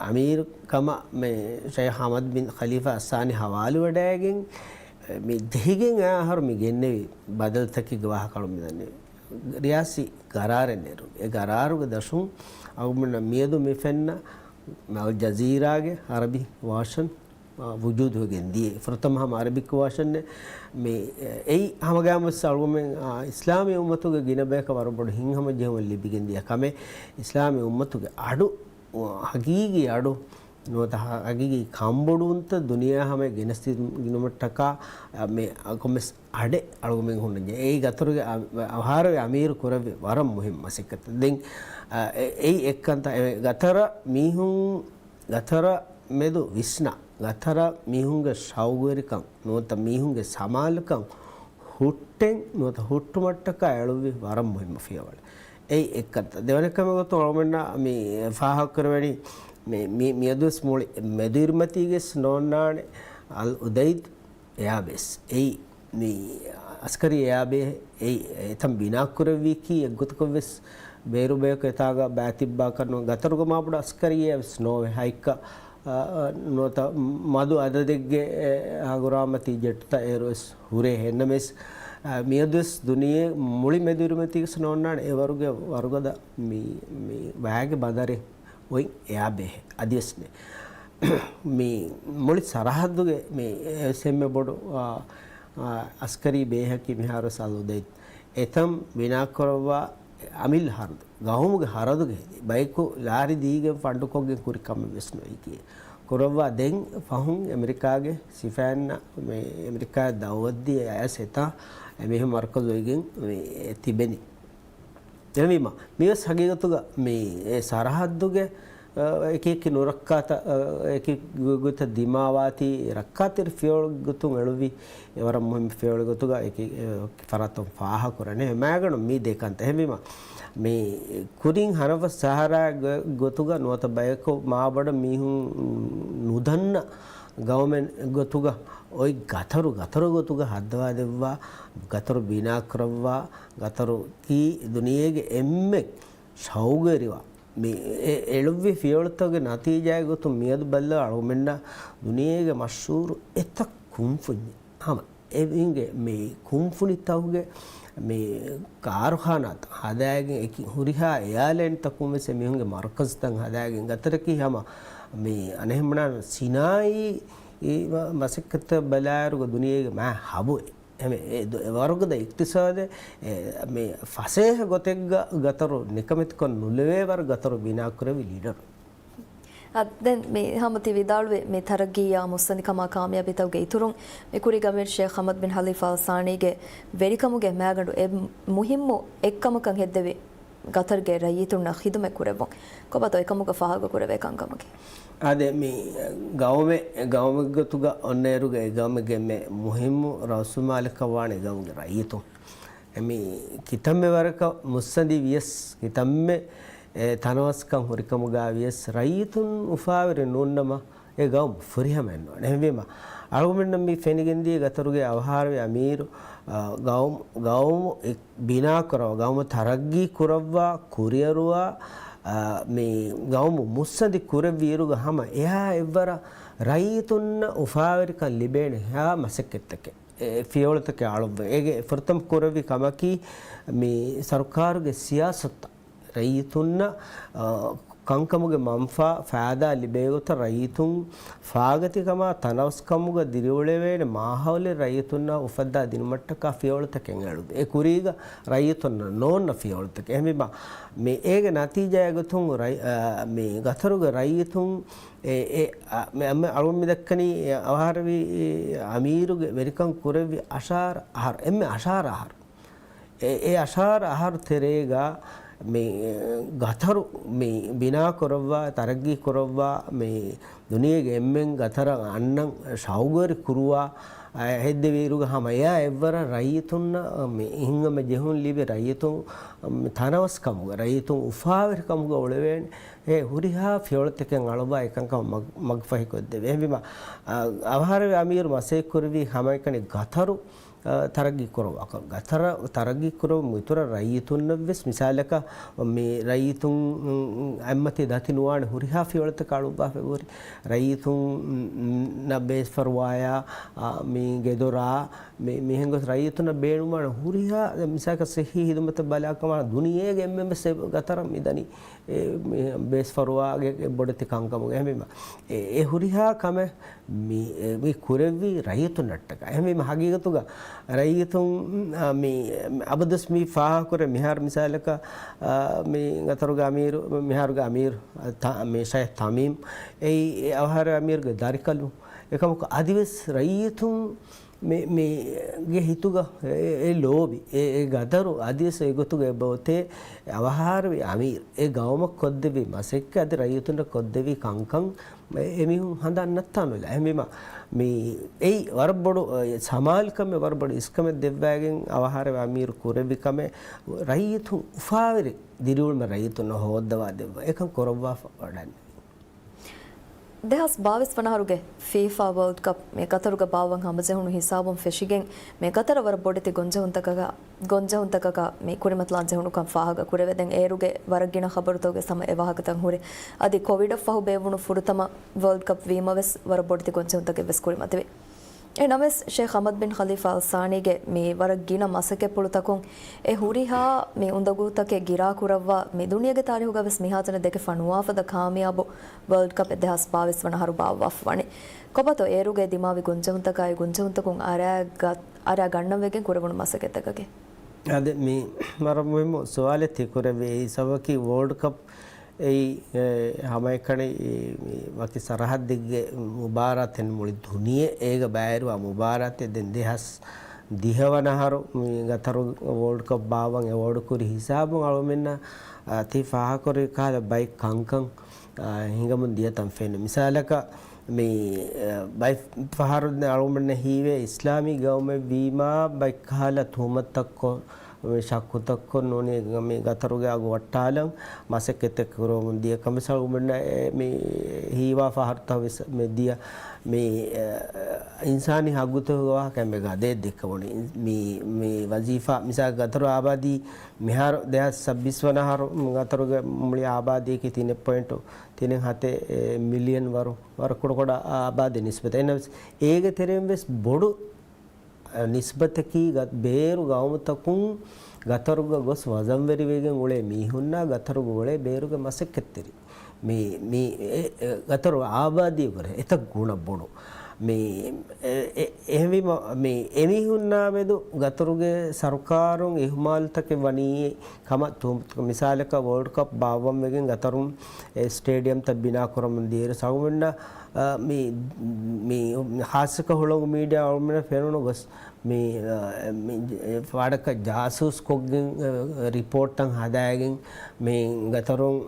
އަމީރު ކަމަށް މި ޝައިޚް ޙަމަދު ބިން ޚަލީފާ އައްސާނީ ހަވާލުވެވަޑައިގެން، އެ، މި ދެހިގެން އައި އަހަރު މި ގެންނެވި ބަދަލުތަކެއްގެ ވާހަކަ އަޅުގަނޑު މިދަނީ. ރިޔާސީ ގަރާރެއް ނެރު. އެ ގަރާރުގެ ދަށުން އަޅުގަނޑު މިއަދު މި ފެންނަ އަލް ޖަޒީރާގެ އަރަބި ވާޝަން ވުޖޫދުވެގެން ދިޔަ ފުރަތަމަ ހަމަ އަރަބިކް ވާޝަން މި، އެއީ ހަމަގައިމުވެސް އަޅުގަނޑުމެން، އާ، އިސްލާމީ އުއްމަތުގެ ގިނަ ބަޔަކަށް ވަރަށް ބޮޑު ހިތްހަމަޖެހުމެއް ލިބިގެން ދިޔަ ކަމެއް. އިސްލާމީ އުއްމަތުގެ އަޑު، އާ، ހަގީގީ އަޑު ނުވަތަ ހަ-، ހަގީގީ ކަންބޮޑުވުންތައް ދުނިޔެއަށް ހަމަ ގެނެސްދިނުމަށްޓަކާ، އާ، މި ކޮންމެސް އަޑެއް އަޅުގަނޑުމެން ހުންނަންޖެހޭ. އެއީ ގަތަރުގެ އަ-، އަވަހާރަވި އަމީރު ކުރެއްވި ވަރަށް މުހިންމު މަސައްކަތެއް. ދެން، އާ، އެ-، އެއީ އެއްކަންތައް. އެ ގަތަރަށް މީހުން ގަތަރަށް މެދު ވިސްނާ، ގަތަރަށް މީހުންގެ ޝައުގުވެރިކަން ނުވަތަ މީހުންގެ ސަމާލުކަން ހުއްޓެން ނުވަތަ ހުއްޓުމަށްޓަކާ އެޅުއްވި ވަރަށް މުހިންމު ފިޔަވަޅެއް. އެއީ އެއްކަންތައް. ދެވަނަ ކަމެއް ގޮތުން އަޅުގަނޑަށް މި ފާހަގަކުރެވެނީ، މި، މި، މިއަދުވެސް މުޅި މެދުއިރުމަތީގެސް ނޯންނާނެ އަލް އުދައިދު އެއާބޭސް. އެއީ މި އަސްކަރީ އެއާބޭސް އެއީ އެތަން ބިނާކުރެއްވީކީ އެއްގޮތަކަށްވެސް ބޭރު ބަޔަކު އެތާގަ ބައިތިއްބާކަށް ނޫން. ގަތަރުގެ މާބޮޑު އަސްކަރީއެއް ވެސް ނޯވެ. ހައިކަ، އަ، އަ، ނުވަތަ މަދު އަދަދެއްގެ، އެ، ހަނގުރާމަތީ ޖެޓުތައް އޭރުވެސް ހުރޭ. އެހެންނަމަވެސް، އަ، މިއަދުވެސް ދުނިޔެ މުޅި މެދުއިރުމަތީގެސް ނޯންނާނެ އެވަރުގެ ވަރުގަދަ މި، މި ވައިގެ ބަނދަރެއް އޮތް އެއާބޭހެއް އަދިވެސް ނެތް. މި މުޅި ސަރަހައްދުގެ މި އެ ސެއްމެ ބޮޑު، އާ، އާ، އަސްކަރީ ބޭހަކީ މިހާރު ސަލުދައި އެތަން ބިނާކުރައްވާ އަމިއްލަ ހަރަދު، ގައުމުގެ ހަރަދުގެ ބަޔަކު ލާރި ދީގެން ފަންޑުކޮށްގެން ކުރި ކަމެއް ވެސް ނުވެއްޖެ. ކުރައްވާ ދެން ފަހުން އެމެރިކާގެ ސިފައިންނަށް މި އެމެރިކާ ދައުވަތްދީ އައިސް އެތާ އެމީހުން މަރުކަޒު އޮތްގެން މި ތިބެނީ. އެހެންވީމަ، މިވެސް ހަގީގަތުގަ މި އެ ސަރަހައްދުގެ، އަ، އެކި އެކި ނުރައްކާތައް، އަ، އެކި ގޮތަށް ދިމާވާތީ ރައްކާތެރި ފިޔަވަޅު ގޮތުން އެޅުއްވި އެ ވަރަށް މުހިންމު ފިޔަވަޅު ގޮތުގަ އެކި، އެ، ފަރާތުން ފާހަގަކުރަނީ މައިގަނޑު މި ދެ ކަންތައް. އެހެންވީމަ، މި ކުރިން ހަނަފަ ސަހަރާ ގޮ-، ގޮތުގަ ނުވަތަ ބަޔަކު މާބޮޑަށް މީހުން ނުދަންނަ ގައުމެއް ގޮތުގަ އޮތް ގަތަރު، ގަތަރު ގޮތުގަ ހައްދަވާ ދެއްވާ، ގަތަރު ބިނާކުރައްވާ، ގަތަރު ކީ ދުނިޔޭގެ އެންމެ ޝައުގުވެރިވާ މި އެ އެޅުއްވި ފިޔަވަޅުތަކުގެ ނަތީޖާއެއް ގޮތުން މިއަދު ބައްލަވާ އަޅުގަނޑުމެންނަށް ދުނިޔޭގެ މަޝްހޫރު އެތައް ކުންފުންޏެއް ހަމަ އެ އިނގޭ މި ކުންފުނިތަކުގެ މި ކާރުޚާނާތައް ހަދާގެން އެކި ހުރިހާ އެއާލައިންތަކުން ވެސް އެމީހުންގެ މަރުކަޒުތައް ހަދާގެން ގަތަރަކީ ހަމަ މި އަނެއްހެން ބުނާނެ ސިނާއީ މަ-، މަސައްކަތަށް ބަލާއިރުގަ ދުނިޔޭގެ މާ ހަބު އެ ވަރުގަދަ އިޤްތިޞާދެއް، އެ، މި ފަސޭހަ ގޮތެއްގަ ގަތަރު ނިކަމެތިކޮށް ނުލެވޭ ވަރު ގަތަރު ބިނާކުރެއްވި ލީޑަރު. އަ، ދެން މި ހަމަ ތި ވިދާޅުވި މި ތަރައްގީއާ މުއްސަނދިކަމާ ކާމިޔާބީތަކުގެ އިތުރުން، މި ކުރީގަ އަމީރު ޝޭޚް ޙަމަދު ބިން ޚަލީފާ އަލް ޘާނީގެ ވެރިކަމުގެ މައިގަނޑު އެއް މުހިއްމު އެއްކަމަކަށް ހެއްދެވި ގަތަރުގެ ރައްޔިތުންނަށް ޚިދުމަތް ކުރެއްވުން. ކޮބާތޯ އެކަމުގަ ފާހަގަ ކުރެވޭ ކަންކަމަކީ؟ އާދެ، މި ގައުމެއް، ގައުމެއްގޮތުގަ އޮންނައިރުގަ އެ ގައުމެއްގެ އެންމެ މުހިއްމު ރައުސުމާލަކަށް ވާނެ ގައުމުގެ ރައްޔިތުން. އެ މި ކިތަންމެ ވަރަކަށް މުއްސަނދި ވިޔަސް، ކިތަންމެ، އެ، ތަނަވަސްކަން ހުރިކަމުގަ ވިޔަސް، ރައްޔިތުން އުފާވެރި ނޫންނަމަ، އެ ގައުމު ފުރިހަމައެއް ނޫން. އެހެންވީމަ، އަޅުގަނޑުމެންނަށް މި ފެނިގެންދިޔަ ގަތަރުގެ އަވަހާރަވި އަމީރު، އަ، ގައުމު، ގައުމު އެ ބިނާކުރައްވާ، ގައުމު ތަރައްގީ ކުރައްވާ، ކުރިއަރުވާ، އަ، މި ގައުމު މުއްސަނދި ކުރެއްވި އިރުގަ ހަމަ އެހާ އެއްވަރަށް ރައްޔިތުންނަށް އުފާވެރިކަން ލިބޭނެ ހާ މަސައްކަތްތަކެއް، އެ ފިޔަވަޅުތަކެއް އަޅުއްވަ. އޭގެ ފުރަތަމަ ކުރެއްވި ކަމަކީ މި ސަރުކާރުގެ ސިޔާސަތުތައް ރައްޔިތުންނަށް، އަ، ކަންކަމުގެ މަންފާ ފައިދާ ލިބޭ ގޮތަށް ރައްޔިތުން ފާގަތިކަމާ ތަނަވަސްކަމުގަ ދިރިއުޅެވޭނެ މާހައުލެއް ރައްޔިތުންނަށް އުފައްދާ ދިނުމަށްޓަކާ ފިޔަވަޅުތަކެއް އެޅުއްވި. އެ ކުރީގަ ރައްޔިތުންނަށް ނޯންނަ ފިޔަވަޅުތަކެއް. އެހެންވީމަ، މި އޭގެ ނަތީޖާއެއް ގޮތުން ރައް-، އަ، މި ގަތަރުގެ ރައްޔިތުން އެ، އެ، އަ، މި، މި އަޅުން މި ދައްކަނީ އަވަހާރަވި އަމީރުގެ ވެރިކަން ކުރެއްވި އަށާރަ އަހަރު، އެންމެ އަށާރަ އަހަރު. އެ، އެ އަށާރަ އަހަރު ތެރޭގަ މި ގަތަރު މި ބިނާ ކުރައްވާ، ތަރައްގީ ކުރައްވާ، މި ދުނިޔޭގެ އެންމެން ގަތަރަށް އަންނަން ޝައުގުވެރި ކުރުވާ، އަ، ހެއްދެވި އިރުގަ ހަމަ އެއާ އެއްވަރަށް ރައްޔިތުންނަށް މި ހިތްހަމަޖެހުން ލިބި ރައްޔިތުން، މި ތަނަވަސްކަމުގަ، ރައްޔިތުން އުފާވެރިކަމުގަ އުޅެވޭނެ އެ ހުރިހާ ފިޔަވަޅުތަކެއް އަޅުވާ އެކަންކަމަށް މަގު-، މަގުފަހިކޮށްދެވޭ. އެހެންވީމަ، އަ، އަވަހާރަވި އަމީރު މަސައްކަތްކުރެއްވީ ހަމައެކަނި ގަތަރު، އަ، ތަރައްގީ ކުރައްވާކަށް. ގަތަރަށް ތަރައްގީ ކުރެއްވުމުގެ އިތުރަށް ރައްޔިތުންނަށްވެސް މިސާލަކަށް މި ރައްޔިތުން، އަތްމަތި ދަތި ނުވާނެ ހުރިހާ ފިޔަވަޅުތަކަށް އަޅުއްވާފައި ހުރި ރައްޔިތުންނަށް ބޭސްފަރުވާޔާ، އަ، މި ގެދޮރާ، މި، މިހެން ގޮސް ރައްޔިތުންނަށް ބޭނުންވާނެ ހުރިހާ، މިސާލަކަށް ސިއްހީ ހިދުމަތަށް ބަލާކަމާ ދުނިޔޭގެ އެންމެންވެސް ގަތަރަށް މިދަނީ. އެ، މި ބޭސްފަރުވާގެ ބޮޑެތި ކަންކަމުގަ. އެހެންވީމަ، އެ، އެ ހުރިހާ ކަމެއް މި، އެ، މި ކުރެއްވީ ރައްޔިތުންނަށްޓަކާ. އެހެންވީމަ، ހަގީގަތުގަ ރައްޔިތުން، އަ، މި، އަބަދުވެސް މި ފާހަގަކުރޭ މިހާރު މިސާލަކަށް، އަ، މި ގަތަރުގެ އަމީރު، މިހާރުގެ އަމީރު، އަ، ތަ-، މި ޝައިޚް ތަމީމް، އެއީ، އެ އަވަހާރަވި އަމީރުގެ ދަރިކަލުން. އެކަމަކު އަދިވެސް ރައްޔިތުން މި، މީގެ ހިތުގަ އެ، އެ ލޯބި، އެ، އެ ގަދަރު އަދިވެސް އެގޮތުގަ އެބައޮތޭ އަވަހާރަވި އަމީރު އެ ގައުމަށް ކޮށްދެއްވި މަސައްކަތް އަދި ރައްޔިތުންނަށް ކޮށްދެއްވި ކަންކަން އެ، އެމީހުން ހަނދާން ނައްތާނުލާ. އެހެންވީމަ، މި އެއީ ވަރަށް ބޮޑު، އެ، ސަމާލުކަމެއް، ވަރަށް ބޮޑު އިސްކަމެއް ދެއްވައިގެން އަވަހާރަވި އަމީރު ކުރެއްވި ކަމެއް ރައްޔިތުން އުފާވެރި ދިރިއުޅުމެއް ރައްޔިތުންނަށް ހޯއްދަވާ ދެއްވާ އެކަން ކުރައްވާފަ ވަޑަން. ދެހާސް ބާވީސް ވަނަ އަހަރުގެ ފީފާ ވޯލްޑް ކަޕް މި ގަތަރުގަ ބާއްވަން ހަމަޖެހުނު ހިސާބުން ފެށިގެން، މި ގަތަރަށް ވަރަށް ބޮޑެތި ގޮންޖެހުންތަކަކަށް، ގޮންޖެހުންތަކަކަށް މި ކުރިމަތިލާން ޖެހުނުކަން ފާހަގަ ކުރެވޭ. ދެން އޭރުގެ ވަރަށް ގިނަ ޚަބަރުތަކުގެ ހަމަ އެ ވާހަކަތައް ހުރި. އަދި ކޮވިޑަށް ފަހު ބޭއްވުނު ފުރަތަމަ ވޯލްޑް ކަޕް ވީމަވެސް ވަރަށް ބޮޑެތި ގޮންޖެހުންތަކެއް ވެސް ކުރިމަތިވި. އެ ނަމަވެސް، ޝޭޚް ޙަމަދު ބިން ޚަލީފާ އަލް ސާނީގެ މި ވަރަށް ގިނަ މަސައްކަތްޕުޅުތަކުން އެ ހުރިހާ މި އުނދަގޫތަކެއް ގިރާކުރައްވާ، މި ދުނިޔޭގެ ތާރީހުގަ ވެސް މިހާތަނަށް ދެކެ ފަނުވާފަދަ ކާމިޔާބު ވަރލްޑް ކަޕް އެއް ދެހާސް ބާވީސް ވަނަ އަހަރު ބާއްވާފަ ވަނީ. ކޮބާތޯ އޭރުގެ ދިމާވި ގުންޖެހުންތަކާއި ގުންޖެހުންތަކުން އަރާ ގަ-، އަރާ ގަންނަން ވެގެން ކުރެވުނު މަސައްކަތްތަކަކީ؟ އަދި މި ވަރަށް މުހިއްމު ސުވާލެއް ތި ކުރެއްވި. އެއީ ސަބަބަކީ ވޯލްޑް ކަޕް އެއީ، އެ، ހަމައެކަނި މި ވަކި ސަރަހައްދެއްގެ މުބާރާތެއް ނޫން. މުޅި ދުނިޔެ އޭގަ ބައިވެރިވާ މުބާރާތެއް. ދެން ދެހާސް ދިހަ ވަނަ އަހަރު މި ގަތަރު ވޯލްޑް ކަޕް ބާއްވަން އެވޯޑް ކުރި ހިސާބުން އަޅުމެންނަށް، އަ، ތި ފާހަގަކުރި ކަހަލަ ބައެއް ކަންކަން، އަ، ހިނގަމުން ދިޔަތަން ފެންނަ. މިސާލަކަށް، މި، އަ، ބައެއް ފަހަރު އަޅުގަނޑަށް ހީވޭ، އިސްލާމީ ގައުމެއް ވީމާ، ބައެއް ކަހަލަ ތުހުމަތުތައްކޮށް، މި ޝައްކުތައްކޮށް ނޫނީ މި ގަތަރުގެ އަގު ވައްޓާލަން މަސައްކަތްތައް ކުރަމުން ދިޔަ ކަމަށް އަޅުގަނޑަށް އެ، މި ހީވާ ފަހަރުތައް ވެސް މި ދިޔަ. މި، އަ، އިންސާނީ ހައްގުތަކުގެ ވާހަކަ އެންމެ ގަދައެއް ދެއްކެވުނީ. މި، މި ވަޒީފާ، މިސާލަކަށް ގަތަރު އާބާދީ މިހާރު ދެހާސް ސައްބީސް ވަނަ އަހަރު ގަތަރުގެ މުޅި އާބާދީއަކީ ތިނެއް ޕޮއިންޓު ތިނެއް ހަތެއް މިލިއަން ވަރު، ވަރަށް ކުޑަކުޑަ އާބާދީ ނިސްބަތެއް. އެހެންނަމަވެސް، އޭގެ ތެރެއިން ވެސް ބޮޑު، އަ، ނިސްބަތަކީ ގަ-، ބޭރު ގައުމުތަކުން ގަތަރުގަ ގޮސް ވަޒަންވެރިވެގެން އުޅޭ މީހުންނާ ގަތަރުގަ އުޅޭ ބޭރުގެ މަސައްކަތްތެރި. މި، މި، އެ، އެ، ގަތަރު އާބާދީ ވުރެ އެތައް ގުނަ ބޮޑު. މި، އެ، އެ، އެހެންވީމަ، މި އެމީހުންނާ މެދު ގަތަރުގެ ސަރުކާރުން އިހުމާލުތަކެއް ވަނީ ކަމަށް ތު-، މިސާލަކަށް ވޯލްޑް ކަޕް ބާއްވަން ވެގެން ގަތަރުން އެ ސްޓޭޑިއަމްތައް ބިނާ ކުރަމުން ދިޔައިރު ސަގުމެންނަށް، އަ، މި، މި ހާއްސަކޮށް ހުޅަނގު މީޑިއާ އަޅުމެންނަށް ފެނުނު ގޮސް، މި، އަ، މި، އެ، ފާޑަކަށް ޖާސޫސް ކޮށްގެން، އަ، ރިޕޯޓްތައް ހަދާގެން، މި ގަތަރުން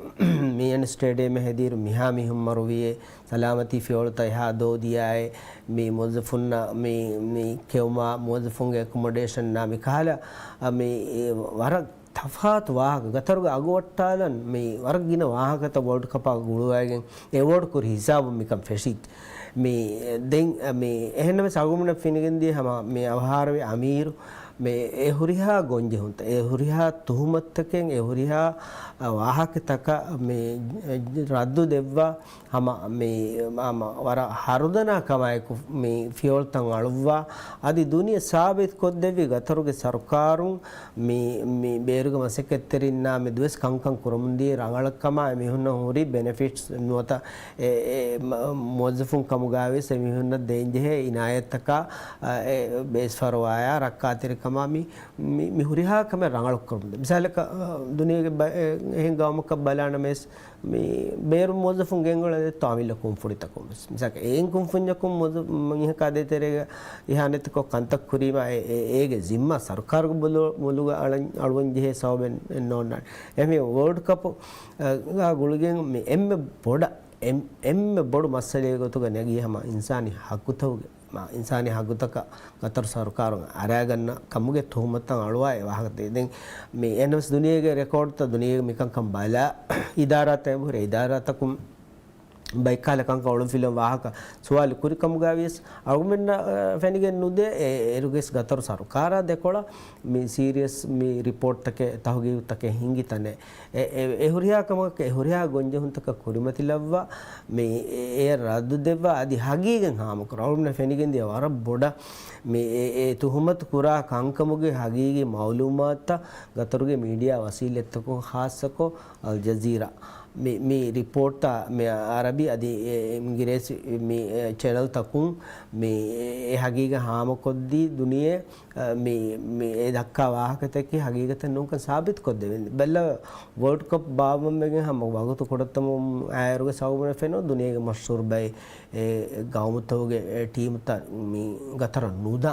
މި އެން ސްޓޭޑިއަމެއް ހެދިއިރު މިހާ މި ހުންމަރުވިއޭ، ސަލާމަތީ ފިޔަވަޅުތައް އެހާ ދޯ ދިޔައޭ، މި މުވައްޒަފުންނަށް މި، މި ކެއުމާ، މުވައްޒަފުންގެ އެކޮމޮޑޭޝަންނާ މި ކަހަލަ، އަ، މި ވަރަށް ތަފާތު ވާހަކަ، ގަތަރުގެ އަގު ވައްޓާލަން މި ވަރަށް ގިނަ ވާހަކަތައް ވޯލްޑް ކަޕާ ގުޅުވައިގެން އެވޯޑް ކުރި ހިސާބުން މިކަން ފެށީތީ. މި ދެން މި އެހެންނަމަވެސް އަޅުގަނޑަށް ފެނިގެންދިޔަ ހަމަ މި އަވަހާރަވި އަމީރު މި އެ ހުރިހާ ގޮންޖެހުންތައް، އެ ހުރިހާ ތުހުމަތުތަކެއް، އެ ހުރިހާ ވާހަކަތަކަށް މި ރައްދު ދެއްވާ ހަމަ މި، ހަމަ ވަރަށް ހަރުދަނާ ކަމާއެކު މި ފިޔަވަޅުތައް އަޅުއްވާ، އަދި ދުނިޔެ ސާބިތުކޮށްދެއްވި ގަތަރުގެ ސަރުކާރުން މި، މި ބޭރުގެ މަސައްކަތްތެރިންނާ މެދުވެސް ކަންކަން ކުރަމުންދީ ރަނގަޅަށްކަމާ އެމީހުންނަށް ހުރި ބެނެފިޓްސް ނުވަތަ އެ، އެ، މަ-، މުވައްޒަފުން ކަމުގައިވެސް އެމީހުންނަށް ދޭންޖެހޭ އިނާޔަތްތަކާ، އަ، އެ، ބޭސްފަރުވާޔާ ރައްކާތެރިކަމާ މި، މި، މި ހުރިހާ ކަމެއް ރަނގަޅުކުރަމުންދޭ. މިސާލަކަށް، އަ، ދުނިޔޭގެ ބަ-، އެ، އެހެން ގައުމަކަށް ބަލާނަމަވެސް، މި ބޭރު މުވައްޒަފުން ގެންގުޅެން ދެއްތޯ އަމިއްލަ ކުންފުނިތަކުން ވެސް. މިސާލަކަށް އެހެން ކުންފުންޏަކުން މުވައްޒަ-، މީހަކާ ދޭތެރޭގަ އިހާނެތިކޮށް ކަންތައް ކުރީމާ އެ، އެ، އޭގެ ޒިންމާ ސަރުކާރުގެ ބޮލު-، ބޮލުގަ އަޅަން-، އަޅުވަން ޖެހޭ ސަބަބެއް ނޯންނާނެ. އެހެންވެ ވޯލްޑް ކަޕު، އަ، ގާ ގުޅިގެން މި އެންމެ ބޮޑަށް، އެން-، އެންމެ ބޮޑު މައްސަލައެއް ގޮތުގަ ނެގީ ހަމަ އިންސާނީ ހައްގުތަކުގެ، މާ އިންސާނީ ހައްގުތަކަށް ގަތަރު ސަރުކާރުން އަރާގަންނަ ކަމުގެ ތުހުމަތުތައް އަޅުވާ އެ ވާހަކަ ދޭ. ދެން މި އެން އެސް ދުނިޔޭގެ ރެކޯޑްތައް ދުނިޔޭގެ މިކަންކަން ބަލާ އިދާރާތައް އެބަހުރި އިދާރާތަކުން ބައެއްކަހަލަ ކަންކަން އޮޅުންފިލަން ވާހަކަ ސުވާލު ކުރި ކަމުގައިވިޔަސް އަޅުގަނޑުމެންނަށް، އަ، ފެނިގެން ނުދޭ އެ، އޭރުގެސް ގަތަރު ސަރުކާރާ ދެކޮޅަށް މި ސީރިއަސް މި ރިޕޯޓްތަކެއް ތަހުގީގުތަކެއް ހިނގި ތަނެއް. އެ، އެ، އެ ހުރިހާ ކަމަކަށް އެ ހުރިހާ ގޮންޖެހުންތަކަށް ކުރިމަތިލައްވާ މި އެ، އެ ރައްދު ދެއްވާ އަދި ހަގީގަތް ހާމަކުރާ. އަޅުގަނޑުމެން ފެނިގެންދިޔަ ވަރަށް ބޮޑަށް މި އެ، އެ ތުހުމަތު ކުރާ ކަންކަމުގެ ހަގީގީ މައުލޫމާތުތައް ގަތަރުގެ މީޑިއާ ވަސީލަތްތަކުން ޚާއްޞަކޮށް އަލް ޖަޒީރާ މި، މި ރިޕޯޓްތައް މި އަރަބި އަދި އެ، އިނގިރޭސި މި، އެ، ޗެނަލްތަކުން މި އެ ހަގީގަތް ހާމަކޮށްދީ ދުނިޔެ، އަ، މި، މި އެ ދައްކާ ވާހަކަތަކީ ހަގީގަތެއް ނޫންކަން ސާބިތުކޮށްދެވެން. ބެލަ ވޯލްޑް ކަޕް ބާއްވަން ވެގެން ހަމަ ވަގުތު ކުޑަތަމަ އައިރުގެ ސަބަބުން ފެނުނު ދުނިޔޭގެ މަޝްހޫރު ބައެއް އެ ގައުމުތަކުގެ އެ ޓީމުތައް މި ގަތަރަށް ނުދާ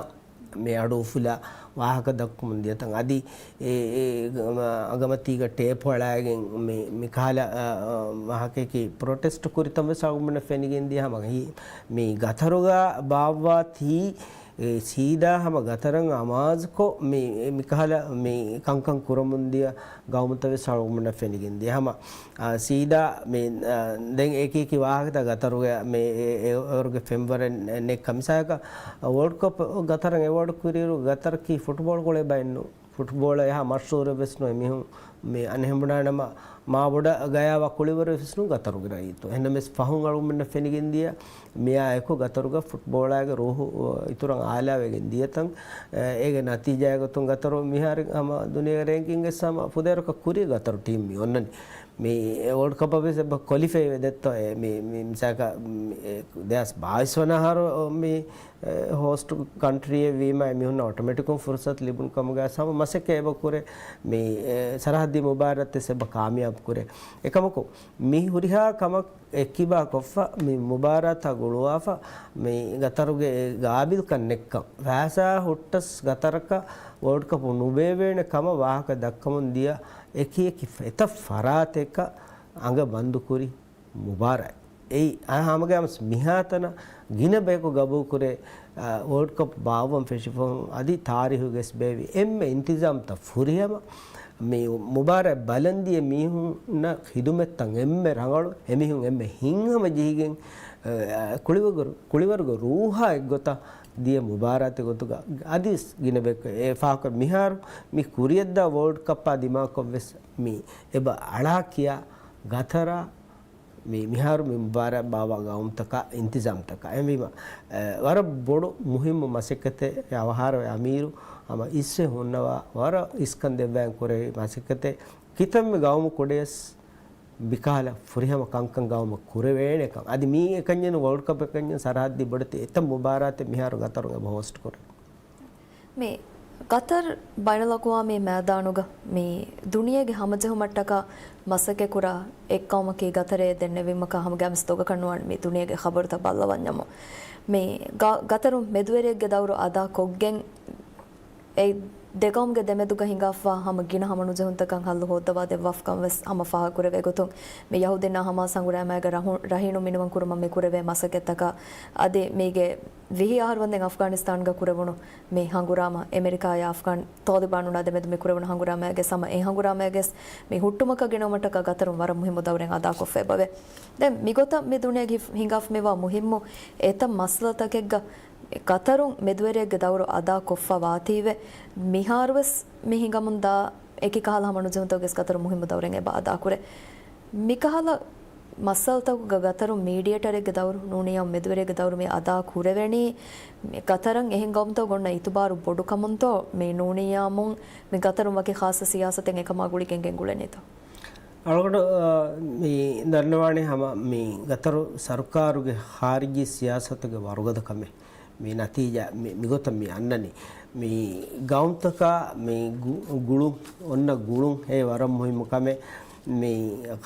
މި އަޑު އުފުލާ ވާހަކަ ދައްކަމުން ދިޔަތަން. އަދި އެ، އެ ގަ-، އަގަމަތީގަ ޓޭޕް އަޅާގެން މި، މި ކަހަލަ، އަ، އަ، ވާހަކައަކީ ޕްރޮޓެސްޓް ކުރިތަން ވެސް އަޅުގަނޑުމެންނަށް ފެނިގެން ދިޔަ ހަމަ ހި-، މި ގަތަރުގަ ބާއްވާ ތީ، އެ ސީދާ ހަމަ ގަތަރަށް އަމާޒުކޮށް މި، މި ކަހަލަ މި ކަންކަން ކުރަމުން ދިޔަ ގައުމުތައް ވެސް އަޅުގަނޑުމެންނަށް ފެނިގެން ދިޔަ ހަމަ އާ، ސީދާ މި، އާ، ދެން އެކި އެކި ވާހަކަތައް ގަތަރުގެ މި އެ، އެ، އެވަރުގެ ފެންވަރެއް ނެ-، ނެއްކަ މިސާލަކަށް، އާ، ވޯލްޑް ކަޕް ގަތަރަށް އެވޯޑް ކުރިއިރު ގަތަރަކީ ފުޓްބޯޅަ ކުޅޭ ބައެއް ނޫ-، ފުޓްބޯޅަ އެހާ މަޝްހޫރެއް ވެސް ނުވޭ. މީހުން މި އަނެއް ހަމަ ބުނާނަމަ މާބޮޑަށް ގަޔާވާ ކުޅިވަރު ވެސް ނޫން ގަތަރުގެ ރައްޔިތުން. އެހެންނަމަވެސް ފަހުން އަޅުގަނޑުމެންނަށް ފެނިގެންދިޔަ މިއާއެކު ގަތަރުގަ ފުޓްބޯޅައިގެ ރޫހު އިތުރަށް އާލާވެގެން ދިޔަތަން. އޭގެ ނަތީޖާގެ ގޮތުން ގަތަރު މިހާރު ހަމަ ދުނިޔޭގެ ރޭންކިންގެ ހަމަ ފުދޭވަރަކަށް ކުރި ގަތަރު ޓީމް މި އޮންނަނީ. މި ވޯލްޑް ކަޕަށް ވެސް އެބަ ކޮލިފައި ވެ ދެއްތޯ. މި، މި މިސާލަކަށް މި ދެހާސް ބާވީސް ވަނަ އަހަރު މި ހޯސްޓް ކަންޓްރީއެއް ވީމަ އެމީހުންނަށް އޮޓޮމެޓިކުން ފުރުސަތު ލިބުނު ކަމުގަ ހަމަ މަސައްކަތް އެބަ ކުރޭ. މި ސަރަހައްދީ މުބާރާތް ވެސް އެބަ ކާމިޔާބު ކުރޭ. އެކަމަކު މި ހުރިހާ ކަމަށް އެއްކިބާ ކޮށްފަ، މި މުބާރާތާ ގުޅުވާފަ، މި ގަތަރުގެ ގާބިލްކަން ނެއްކަން ފައިސާ ހުއްޓަސް ގަތަރަކަށް ވޯލްޑް ކަޕު ނުބޭއްވޭނެ ކަމަށް ވާހަކަ ދައްކަމުން ދިޔަ އެކި އެކި އެތައް ފަރާތެއްގަ އަނގަ ބަންދުކުރި މުބާރާތް. އެއީ ހަމަގައިމުވެސް މިހާތަނަށް ގިނަ ބަޔަކު ގަބޫލުކުރޭ، އާ، ވޯލްޑް ކަޕް ބާއްވަން ފެށިފަހުން އަދި ތާރީހުގައި ވެސް ބޭއްވި އެންމެ އިންތިޒާމްތައް ފުރިހަމަ މި މުބާރާތް ބަލަން ދިޔަ މީހުންނަށް ޚިދުމަތްތައް އެންމެ ރަނގަޅު، އެމީހުން އެންމެ ހިތްހަމަ ޖެހިގެން، އާ، ކުޅިވަރުގެ، ކުޅިވަރުގެ ރޫހާ އެއްގޮތަށް ދިޔަ މުބާރާތެއް ގޮތުގަ އަދިވެސް ގިނަ ބަޔަކު އެ ފާހަގަ މިހާރު މި ކުރިޔަށްދާ ވޯލްޑް ކަޕާ ދިމާކޮށްވެސް މި އެބަ އަޅާ ކިޔާ ގަތަރާ މި، މިހާރު މި މުބާރާތް ބާއްވާ ގައުމުތަކާ އިންތިޒާމްތަކާ. އެހެންވީމަ، އެ، ވަރަށް ބޮޑު މުހިއްމު މަސައްކަތެއް އެ އަވަހާރަވެ އަމީރު ހަމަ އިސްވެ ހުންނަވާ ވަރަށް އިސްކަން ދެއްވާން ކުރެވި މަސައްކަތެއް. ކިތަންމެ ގައުމު ކުޑަޔަސް މިކަހަލަ ފުރިހަމަ ކަންކަން ގައުމަށް ކުރެވޭނެކަން. އަދި މީ އެކަންޏެއް ނޫން ވޯލްޑް ކަޕް އެކަންޏެއް ސަރަހައްދީ ބޮޑެތި އެތައް މުބާރާތެއް މިހާރު ގަތަރުން އެބަ ހޯސްޓް ކުރޭ. މި ގަތަރު ބައިނަލްއަޤްވާމީ މައިދާނުގަ މި ދުނިޔޭގެ ހަމަޖެހުމަށްޓަކާ މަސައްކަތްކުރާ އެއް ޤައުމަކީ ގަތަރޭ ދެންނެވީމަކާ ހަމަގައިމުވެސް ދޮގަކަށް ނުވާނެ މި ދުނިޔޭގެ ޚަބަރުތައް ބައްލަވަންޏަމު. މި ގަ-، ގަތަރު މެދުވެރިއެއްގެ ދައުރު އަދާ ކޮށްގެން އެ ދެ ޤައުމުގެ ދެމެދުގަ ހިނގާފަ ހަމަ ގިނަ ހަމަނުޖެހުންތަކަށް ހައްލު ހޯއްދަވާ ދެއްވާފަކަން ވެސް ހަމަ ފާހަގަކުރެވޭ ގޮތުން، މި ޔަހޫދީންނާ ހަމާސް ހަނގުރާމައިގެ ރަހު-، ރަހީނު މިނިވަން ކުރުމަށް މި ކުރެވޭ މަސައްކަތްތަކާ އަދި މީގެ ވިހި އަހަރު ވަންދެން އަފްޣާނިސްތާންގަ ކުރެވުނު މި ހަނގުރާމަ، އެމެރިކާޔާ އަފްޣާން ތާލިބާނުންނާ ދެމެދު މި ކުރެވުނު ހަނގުރާމައިގެ ސަމަ އެ ހަނގުރާމައިގެސް މި ހުއްޓުމަކަށް ގެނައުމަށްޓަކާ ގަތަރުން ވަރަށް މުހިއްމު ދައުރެއް އަދާކޮށްފަ އެބަވޭ. ދެން މިގޮތަށް މި ދުނިޔޭގެ ހި-، ހިނގާފަ މިވާ މުހިއްމު އެތައް މައްސަލަތަކެއްގަ ގަތަރުން މެދުވެރިއެއްގެ ދައުރު އަދާކޮށްފަ ވާތީވެ، މިހާރުވެސް މި ހިނގަމުންދާ އެކި ކަހަލަ ހަމަނުޖެހުންތަކުގެސް ގަތަރު މުހިއްމު ދައުރެއް އެބަ އަދާކުރޭ. މިކަހަލަ މައްސަލަތަކުގަ ގަތަރު މީޑިއޭޓަރެއްގެ ދައުރު ނޫނިއްޔާ މެދުވެރިއެއްގެ ދައުރު މި އަދާ ކުރެވެނީ، މި ގަތަރަށް އެހެން ގައުމުތައް އޮންނަ އިތުބާރު ބޮޑުކަމުންތޯ މި ނޫނިއްޔާމުން މި ގަތަރުން ވަކި ޚާއްސަ ސިޔާސަތެއް އެކަމާ ގުޅިގެން ގެންގުޅެނީތޯ؟ އަޅުގަނޑު، އާ، މި ދަންނަވާނެ ހަމަ މި ގަތަރު ސަރުކާރުގެ ޚާރިޖީ ސިޔާސަތުގެ ވަރުގަދަ ކަމެއް. މި ނަތީޖާ މި، މިގޮތަށް މި އަންނަނީ. މި ގައުމުތަކާ މި ގު-، ގުޅުން، އޮންނަ ގުޅުން އެ ވަރަށް މުހިއްމު ކަމެއް. މި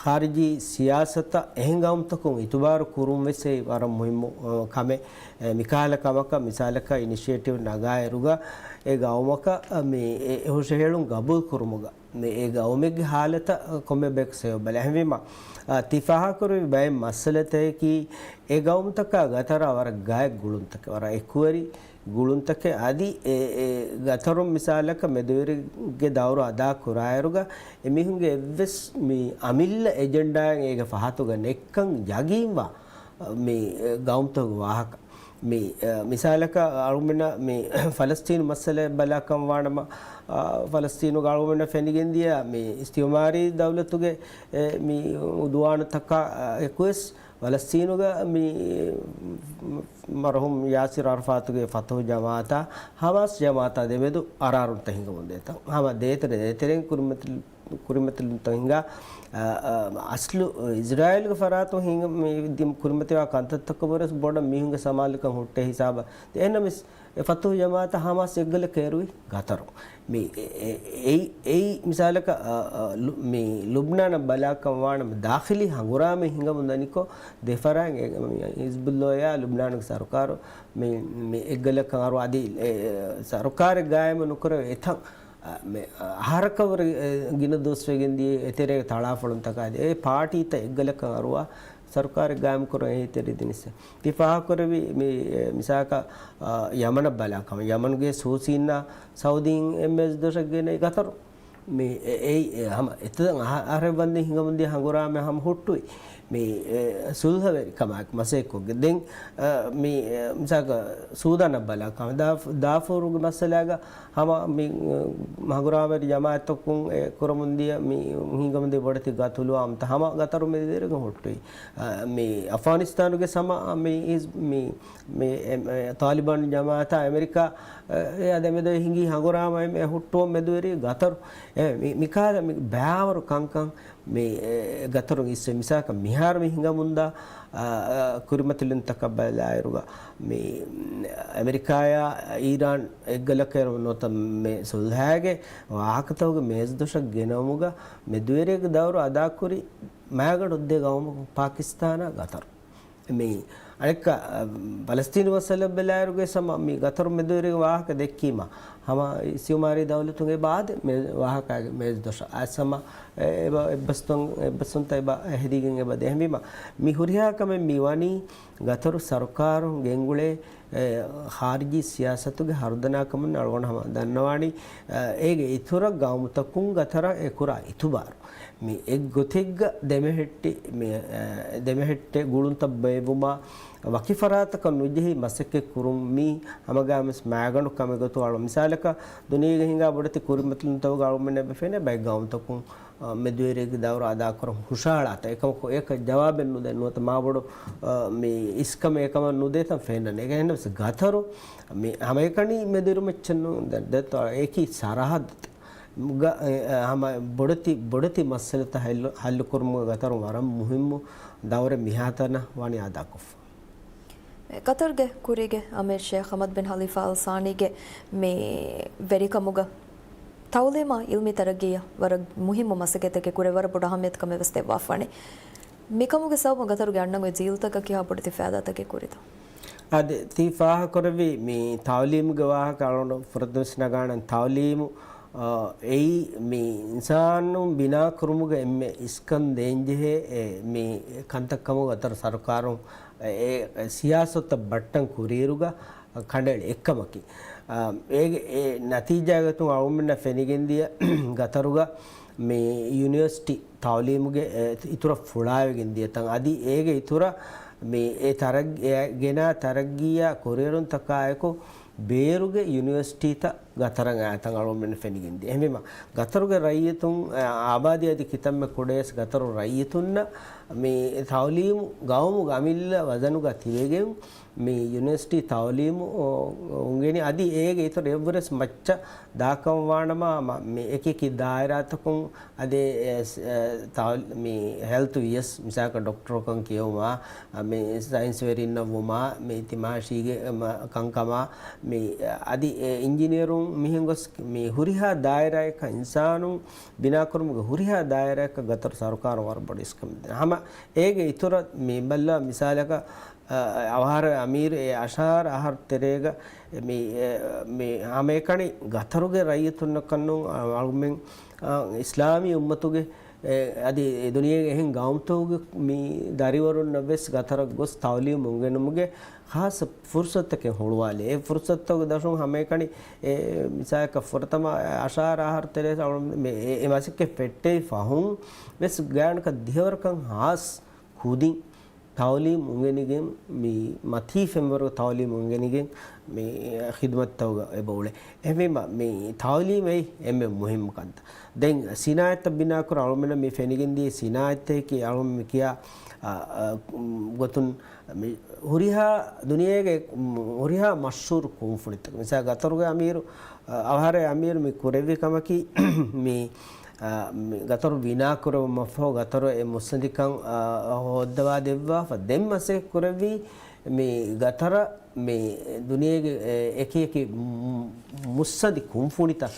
ޚާރިޖީ ސިޔާސަތަށް އެހެން ގައުމުތަކުން އިތުބާރު ކުރުން ވެސް އެ ވަރަށް މުހިއްމު، އަ، ކަމެއް. އެ މިކަހަލަ ކަމަކަށް މިސާލަކަށް އިނިޝިއޭޓިވް ނަގާއިރުގަ އެ ގައުމަކަށް މި އެ ހުށަހެޅުން ގަބޫލު ކުރުމުގަ މި އެ ގައުމެއްގެ ހާލަތަށް ކޮންމެ ބަޔަކު ސެޔޮ ބަލަ. އެހެންވީމަ، އާ، ތި ފާހަގަކުރެއްވި ބައެއް މައްސަލަތަކަކީ އެ ގައުމުތަކާ ގަތަރާ ވަރަށް ގާތް ގުޅުންތަކެއް، ވަރަށް އެކުވެރި ގުޅުންތަކެއް. އަދި އެ، އެ ގަތަރުން މިސާލަކަށް މެދުވެރިގެ ދައުރު އަދާ ކުރާއިރުގަ އެމީހުންގެ އެއްވެސް މި އަމިއްލަ އެޖެންޑާއެއް އޭގެ ފަހަތުގަ ނެއްކަން ޔަގީންވާ މި ގައުމުތަކުގެ ވާހަކަ. މި، އެ، މިސާލަކަށް އަޅުގަނޑުމެންނަށް މި ފަލަސްތީނު މައްސަލައެއް ބަލާކަން ވާނަމަ، އާ، ފަލަސްތީނުގަ އަޅުގަނޑުމެންނަށް ފެނިގެންދިޔަ މި އިސްތިއުމާރީ ދައުލަތުގެ، އެ، މި އުދުވާނުތަކާ، އާ، އެކުވެސް ފަލަސްތީނުގަ މި މަރުހޫމް ޔާސިރް އަރަފާތުގެ ފަތުހު ޖަމާއަތާ ހަމާސް ޖަމާއަތާ ދެމެދު އަރާރުންތައް ހިނގަމުން ދޭތަން. ހަމަ ދޭތެރެ ދޭތެރެއިން ކުރިމަތިލު ކުރިމަތިލުންތައް ހިނގާ، އަ، އަ، އަސްލު އިޒްރާއީލްގެ ފަރާތުން ހިނގ-، މި ދި-، ކުރިމަތިވާ ކަންތައްތަކަށްވުރެސް ބޮޑަށް މީހުންގެ ސަމާލުކަން ހުއްޓޭ ހިސާބަށް. އެހެންނަމަވެސް އެ ފަތުހު ޖަމާއަތަށް ހަމާސް އެއްގަލަކަށް އެރުވި ގަތަރު. މި އެ-، އެ-، އެއީ، އެއީ މިސާލަކަށް، އަ، އަ، ލު-، މި ލުބްނާނަށް ބަލާކަން ވާނަމަ ދާޚިލީ ހަނގުރާމަ ހިނގަމުން ދަނިކޮށް ދެފަރާތް އެ-، މި ހިޒްބުއްލާހާ ލުބްނާނުގެ ސަރުކާރު މި، މި އެއްގަލަކަށް އަރުވާ އަދި، އެ، އެ، ސަރުކާރެއް ގާއިމު ނުކުރެވޭ އެތަން އަ، މި، އަ، އަހަރަކަށްވުރެ، އެ، ގިނަ ދުވަސްވެގެން ދިޔަ އެތެރޭގެ ތަޅާފޮޅުންތަކާ އެ ޕާޓީތައް އެއްގަލަކަށް އަރުވާ ސަރުކާރެއް ގާއިމުކުރަން އެހީތެރި ދިނިއްސެ. ތި ފާހަގަކުރެއްވި މި، އެ، މިސާލަކަށް، އަ، ޔަމަނަށް ބަލާ ކަމަށް. ޔަމަނުގެ ހޫސީންނާ ސައުދީން އެއްމެސް ދޮށަށް ގެނައި ގަތަރު. މި އެ-، އެއީ، އެ، ހަމަ އެތަން އަހަ-، އަހަރެއް ވަންދެން ހިނގަމުން ދިޔަ ހަނގުރާމަ ހަމަ ހުއްޓުވި. މި، އެ، ސުލްހަވެރިކަމާއެކު މަސައްކަތްކޮށްގެން ދެން، އަ، މި، އެ، މިސާލަކަށް ސޫދާނަށް ބަލާ ކަމަށް ދާ-، ދާފޫރުގެ މައްސަލާގަ ހަމަ މި، އަ، ހަނގުރާމަވެރި ޖަމާއަތަކުން އެ ކުރަމުންދިޔަ މި ހިނގަމުންދިޔަ ބޮޑެތި ގަތުލު އާއްމުތައް ހަމަ ގަތަރު މެދުވެރިގަ ހުއްޓުވި. އަ، މި އަފްޣާނިސްތާނުގެ ސަމަ މި އިސް-، މި، މި، އެ، އެ، ތާލިބާން ޖަމާއަތާ އެމެރިކާ، އެ، އެ އަދެ މެދު ހިނގި ހަނގުރާމަ އެ ހުއްޓުވަން މެދުވެރި ގަތަރު. އެ، މި، މިކާލަ މި ބާވަރު ކަންކަން މި، އެ، ގަތަރުން އިސްވެ މިސާކަށް މިހާރު މި ހިނގަމުންދާ، އާ، އާ، ކުރިމަތިލުންތަކަށް ބަލާއިރުގަ މި، އެމެރިކާޔާ އީރާން އެއްގަލަކަށް ނުވަތަ މި ސުލްހައިގެ ވާހަކަތަކުގެ މޭޒުދޮށަށް ގެނައުމުގަ މެދުވެރިއެއްގެ ދައުރު އަދާކުރި މައިގަނޑު ދެ ގައުމަކު ޕާކިސްތާނާ ގަތަރު. މި އަނެއްކާ، އަ، ފަލަސްތީނު މައްސަލަ ބެލާއިރުގެ ސަމަ މި ގަތަރު މެދުވެރި ވާހަކަ ދެއްކީމަ، ހަމަ އިސްތިއުމާރީ ދައުލަތުން އެބަ އާދެ މެ ވާހަކާގެ މޭޒުދޮށަށް އައިސް ހަމަ އެ، އެބަ އެއްބަސްތޮން، އެއްބަސްތޮންތައް އެބަ ހެދިގެން އެބަ ދޭ. ހެންވީމަ، މި ހުރިހާ ކަމެއް މި ވަނީ ގަތަރު ސަރުކާރުން ގެންގުޅޭ، އެ، ޚާރިޖީ ސިޔާސަތުގެ ހަރުދަނާކަމުން އަޅުގަނޑު ހަމަ ދަންނަވާނީ. އެ، އޭގެ އިތުރަށް ގައުމުތަކުން ގަތަރަށް އެ ކުރާ އިތުބާރު. މި އެއްގޮތެއްގަ ދެމެހެއްޓި، މި، އެ، ދެމެހެއްޓެ ގުޅުންތައް ބޭއްވުމާ، ވަކި ފަރާތަކަށް ނުޖެހި މަސައްކަތް ކުރުން މީ ހަމަގައިމުވެސް މައިގަނޑު ކަމެއް ގޮތުން އަޅު މިސާލަކަށް ދުނިޔޭގެ ހިނގާ ބޮޑެތި ކުރިމަތިލުންތަކުގަ އަޅުމެންނަށް އެބަ ފެނޭ ބައެއް ގައުމުތަކުން، އަ، މެދުވެރިއެއްގެ ދައުރު އަދާކުރަން ހުށަހަޅާތަން. އެކަމަކު އެކަށް ޖަވާބެއް ނުދޭ ނުވަތަ މާބޮޑު، އަ، މި އިސްކަމެއް އެކަމަށް ނުދޭތަން ފެންނަނީ. އެކަހެންނަމަވެސް ގަތަރު މި ހަމައެކަނި މެދުއިރު މައްޗެއް ނޫން. ދެ-، ދެތޯ އެކި ސަރަހައްދު ގަ، އެ، އެ، ހަމަ ބޮޑެތި، ބޮޑެތި މައްސަލަތައް ހައްލު، ހައްލުކުރުމުގެ ގަތަރު ވަރަށް މުހިއްމު ދައުރެއް މިހާތަނަށް ވަނީ އަދާކޮށްފަ. ގަތަރުގެ ކުރީގެ އަމީރު ޝޭޚް ޙަމަދު ބިން ޚަލީފާ އަލް ސާނީގެ މި ވެރިކަމުގަ ތަޢުލީމާ ޢިލްމީ ތަރައްގީއަށް ވަރަށް މުހިއްމު މަސައްކަތެއް ކުރެވި ވަރަށް ބޮޑު އަހައްމިޔަތުކަމެއް ވެސް ދެއްވާފާނެ. މިކަމުގެ ސަބަބުން ގަތަރުގެ އަންނަން އޮތް ޖީލުތަކަށް ކިހާ ބޮޑެތި ފައިދާތަކެއް ކުރިތޯ؟ އާދެ، ތީ ފާހަގަކުރެއްވި މި ތަޢުލީމުގެ ވާހަކަ އަޅުގަނޑު ފުރަތަމަ ވެސް ނަގާނަން ތަޢުލީމު، އާ، އެއީ މި އިންސާނުން ބިނާކުރުމުގެ އެންމެ އިސްކަން ދޭންޖެހޭ، އެ، މި ކަންތައް ކަމުގަ ގަތަރު ސަރުކާރުން އެ، އެ، ސިޔާސަތުތައް ބައްޓަން ކުރިއިރުގަ ކަނޑައެޅި އެއްކަމަކީ. އާ، އޭގެ އެ ނަތީޖާގެ ގޮތުން އަޅުގަނޑުމެންނަށް ފެނިގެންދިޔަ ގަތަރުގަ މި ޔުނިވަރސިޓީ ތަޢުލީމުގެ އެ އިތުރަށް ފުޅާވެގެން ދިޔަ ތަން އަދި އޭގެ އިތުރަށް މި އެ ތަރައް-، އެ ގެނާ ތަރައްގީއާ ކުރިއެރުންތަކާއެކު ބޭރުގެ ޔުނިވަރސިޓީތައް ގަތަރަށް އައިތަން އަޅުގަނޑުމެން ފެނިގެންދިޔަ. އެހެންވީމަ، ގަތަރުގެ ރައްޔިތުން، އާ، އާބާދީ އަދި ކިތަންމެ ކުޑަޔަސް ގަތަރު ރައްޔިތުންނަށް މި ތަޢުލީމު ގައުމުގެ އަމިއްލަ ވަޒަނުގަ ތިބެގެން، މި ޔުނިވަރސިޓީ ތަޢުލީމު އުނގެނި އަދި އޭގެ އިތުރަށް އެއްވުރެސް މައްޗަށް ދާކަން ވާނަމަ، މަ-، މި އެކި އެކި ދާއިރާތަކުން އަދި އެ، އެ، ތައު-، މި ހެލްތު ވިޔަސް މިސާލަކަށް ޑޮކްޓަރުކަން ކިޔެވުމާ، މި ސައިންސް ވެރިންނަށް ވުމާ، މި ތިމާޝީގެ މަ-، ކަންކަމާ، މި އަދި އެ އިންޖިނިއަރުން މިހެން ގޮސް މި ހުރިހާ ދާއިރާއަކަށް އިންސާނުން ބިނާކުރުމުގެ ހުރިހާ ދާއިރާއަކަށް ގަތަރު ސަރުކާރުން ވަރަށް ބޮޑު އިސްކަން ދޭ. ހަމަ އޭގެ އިތުރަށް މި ބައްލަ މިސާލަކަށް، އަ، އަވަހަރެ އަމީރު އެ އަށާރަ އަހަރު ތެރޭގަ މި، އެ، މި ހަމައެކަނި ގަތަރުގެ ރައްޔިތުންނަކަށްނޫން، އަ، އަޅުމެން، އަ، އިސްލާމީ އުއްމަތުގެ، އެ، އަދި އެ ދުނިޔޭގެ އެހެން ގައުމުތަކުގެ މި ދަރިވަރުންނަށް ވެސް ގަތަރަށް ގޮސް ތަޢުލީމު އުނގެނުމުގެ ޚާއްޞަ ފުރުޞަތުތަކެއް ހުޅުވާލޭ. އެ ފުރުޞަތުތަކުގެ ދަށުން ހަމައެކަނި އެ މިސާލަކަށް ފުރަތަމަ އަށާރަ އަހަރު ތެރޭ އަޅު-، މެ-، އެ، އެ މަސައްކަތް ފެއްޓެވި ފަހުން ވެސް ގާތްގަނޑަކަށް ދިހަވަރަކަށް ހާސް ކުދިން ތަޢުލީމު އުނގެނިގެން، މި މަތީ ފެންވަރު ތަޢުލީމު އުނގެނިގެން، މި ޚިދުމަތްތަކުގަ އެބަ އުޅޭ. އެހެންވީމަ، މި ތަޢުލީމެއް އެންމެ މުހިއްމު ކަންތައް. ދެން ސިނާއަތްތައް ބިނާކުރަން އަޅުމެންނަށް މި ފެނިގެންދިޔަ ސިނާއަތްތަކަކީ އަޅުމެން މި ކިޔާ، އަ، އަ، ގޮތުން މި ހުރިހާ ދުނިޔޭގެ ހުރިހާ މަޝްހޫރު ކުންފުނިތަކެއް. މިސާ ގަތަރުގެ އަމީރު، އަ، އަވަހަރެ އަމީރު މި ކުރެއްވި ކަމަކީ، މި، އަ، މި ގަތަރު ބިނާކުރެވުމަށްފަހު ގަތަރު އެ މުއްސަނދިކަން، އަ، ހޯއްދަވާ ދެއްވާފަ ދެން މަސައްކަތް ކުރެއްވީ މި ގަތަރަށް މި ދުނިޔޭގެ އެ، އެކި އެކި މު-، މުއްސަނދި ކުންފުނިތައް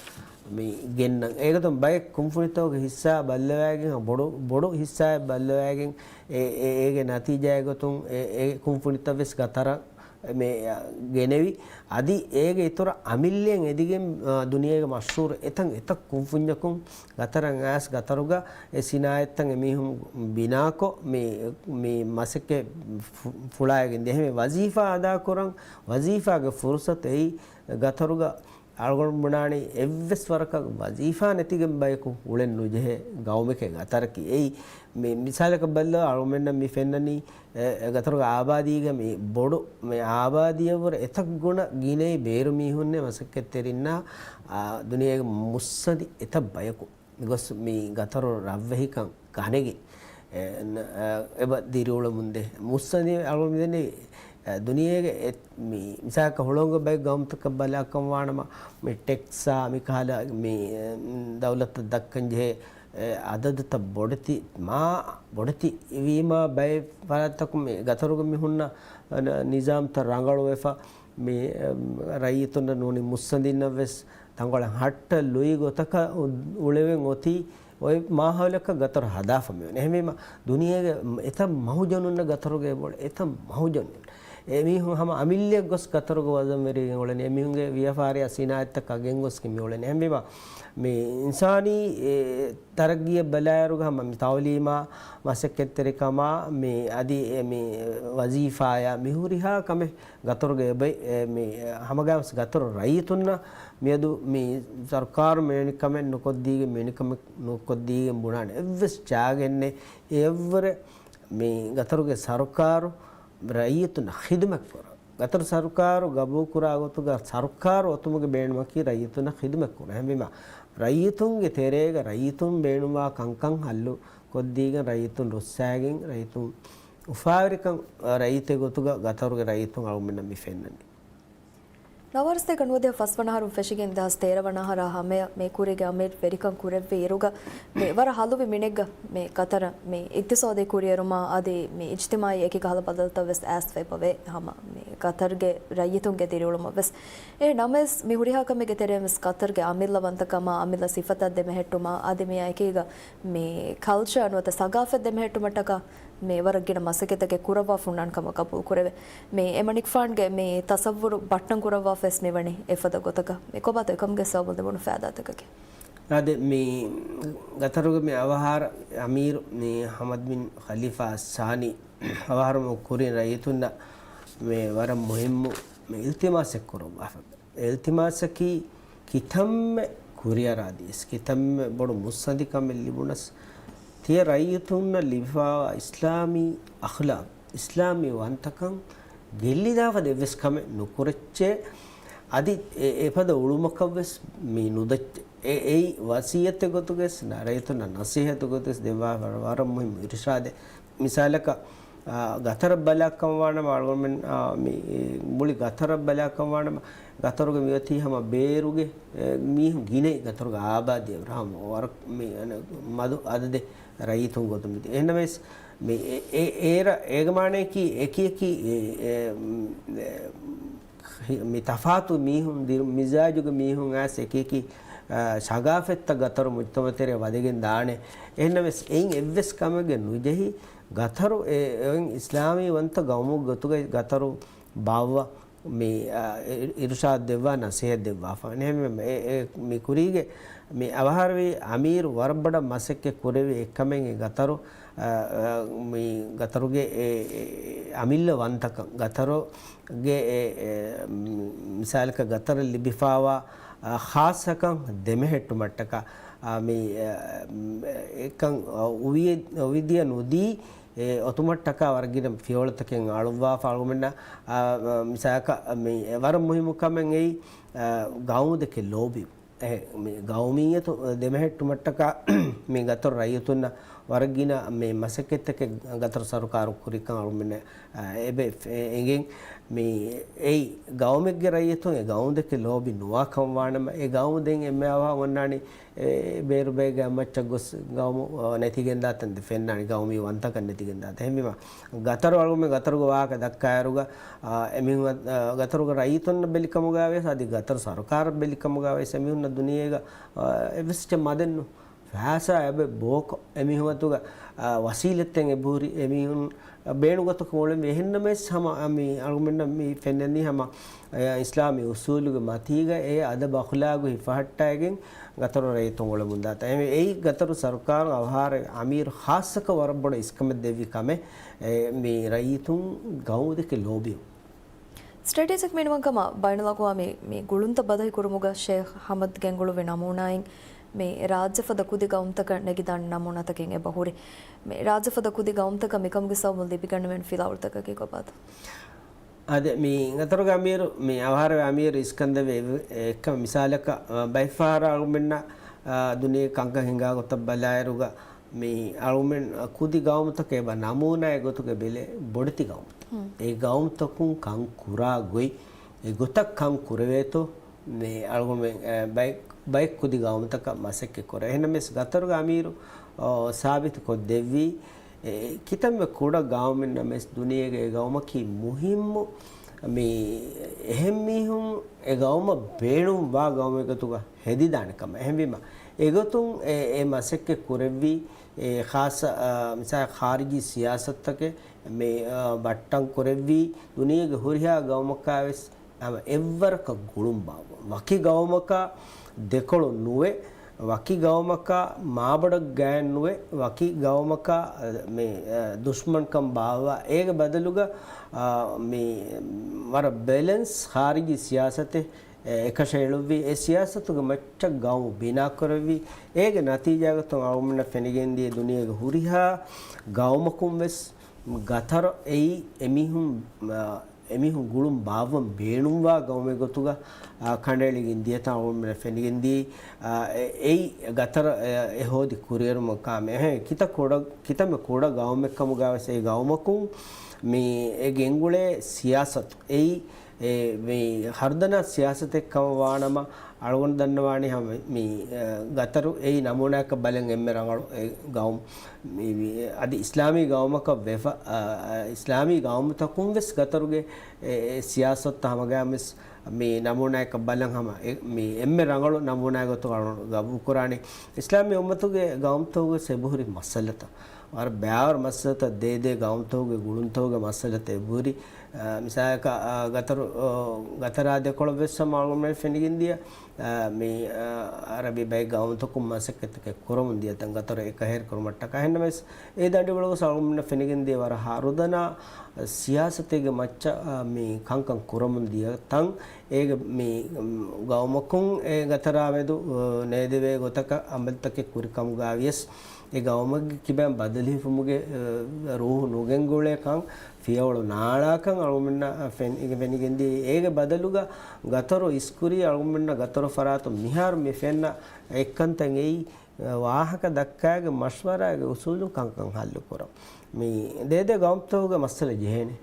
މި ގެންނަން. އޭގެތުން ބައެއް ކުންފުނިތަކުގެ ހިއްސާ ބައްލަވައިގެން، ބޮޑު، ބޮޑު ހިއްސާއެއް ބައްލަވައިގެން، އެ، އެ، އޭގެ ނަތީޖާއެއް ގޮތުން އެ، އެ ކުންފުނިތައް ވެސް ގަތަރަށް މި، އަ، ގެނެވި. އަދި އޭގެ އިތުރަށް އަމިއްލައިން އެދިގެން، އަ، ދުނިޔޭގެ މަޝްހޫރު އެތަން އެތައް ކުންފުންޏަކުން ގަތަރަށް އައިސް ގަތަރުގަ އެ ސިނާއަތްތައް އެމީހުން ބިނާކޮށް، މި، މި މަސައްކަތް ފު-، ފުޅާއިގެން ދިޔަ. އެހެންވެ ވަޒީފާ އަދާކުރަން، ވަޒީފާގެ ފުރުޞަތު އެއީ ގަތަރުގަ އަޅުގަނޑު ބުނާނީ އެއްވެސް ވަރަކަށް ވަޒީފާ ނެތިގެން ބަޔަކު އުޅެން ނުޖެހޭ ގައުމެކޭ ގަތަރަކީ. އެއީ މި މިސާލަކަށް ބައްލަވާ އަޅުގަނޑަށް މި ފެންނަނީ އެ، އެ ގަތަރުގެ އާބާދީގެ މި ބޮޑު މި އާބާދީއަށްވުރެ އެތައް ގުނަ ގިނައި ބޭރު މީހުންނޭ މަސައްކަތްތެރިންނާ، އާ، ދުނިޔޭގެ މުއްސަނދި އެތައް ބަޔަކު މި ގޮސް މި ގަތަރު ރަށްވެހިކަން ގަނެގެން، އެ، ނަ-، އަ، އެބަ ދިރިއުޅެމުންދޭ. މުއްސަނދި އަޅުގަނޑު މިދަނީ، އެ، ދުނިޔޭގެ އެ، މި މިސާލަކަށް ހުޅަނގު ބައެއް ގައުމުތަކަށް ބަލާކަން ވާނަމަ، މި ޓެކްސްއާ މި ކަހަލަ މި، އެ، ދައުލަތަށް ދައްކަން ޖެހޭ، އެ، އަދަދުތައް ބޮޑެތި، މާ ބޮޑެތި ވީމާ ބައެއް ފަރާތްތަކުން މި ގަތަރުގެ މި ހުންނަ، އަ، ނިޒާމްތައް ރަނގަޅުވެފަ، މި، އެ، ރައްޔިތުންނަށް ނޫނީ މުއްސަނދިންނަށް ވެސް ތަންކޮޅެއް ހައްޓަ ލުއި ގޮތަކަށް އު-، އުޅެވެން އޮތީ އޮތް މާހައުލަކަށް ގަތަރު ހަދާފަ މިވަނީ. އެހެންވީމަ، ދުނިޔޭގެ އެތައް މަހުޖަނުންނަށް ގަތަރުގެ ބޮޑު، އެތައް މަހުޖަނުން. އެމީހުން ހަމަ އަމިއްލައަށް ގޮސް ގަތަރުގެ ވަޒަންވެރިގެން އުޅެނީ. އެމީހުންގެ ވިޔަފާރިއާ ސިނާއަތްތަކަށް ގެންގޮސްގެން މި އުޅެނީ. އެހެންވީމަ، މި އިންސާނީ، އެ، ތަރައްގީއަށް ބަލާއިރުގަ ހަމަ މި ތައުލީމާ، މަސައްކަތްތެރިކަމާ، މި އަދި އެ މި ވަޒީފާޔާ މި ހުރިހާ ކަމެއް ގަތަރުގެ އެބައި، އެ، މި ހަމަގައިމުވެސް ގަތަރު ރައްޔިތުންނަށް މިއަދު މި ސަރުކާރު މިވެނި ކަމެއް ނުކޮށްދީގެން، މިވެނި ކަމެއް ނުކޮށްދީގެން ބުނާނެ. އެއްވެސް ޗާގެއް ނެތް. އެއަށްވުރެ މި ގަތަރުގެ ސަރުކާރު ރައްޔިތުންނަށް ޚިދުމަތް ކުރާ. ގަތަރު ސަރުކާރު ގަބޫލުކުރާ ގޮތުގަ ސަރުކާރު އޮތުމުގެ ބޭނުމަކީ ރައްޔިތުންނަށް ޚިދުމަތް ކުރުން. އެހެންވީމަ، ރައްޔިތުންގެ ތެރޭގަ ރައްޔިތުން ބޭނުންވާ ކަންކަން ހައްލު ކޮށްދީގެން، ރައްޔިތުން ރުއްސާގެން، ރައްޔިތުން އުފާވެރިކަން ރައްޔިތެއް ގޮތުގަ ގަތަރުގެ ރައްޔިތުން އަޅުގަނޑަށް މި ފެންނަނީ. ނަވާރަސްތޭކަ ނުވަދިހަ ފަސްވަނަ އަހަރުން ފެށިގެން ދެހާސް ތޭރަ ވަނަ އަހަރާ ހަމަޔަށް މި ކުރީގެ އަމީރު ވެރިކަން ކުރެއްވި އިރުގަ، މި ވަރަށް ހަލުވި މިނެއްގަ މި ގަތަރަށް މި އިގްތިސޯދީ ކުރިއެރުމަށް އަދި މި އިޖްތިމާއީ އެކި ކަހަލަ ބަދަލުތައް ވެސް އައިސްފަ އެބަވޭ ހަމަ މި ގަތަރުގެ ރައްޔިތުންގެ ދިރިއުޅުމަށް ވެސް. އެ ނަމަވެސް މި ހުރިހާ ކަމެއްގެ ތެރެއިން ވެސް ގަތަރުގެ އަމިއްލަ ވަންތަކަމާ، އަމިއްލަ ސިފަތައް ދެމެހެއްޓުމާ، އަދި މިއާ އެކީގަ މި ކަލްޗާ ނުވަތަ ސަގާފަތް ދެމެހެއްޓުމަށްޓަކާ މި ވަރަށް ގިނަ މަސައްކަތްތަކެއް ކުރައްވާފަ ހުންނާނެ ކަމަށް ގަބޫލު ކުރެވޭ. މި އެމަނިކުފާނުގެ މި ތަސައްވުރު ބައްޓަން ކުރައްވާފަވެސް މިވަނީ އެފަދަ ގޮތަކަށް. މި ކޮބާތޯ އެކަމުގެ ސަބަބު ލިބުނު ފައިދާތަކަކީ؟ އާދެ، މި ގަތަރުގެ މި އަވަހާރަ އަމީރު މި ހަމަދު ބިން ޚަލީފާ ސާނީ އަވަހާރަމު ކުރިން ރައްޔިތުންނަށް މި ވަރަށް މުހިއްމު މި އިލްތިމާސެއް ކުރައްވާފަ. އިލްތިމާސަކީ ކިތަންމެ ކުރިއަރާދިޔަސް، ކިތަންމެ ބޮޑު މުއްސަނދިކަމެއް ލިބުނަސް، ތިޔަ ރައްޔިތުންނަށް ލިބިފާވާ އިސްލާމީ އަޚްލާޤް، އިސްލާމީ ވަންތަކަން ގެއްލިދާފަދަ އެއްވެސް ކަމެއް ނުކުރައްޗޭ، އަދި އެ، އެފަދަ އުޅުމަކަށްވެސް މި ނުދައްޗޭ. އެ، އެއީ ވަސިއްޔަތެއް ގޮތުގައި ރައްޔިތުންނަށް ނަސޭހަތު ގޮތުގައި ދެއްވާ ވަރަށް މުހިއްމު އިރުޝާދެއް. މިސާލަކަށް، އާ، ގަތަރަށް ބަލާކަން ވާނަމަ، އަޅުގަނޑުމެން، އާ، މި، މުޅި ގަތަރަށް ބަލާކަން ވާނަމަ، ގަތަރުގެ މިއޮތީ ހަމަ ބޭރުގެ، އެ، މީހުން ގިނައި ގަތަރުގެ އާބާދީ އެވަރަށް ހަމަ ވަރަށް މި، އަނެ، މަދު އަދަދެއް ރައްޔިތުން ގޮތުން މިދި. އެހެންނަމަވެސް، މި، އެ، އެ، އޭރަ، އޭގެ މާނަޔަކީ އެކި އެކި، އެ، އެ، މް، އެ، މި ތަފާތު މީހުން، ދިރު މިޒާޖުގެ މީހުން އައިސް އެކި އެކި، އާ، ސަގާފަތްތައް ގަތަރު މުޖްތަމައު ތެރޭ ވަދެގެން ދާނެ. އެހެންނަމަވެސް އެއިން އެއްވެސް ކަމެއްގެ ނުޖެހި ގަތަރު އެ، އެއިން އިސްލާމީ ވަންތަ ގައުމު ގޮތުގައި ގަތަރު ބާއްވަ މި، އާ، އި-، އިރުޝާދު ދެއްވާ، ނަސޭހަތް ދެއްވާފަ. އެހެންވެ، އެ، އެ، މި ކުރީގެ މި އަވަހާރަވި އަމީރު ވަރަށް ބޮޑަށް މަސައްކަތް ކުރެވި އެއްކަމެއް ގަތަރު، އާ، އާ، މި ގަތަރުގެ އެ، އެ، އަމިއްލަ ވަންތަކަން، ގަތަރުގެ އެ، އެ، މި، މިސާލަކަށް ގަތަރަށް ލިބިފާވާ، އާ، ޚާއްޞަކަން ދެމެހެއްޓުމަށްޓަކާ، އާ، މި، އާ، އެކަން އުވި-، އުވިދިޔަ ނުދީ، އެ އޮތުމަށްޓަކާ ވަރަށް ގިނަ ފިޔަވަޅުތަކެއް އަޅުއްވާފަ އަޅުގަނޑަށް، އާ، މިސާލަކަށް މި ވަރަށް މުހިއްމު ކަމެއް އެއީ، އާ، ގައުމު ދެކެ ލޯބި. އެ، މި ގައުމިއްޔަތު ދެމެހެއްޓުމަށްޓަކާ މި ގަތަރު ރައްޔިތުންނަށް ވަރަށް ގިނަ މި މަސައްކަތްތަކެއް ގަތަރު ސަރުކާރު ކުރިކަން އަޅުގަނޑަށް، އާ، އެބަ އެ-، އެނގެން. މި އެއީ ގައުމެއްގެ ރައްޔިތުން އެ ގައުމު ދެކެ ލޯބި ނުވާކަން ވާނަމަ، އެ ގައުމު ދެން އެންމެ އަވަހަށް އޮންނާނީ އެ ބޭރު ބައެއްގެ އަތްމައްޗަށް ގޮސް ގައުމު، އާ، ނެތިގެންދާ ތަން ދެ ފެންނާނީ، ގައުމީ ވަންތަކަން ނެތިގެންދާ ތަން. އެހެންވީމަ، ގަތަރު އަޅުގަނޑު ގަތަރުގެ ވާހަކަ ދައްކާއިރުގަ، އާ، އެމީހުން، އާ، ގަތަރުގެ ރައްޔިތުންނަށް ބެލިކަމުގައި ވެސް، އަދި ގަތަރު ސަރުކާރަށް ބެލިކަމުގައި ވެސް އެމީހުންނަށް ދުނިޔޭގަ، އާ، އެއްވެސް އެއްޗެއް މަދެއްނު. ފައިސާ އެބަ ބޯކޮށް، އެމީހުން އަތުގަ، އާ، ވަސީލަތްތައް އެބަހުރި، އެމީހުން ބޭނުގޮތަކަށް އުޅެންވީ. އެހެންނަމަވެސް ހަމަ މި އަޅުގަނޑަށް މި ފެންނަނީ ހަމަ އެ، އިސްލާމީ އުސޫލުގެ މަތީގަ އެ އަދަބު އަޚުލާގު ހިފަހައްޓައިގެން ގަތަރު ރައްޔިތުން އުޅެމުންދާތަން. އެ، އެއީ ގަތަރު ސަރުކާރުން އަވަހާރަވި އަމީރު ޚާއްޞަކޮށް ވަރަށް ބޮޑަށް އިސްކަމެއް ދެއްވި ކަމެއް، އެ، މި ރައްޔިތުން ގައުމު ދެކެ ލޯބިވުން. ސްޓްރެޓެޖިކް މިނިވަންކަމަށް ބައިނަލްއަގްވާމީ މި ގުޅުންތައް ބަދަހި ކުރުމުގަ ޝޭޚް ހަމަދު ގެންގުޅުއްވި ނަމޫނާއިން މި ރާއްޖެފަދަ ކުދި ގައުމުތަކަށް ނެގިދާނެ ނަމޫނާތަކެއް އެބަހުރި. މި ރާއްޖެފަދަ ކުދި ގައުމުތަކަށް މިކަމުގެ ސަބަބުން ލިބިގަންނަވާނެ ފިލާވަޅުތަކަކީ ކޮބާތޯ؟ އާދެ، މި ގަތަރުގެ އަމީރު، މި އަވަހާރަވި އަމީރު އިސްކަންދަރު އެއް، އެއްކަމަށް މިސާލަކަށް، އަ، ބައެއްފަހަރަށް އަޅުމެންނަށް، އަ، ދުނިޔޭގެ ކަންކަން ހިނގާ ގޮތަށް ބަލާއިރުގަ، މި އަޅުމެން ކުދި ގައުމުތަކަށް އެބަ ނަމޫނާއެއް ގޮތުގަ ބެލޭ ބޮޑެތި ގައުމުތައް. އެ ގައުމުތަކުން ކަން ކުރާ ގޮތް، އެ ގޮތަށް ކަން ކުރެވޭތޯ، މި އަޅުގަނޑުމެން، އެ، ބައެއް، ބައެއް ކުދި ގައުމުތަކަށް މަސައްކަތް ކުރޭ. އެހެންނަމަވެސް ގަތަރުގެ އަމީރު، އޯ، ސާބިތު ކޮށްދެއްވީ، އެ، ކިތަންމެ ކުޑަ ގައުމެއް ނަމަވެސް ދުނިޔޭގެ އެ ގައުމަކީ މުހިއްމު، މި އެހެން މީހުން އެ ގައުމަށް ބޭނުންވާ ގައުމެއް ގޮތުގަ ހެދިދާނެ ކަމަށް. އެހެންވީމަ، އެގޮތުން އެ، އެ މަސައްކަތް ކުރެއްވީ، އެ ޚާއްޞަ، އާ، މިސާލަކަށް ޚާރިޖީ ސިޔާސަތުތަކެއް މި، އާ، ބައްޓަން ކުރެއްވީ، ދުނިޔޭގެ ހުރިހާ ގައުމަކާވެސް ހަމަ އެއްވަރަކަށް ގުޅުން ބާއްވަން. ވަކި ގައުމަކާ ދެކޮޅު ނުވެ، ވަކި ގައުމަކާ މާބޮޑަށް ގާތް ނުވެ، ވަކި ގައުމަކާ، އަ، މި، އަ، ދުޝްމަންކަން ބާއްވާ، އޭގެ ބަދަލުގަ، އާ، މި ވަރަށް ބެލެންސް ޚާރިޖީ ސިޔާސަތެއް އެ، އެކަށައެޅުއްވި. އެ ސިޔާސަތުގެ މައްޗަށް ގައުމު ބިނާކުރެއްވި. އޭގެ ނަތީޖާގޮތުން އަޅުގަނޑަށް ފެނިގެންދިޔަ ދުނިޔޭގެ ހުރިހާ ގައުމަކުން ވެސް ގަތަރު އެއީ އެމީހުން، އާ، އެމީހުން ގުޅުން ބާއްވަން ބޭނުންވާ ގައުމެއް ގޮތުގަ، އާ، ކަނޑައެޅިގެން ދިޔަތާ އަޅުގަނޑަށް ފެނިގެންދިޔައީ، އާ، އެ، އެއީ ގަތަރު، އެ، އެ ހޯދި ކުރިއެރުމަށް ކާމެ. އެހެން ކިތަ ކުޑަ، ކިތަންމެ ކުޑަ ގައުމެއް ކަމުގަ ވެސް އެ ގައުމަކުން މި އެ ގެންގުޅޭ ސިޔާސަތު އެއީ އެ، މި ހަރުދަނާ ސިޔާސަތެއް ކަމަށް ވާނަމަ، އަޅުގަނޑު ދަންނަވާނީ ހަމަ މި، އަ، ގަތަރު އެއީ ނަމޫނާއަކަށް ބަލަން އެންމެ ރަނގަޅު އެ ގައުމު. މި، މި، އަދި އިސްލާމީ ގައުމަކަށް ވެފަ، އަ، އަ، އިސްލާމީ ގައުމުތަކުން ވެސް ގަތަރުގެ އެ، އެ ސިޔާސަތުތައް ހަމަގައިމުވެސް މި ނަމޫނާއަކަށް ބަލަން ހަމަ އެ، މި އެންމެ ރަނގަޅު ނަމޫނާ ގޮތުގަ އަޅުގަނޑު ގަބޫލުކުރާނީ. އިސްލާމީ އުއްމަތުގެ ގައުމުތަކުގެ އެބަހުރި މައްސަލަތައް ވަރަށް ބައިވަރު މައްސަލަތައް، ދޭދޭ ގައުމުތަކުގެ ގުޅުންތަކުގެ މައްސަލަތައް އެބަހުރި. އަ، މިސާލަކަށް، އަ، ގަތަރު، އަ، ގަތަރާ ދެކޮޅަށް ވެސް ހަމަ އަޅުގަނޑުމެން ފެނިގެންދިޔަ، އަ، މި، އަ، އަރަބި ބައެއް ގައުމުތަކުން މަސައްކަތްތަކެއް ކުރަމުން ދިޔަ ތަން ގަތަރު އެކަހެރި ކުރުމަށްޓަކާ. އެހެންނަމަވެސް އެ ދަނޑިވަޅުގަ އަޅުގަނޑުމެންނަށް ފެނިގެންދިޔަ ވަރަށް ހަރުދަނާ ސިޔާސަތެއްގެ މައްޗަށް، އަ، މި ކަންކަން ކުރަމުން ދިޔަ ތަން އޭގެ މި، މް، ގައުމަކުން އެ ގަތަރާ މެދު، އަ، ނޭދެވޭ ގޮތަކަށް އަމަލުތަކެއް ކުރި ކަމުގައިވިޔަސް، އެ ގައުމެއްގެ ކިބައިން ބަދަލުހިފުމުގެ، އަ، ރޫހު ނުގެންގުޅޭކަން، ފިޔަވަޅު ނާޅާކަން އަޅުގަނޑުމެންނަށް ފެނި-، ފެނިގެންދިޔައީ. އޭގެ ބަދަލުގަ ގަތަރު އިސްކުރީ އަޅުގަނޑުމެންނަށް ގަތަރު ފަރާތުން މިހާރު މި ފެންނަ އެއްކަންތައް އެއީ، ވާހަކަ ދައްކާގެ މަޝްވަރާގެ އުސޫލުން ކަންކަން ހައްލު ކުރަން. މި ދޭދޭ ގައުމުތަކުގެ މައްސަލަ ޖެހޭނެ،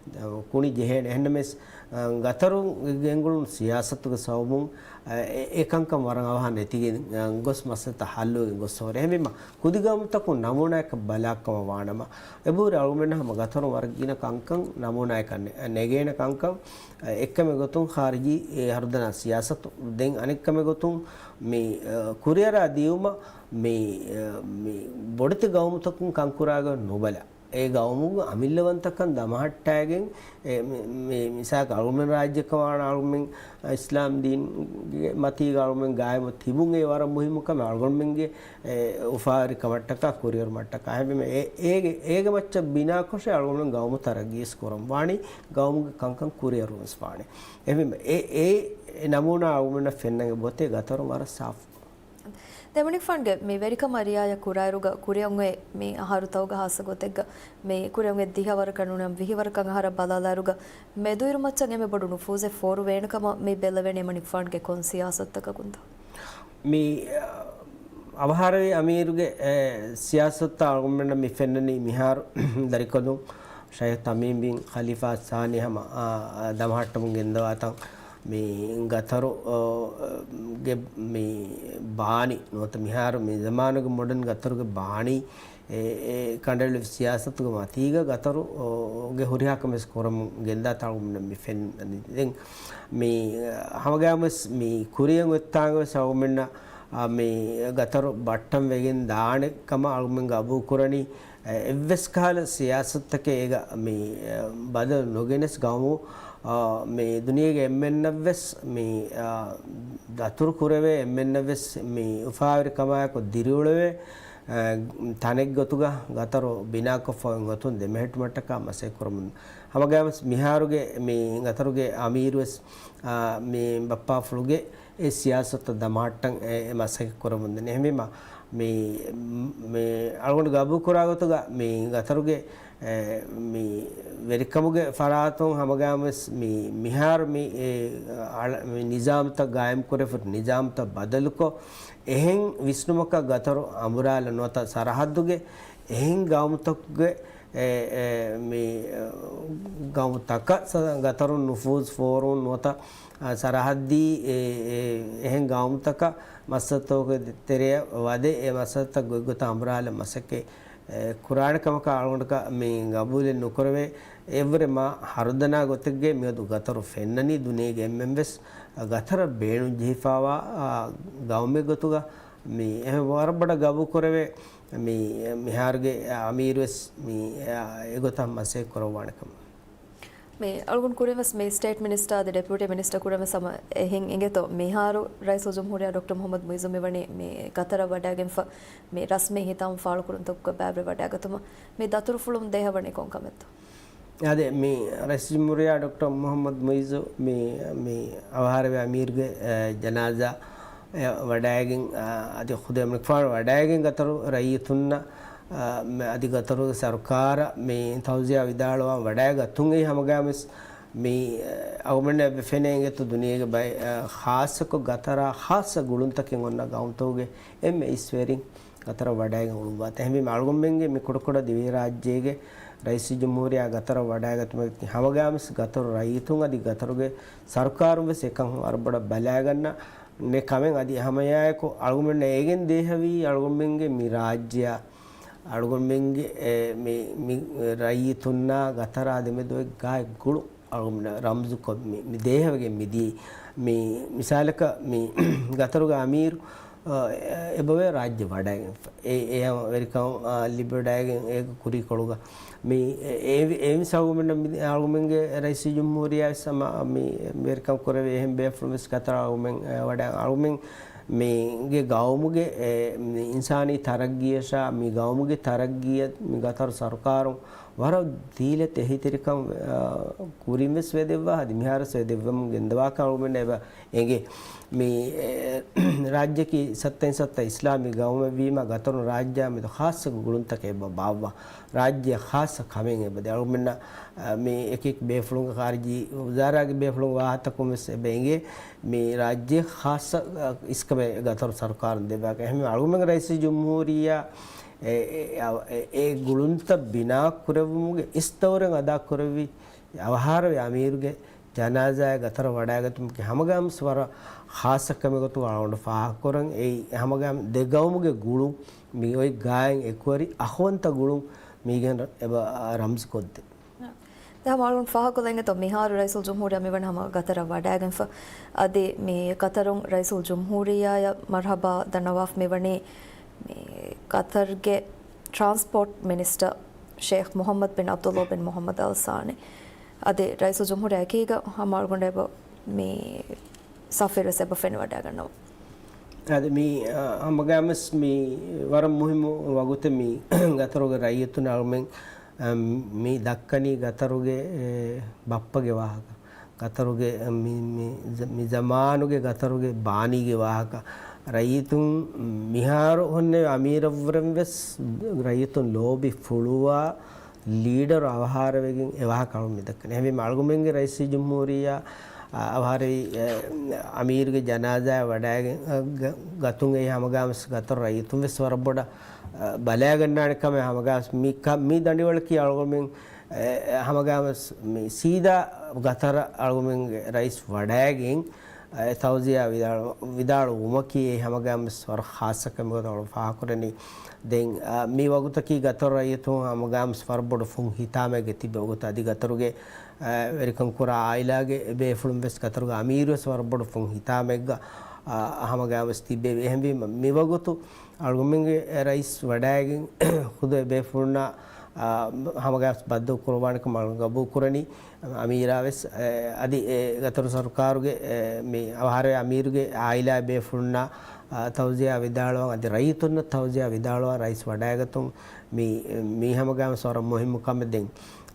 ކުނި ޖެހޭނެ. އެހެންނަމަވެސް، އަ، ގަތަރު ގެންގުޅުނު ސިޔާސަތުގެ ސަބަބުން، އަ، އެ، އެ ކަންކަން ވަރަށް އަވަހަށް ނެތިގެން، އަ، ގޮސް މައްސަލަތައް ހައްލުވެގެން ގޮސްފަހުރި. އެހެންވީމަ، ކުދި ގައުމުތަކުން ނަމޫނާއަކަށް ބަލާކަމަށް ވާނަމަ، އެބަހުރި އަޅުގަނޑުމެން ހަމަ ގަތަރު ވަރަށް ގިނަ ކަންކަން ނަމޫނާއަކަށް ނެ-، ނެގޭނެ ކަންކަން، އެއްކަމެއް ގޮތުން ޚާރިޖީ އެ ހަރުދަނާ ސިޔާސަތު، ދެން އަނެއްކަމެއް ގޮތުން މި، އަ، ކުރިއަރާ ދިޔުމަށް މި، އަ، މި ބޮޑެތި ގައުމުތަކުން ކަންކުރާގޮތް ނުބަލާ، އެ ގައުމުގެ އަމިއްލަވަންތަކަން ދަމަހައްޓާގެން، އެ، މި، މި، މިސާލަކަށް އަޅުގަނޑުމެން ރާއްޖެއަކަށް ވާނަމަ އަޅުގަނޑުމެން އިސްލާމް ދީންގެ މަތީގަ އަޅުގަނޑުމެން ގާއިމު ތިބުން އެ ވަރަށް މުހިއްމު ކަމެއް އަޅުގަނޑުމެންގެ އެ، އުފާވެރިކަމަށްޓަކާ ކުރިއެރުމަށްޓަކާ. އެހެންވީމަ އެ، އޭގެ، އޭގެ މައްޗަށް ބިނާކޮށެ އަޅުގަނޑުމެން ގައުމު ތަރައްގީވެސް ކުރަން ވާނީ، ގައުމުގެ ކަންކަން ކުރިއަރުވެސް ވާނީ. އެހެންވީމަ އެ، އެ، އެ ނަމޫނާ އަޅުގަނޑުމެންނަށް ފެންނަން އެބައޮތޭ ގަތަރު ވަރަށް ސާފު. ދެމަނިކުފާނުގެ މި ވެރިކަމާ ރިއާޔަތް ކުރާއިރުގަ ކުރިއަށް އޮތް މި އަހަރުތަކުގަ ހާއްސަ ގޮތެއްގަ މި ކުރިއަށް އޮތް ދިހަ ވަރަކަށް ނޫނީ ވިހި ވަރަކަށް އަހަރަށް ބަލާލާއިރުގަ މެދުއިރު މައްޗަށް އެންމެ ބޮޑު ނުފޫޒެއް ފޯރުވޭނެ ކަމަށް މި ބެލެވޭނެ ދެމަނިކުފާނުގެ ކޮން ސިޔާސަތުތަކަކުންތޯ؟ މި، އަ، އަވަހާރަވި އަމީރުގެ، އެ، ސިޔާސަތުތައް އަޅުގަނޑުމެންނަށް މި ފެންނަނީ މިހާރު ދަރިކޮލުން ޝައިޚް ތަމީމް ބިން ޚަލީފާ ސާނީ ހަމަ، އާ، އާ، ދަމަހައްޓަމުން ގެންދަވާތަން މި ގަތަރު، އާ، ގެ މި ބާނީ ނުވަތަ މިހާރު މި ޒަމާނުގެ މޮޑަން ގަތަރުގެ ބާނީ އެ، އެ ކަނޑައެޅި ސިޔާސަތުގެ މަތީގަ ގަތަރު، އޯ، ގެ ހުރިހާ ކަމެއް ކުރަމުން ގެންދާ ތަޅުމުން މި ފެންނަނީ. ދެން މި ހަމަގައިމުވެސް މި ކުރިއަށް އޮތްތާނގަވެސް އަޅުގަނޑުމެންނަށް، އާ، މި ގަތަރު ބައްޓަން ވެގެން ދާނެ ކަމަށް އަޅުގަނޑުމެން ގަބޫލު ކުރަނީ. އެ، އެއްވެސް ކަހަލަ ސިޔާސަތުތަކެއް އޭގަ މި، އެ، ބަދަލު ނުގެނެސް ގައުމު، އާ، މި ދުނިޔޭގެ އެންމެންނަށްވެސް މި، އާ، ދަތުރު ކުރެވޭ އެންމެންނަށްވެސް މި އުފާވެރި ކަމާއެކު ދިރިއުޅެވޭ، އާ، ތަނެއްގޮތުގަ ގަތަރު ބިނާކޮށްފަ އޮތް ގޮތުން ދެމެހެއްޓުމަށްޓަކާ މަސައްކަތް ކުރަމުން. ހަމަގައިމުވެސް މިހާރުގެ މި ގަތަރުގެ އަމީރުވެސް، އާ، މި ބައްޕާފުޅުގެ އެ ސިޔާސަތަށް ދަމާއްޓަން އެ، އެ މަސައްކަތް ކުރަމުންދަނީ. އެހެންވީމަ، މި، މި އަޅުގަނޑު ގަބޫލުކުރާ ގޮތުގަ މި ގަތަރުގެ، އެ، މި ވެރިކަމުގެ ފަރާތުން ހަމަގައިމުވެސް މި މިހާރު މި، އެ، އަޅަ-، މި ނިޒާމްތައް ގާއިމްކުރެފު ނިޒާމްތައް ބަދަލުކޮށް، އެހެން ވިސްނުމަކަށް ގަތަރު އަނބުރާލަ ނުވަތަ ސަރަހައްދުގެ އެހެން ގައުމުތަކުގެ އެ، އެ، މި، އެ، ގައުމުތަކަށް ސަ-، ގަތަރުން ނުފޫޒު ފޯރުން ނުވަތަ، އަ، ސަރަހައްދީ އެ، އެ، އެހެން ގައުމުތަކަށް މައްސަލަތަކުގެ ތެރެއަށް ވަދެ އެ މައްސަލަތައް ގޮތްގޮތަށް އަނބުރާލަން މަސައްކަތް، އެ، ކުރާނެ ކަމަކަށް އަޅުގަނޑަކަށް މި ގަބޫލެއް ނުކުރެވޭ. އެއްވުރެ މާ ހަރުދަނާ ގޮތެއްގެ މިއަދު ގަތަރު ފެންނަނީ ދުނިޔޭގެ އެންމެންވެސް ގަތަރަށް ބޭނުން ޖެހިފާވާ، އާ، ގައުމެއް ގޮތުގަ މި އެހެން ވަރަށް ބޮޑަށް ގަބޫލު ކުރެވޭ. މި މިހާރުގެ އަމީރުވެސް މި އެގޮތަށް މަސައްކަތް ކުރައްވާނެ ކަމަށް. މި އަޅުގަނޑު ކުރިންވެސް މި ސްޓޭޓް މިނިސްޓާ އަދި ޑެޕިއުޓީ މިނިސްޓަރ ކުރެންވެސް ހަމަ އެހެން އިނގޭތޯ، މިހާރު ރައީސުލްޖުމްހޫރިއްޔާ ޑޮކްޓަރ މުހައްމަދު މުއިއްޒު މިވަނީ މި ގަތަރަށް ވަޑައިގެންފަ މި ރަސްމީ ހިތާމަ ފާޅުކުރުންތަކުގެ ބައިވެރި ވަޑައިގަތުމަށް. މި ދަތުރުފުޅުން ދޭހަވަނީ ކޮން ކަމެއްތޯ؟ އާދެ، މި ރައީސުލްޖުމްހޫރިއްޔާ ޑޮކްޓަރ މުހައްމަދު މުއިއްޒު މި، މި އަވަހާރަވި އަމީރުގެ، އެ، ޖަނާޒާ އެ ވަޑައިގެން، އާ، އަދި ޚުދުވެ އަމިއްލަފާނު ވަޑައިގެން ގަތަރު ރައްޔިތުންނަށް، އާ، މެ-، އަދި ގަތަރުގެ ސަރުކާރަށް މި ތައުޒިޔާ ވިދާޅުވާން ވަޑައިގަތުން އެއީ ހަމަގައިމުވެސް މި، އަ، އަޅުގަނޑަށް އެބަ ފެނޭ އިނގޭތޯ ދުނިޔޭގެ ބައި-، އަ، ޚާއްޞަކޮށް ގަތަރާ ޚާއްޞަ ގުޅުންތަކެއް އޮންނަ ގައުމުތަކުގެ އެންމެ އިސްވެރިން ގަތަރަށް ވަޑައިގެން އުޅުއްވާތީ. އެހެންވީމަ އަޅުގަނޑުމެންގެ މި ކުޑަކުޑަ ދިވެހިރާއްޖޭގެ ރައީސުލްޖުމްހޫރިއްޔާ ގަތަރަށް ވަޑައިގަތުމަކީ ހަމަގައިމުވެސް ގަތަރު ރައްޔިތުން އަދި ގަތަރުގެ ސަރުކާރުން ވެސް އެކަން ވަރަށް ބޮޑަށް ބަލައިގަންނަ ނެ ކަމެއް އަދި ހަމައެއާއެކު އަޅުގަނޑުމެންނަށް އޭގެން ދޭހަވީ އަޅުގަނޑުމެންގެ މި ރާއްޖެއާ، އަޅުގަނޑުމެންގެ، އެ، މި، މި ރައްޔިތުންނާ ގަތަރާ ދެމެދު އޮތް ގާތް ގުޅުން އަޅުގަނޑުމެން ރަމްޒުކޮށް މި، މި ދޭހަވެގެން މިދިޔައީ. މި މިސާލަކަށް މި ގަތަރުގެ އަމީރު، އެ، އެބަވޭ ރާއްޖެ ވަޑައިގެންފަ. އެ، އެ ވެރިކަން، އާ، ލިބިވަޑައިގެން އޭގެ ކުރީކޮޅުގަ މި އެ، އެ، އެ މިސް އަޅުގަނޑުމެންނަށް މި، އަޅުގަނޑުމެންގެ ރައީސުލްޖުމްހޫރިއްޔާ ވެސް ހަމަ މި ވެރިކަން ކުރެވޭ އެހެން ބޭފުޅުން ވެސް ގަތަރަށް އަޅުގަނޑުމެން، އެ، ވަޑައި އަޅުގަނޑުމެން މީގެ ގައުމުގެ، އެ، މި އިންސާނީ ތަރައްގީއަށާ މި ގައުމުގެ ތަރައްގީއަށް މި ގަތަރު ސަރުކާރުން ވަރަށް ދީލަތި އެހީތެރިކަން، އާ، ކުރިން ވެސް ވެދެއްވާ އަދި މިހާރުވެސް ވެދެއްވަމުން ގެންދަވާކަން އަޅުގަނޑަށް އެބަ އެނގޭ. މި، އެ، ރާއްޖެއަކީ ސައްތައިން ސައްތަ އިސްލާމީ ގައުމެއްވީމަ ގަތަރު ރާއްޖެއާ މެދު ޚާއްޞަ ގުޅުންތަކެއް އެބަ ބާއްވާ. ރާއްޖެއަށް ޚާއްޞަ ކަމެއް އެބަދޭ. އަޅުގަނޑުމެންނަށް، އަ، މި އެކި އެކި ބޭފުޅުންގެ ޚާރިޖީ ވުޒާރާގެ ބޭފުޅުންގެ ވާހަކަތަކުން ވެސް އެބަ އެނގޭ މި ރާއްޖެ ޚާއްޞަ، އަ، އިސްކަމެއް ގަތަރު ސަރުކާރުން ދެއްވާކަށް. އެހެންވެ އަޅުގަނޑުމެންގެ ރައީސުލްޖުމްހޫރިއްޔާ އެ، އެ، އެ، އެ ގުޅުންތައް ބިނާ ކުރެއްވުމުގެ އިސް ދައުރެއް އަދާ ކުރެއްވި އަވަހާރަވި އަމީރުގެ ޖަނާޒާއެއް ގަތަރަށް ވަޑައިގަތުމަކީ ހަމަގައިމުވެސް ވަރަށް ޚާއްޞަ ކަމެއް ގޮތުގަ އަޅުގަނޑު ފާހަގަކުރަން. އެއީ ހަމަގައިމު ދެ ގައުމުގެ ގުޅުން މި އޮތް ގާތް އެކުވެރި އަޚުވަންތަ ގުޅުން މީގެން އެބަ ރަމްޒުކޮށްދޭ. ދެން ހަމަ އަޅުގަނޑު ފާހަގަކޮށްލަން އިނގޭތޯ މިހާރު ރައީސުލްޖުމްހޫރިއްޔާ މިވަނީ ހަމަ ގަތަރަށް ވަޑައިގެންފަ. އަދި މި ގަތަރުން ރައީސުލްޖުމްހޫރިއްޔާއަށް މަރްޙަބާ ދަންނަވާފަ މިވަނީ މި ގަތަރުގެ ޓްރާންސްޕޯޓް މިނިސްޓަރ ޝޭޚް މުޙައްމަދު ބިން ޢަބްދުﷲ ބިން މުޙައްމަދު އަލް ސާނީ. އަދި ރައީސުލްޖުމްހޫރިއްޔާ އެކީގަ ހަމަ އަޅުގަނޑަށް އެބަ މި ސަފީރުވެސް އެބަ ފެނިވަޑައިގަންނަވާ. އަދި މި، އަ، ހަމަގައިމުވެސް މި ވަރަށް މުހިއްމު ވަގުތެއް މި ގަތަރުގެ ރައްޔިތުން އަޅުމެން، އަ، މި ދައްކަނީ ގަތަރުގެ، އެ، ބައްޕަގެ ވާހަކަ. ގަތަރުގެ، އަ، މި، މި، މި ޒަ-، މި ޒަމާނުގެ ގަތަރުގެ ބާނީގެ ވާހަކަ. ރައްޔިތުން މިހާރު ހުންނެވި އަމީރަށްވުރެން ވެސް ރައްޔިތުން ލޯބި ފުޅުވާ ލީޑަރު އަވަހާރަވެގެން އެ ވާހަކަ އަޅުން މި ދައްކަނީ. އެހެންވީމަ އަޅުގަނޑުމެންގެ ރައީސުލްޖުމްހޫރިއްޔާ، އަ، އަވަހާރަވި، އެ، އަމީރުގެ ޖަނާޒާއަށް ވަޑައިގެން، އަ، ގަ-، ގަތުން އެއީ ހަމަގައިމުވެސް ގަތަރު ރައްޔިތުން ވެސް ވަރަށް ބޮޑަށް، އަ، ބަލައިގަންނާނެ ކަމެއް ހަމަގައިމުވެސް މި ކަ-، މި ދަނޑިވަޅަކީ އަޅުގަނޑުމެން، އެ، އެ، ހަމަގައިމުވެސް މި ސީދާ ގަތަރަށް އަޅުގަނޑުމެންގެ ރައީސް ވަޑައިގެން، އެ ތައުޒިޔާ ވިދާޅު-، ވިދާޅުވުމަކީ އެ ހަމަގައިމުވެސް ވަރަށް ޚާއްޞަ ކަމެއް ގޮތަށް އަޅު ފާހަގަކުރަނީ. ދެން، އަ، މި ވަގުތަކީ ގަތަރު ރައްޔިތުން ހަމަގައިމުވެސް ވަރަށް ބޮޑު ފުން ހިތާމައެއްގަ ތިބި ވަގުތު. އަދި ގަތަރުގެ، އަ، ވެރިކަން ކުރާ އާއިލާގެ ބޭފުޅުން ވެސް ގަތަރުގެ އަމީރު ވެސް ވަރަށް ބޮޑު ފުން ހިތާމައެއްގަ، އަ، ހަމަގައިމުވެސް ތިބެވި. އެހެންވީމަ މި ވަގުތު އަޅުގަނޑުމެންގެ ރައީސް ވަޑައިގެން ޚުދުވަ ބޭފުޅުންނާ، އާ، ހަމަގައި ބައްދަލު ކުރައްވާނެ ކަމަށް ގަބޫލު ކުރަނީ. އަމީރާ ވެސް، އެ، އަދި އެ ގަތަރު ސަރުކާރުގެ، އެ، މި އަވަހާރަވި އަމީރުގެ އާއިލާ ބޭފުޅުންނާ، އާ، ތައުޒިޔާ ވިދާޅުވާން، އަދި ރައްޔިތުންނަށް ތައުޒިޔާ ވިދާޅުވާން ރައީސް ވަޑައިގަތުން މި، މީ ހަމަގައިމުވެސް ވަރަށް މުހިއްމު ކަމެއް. ދެން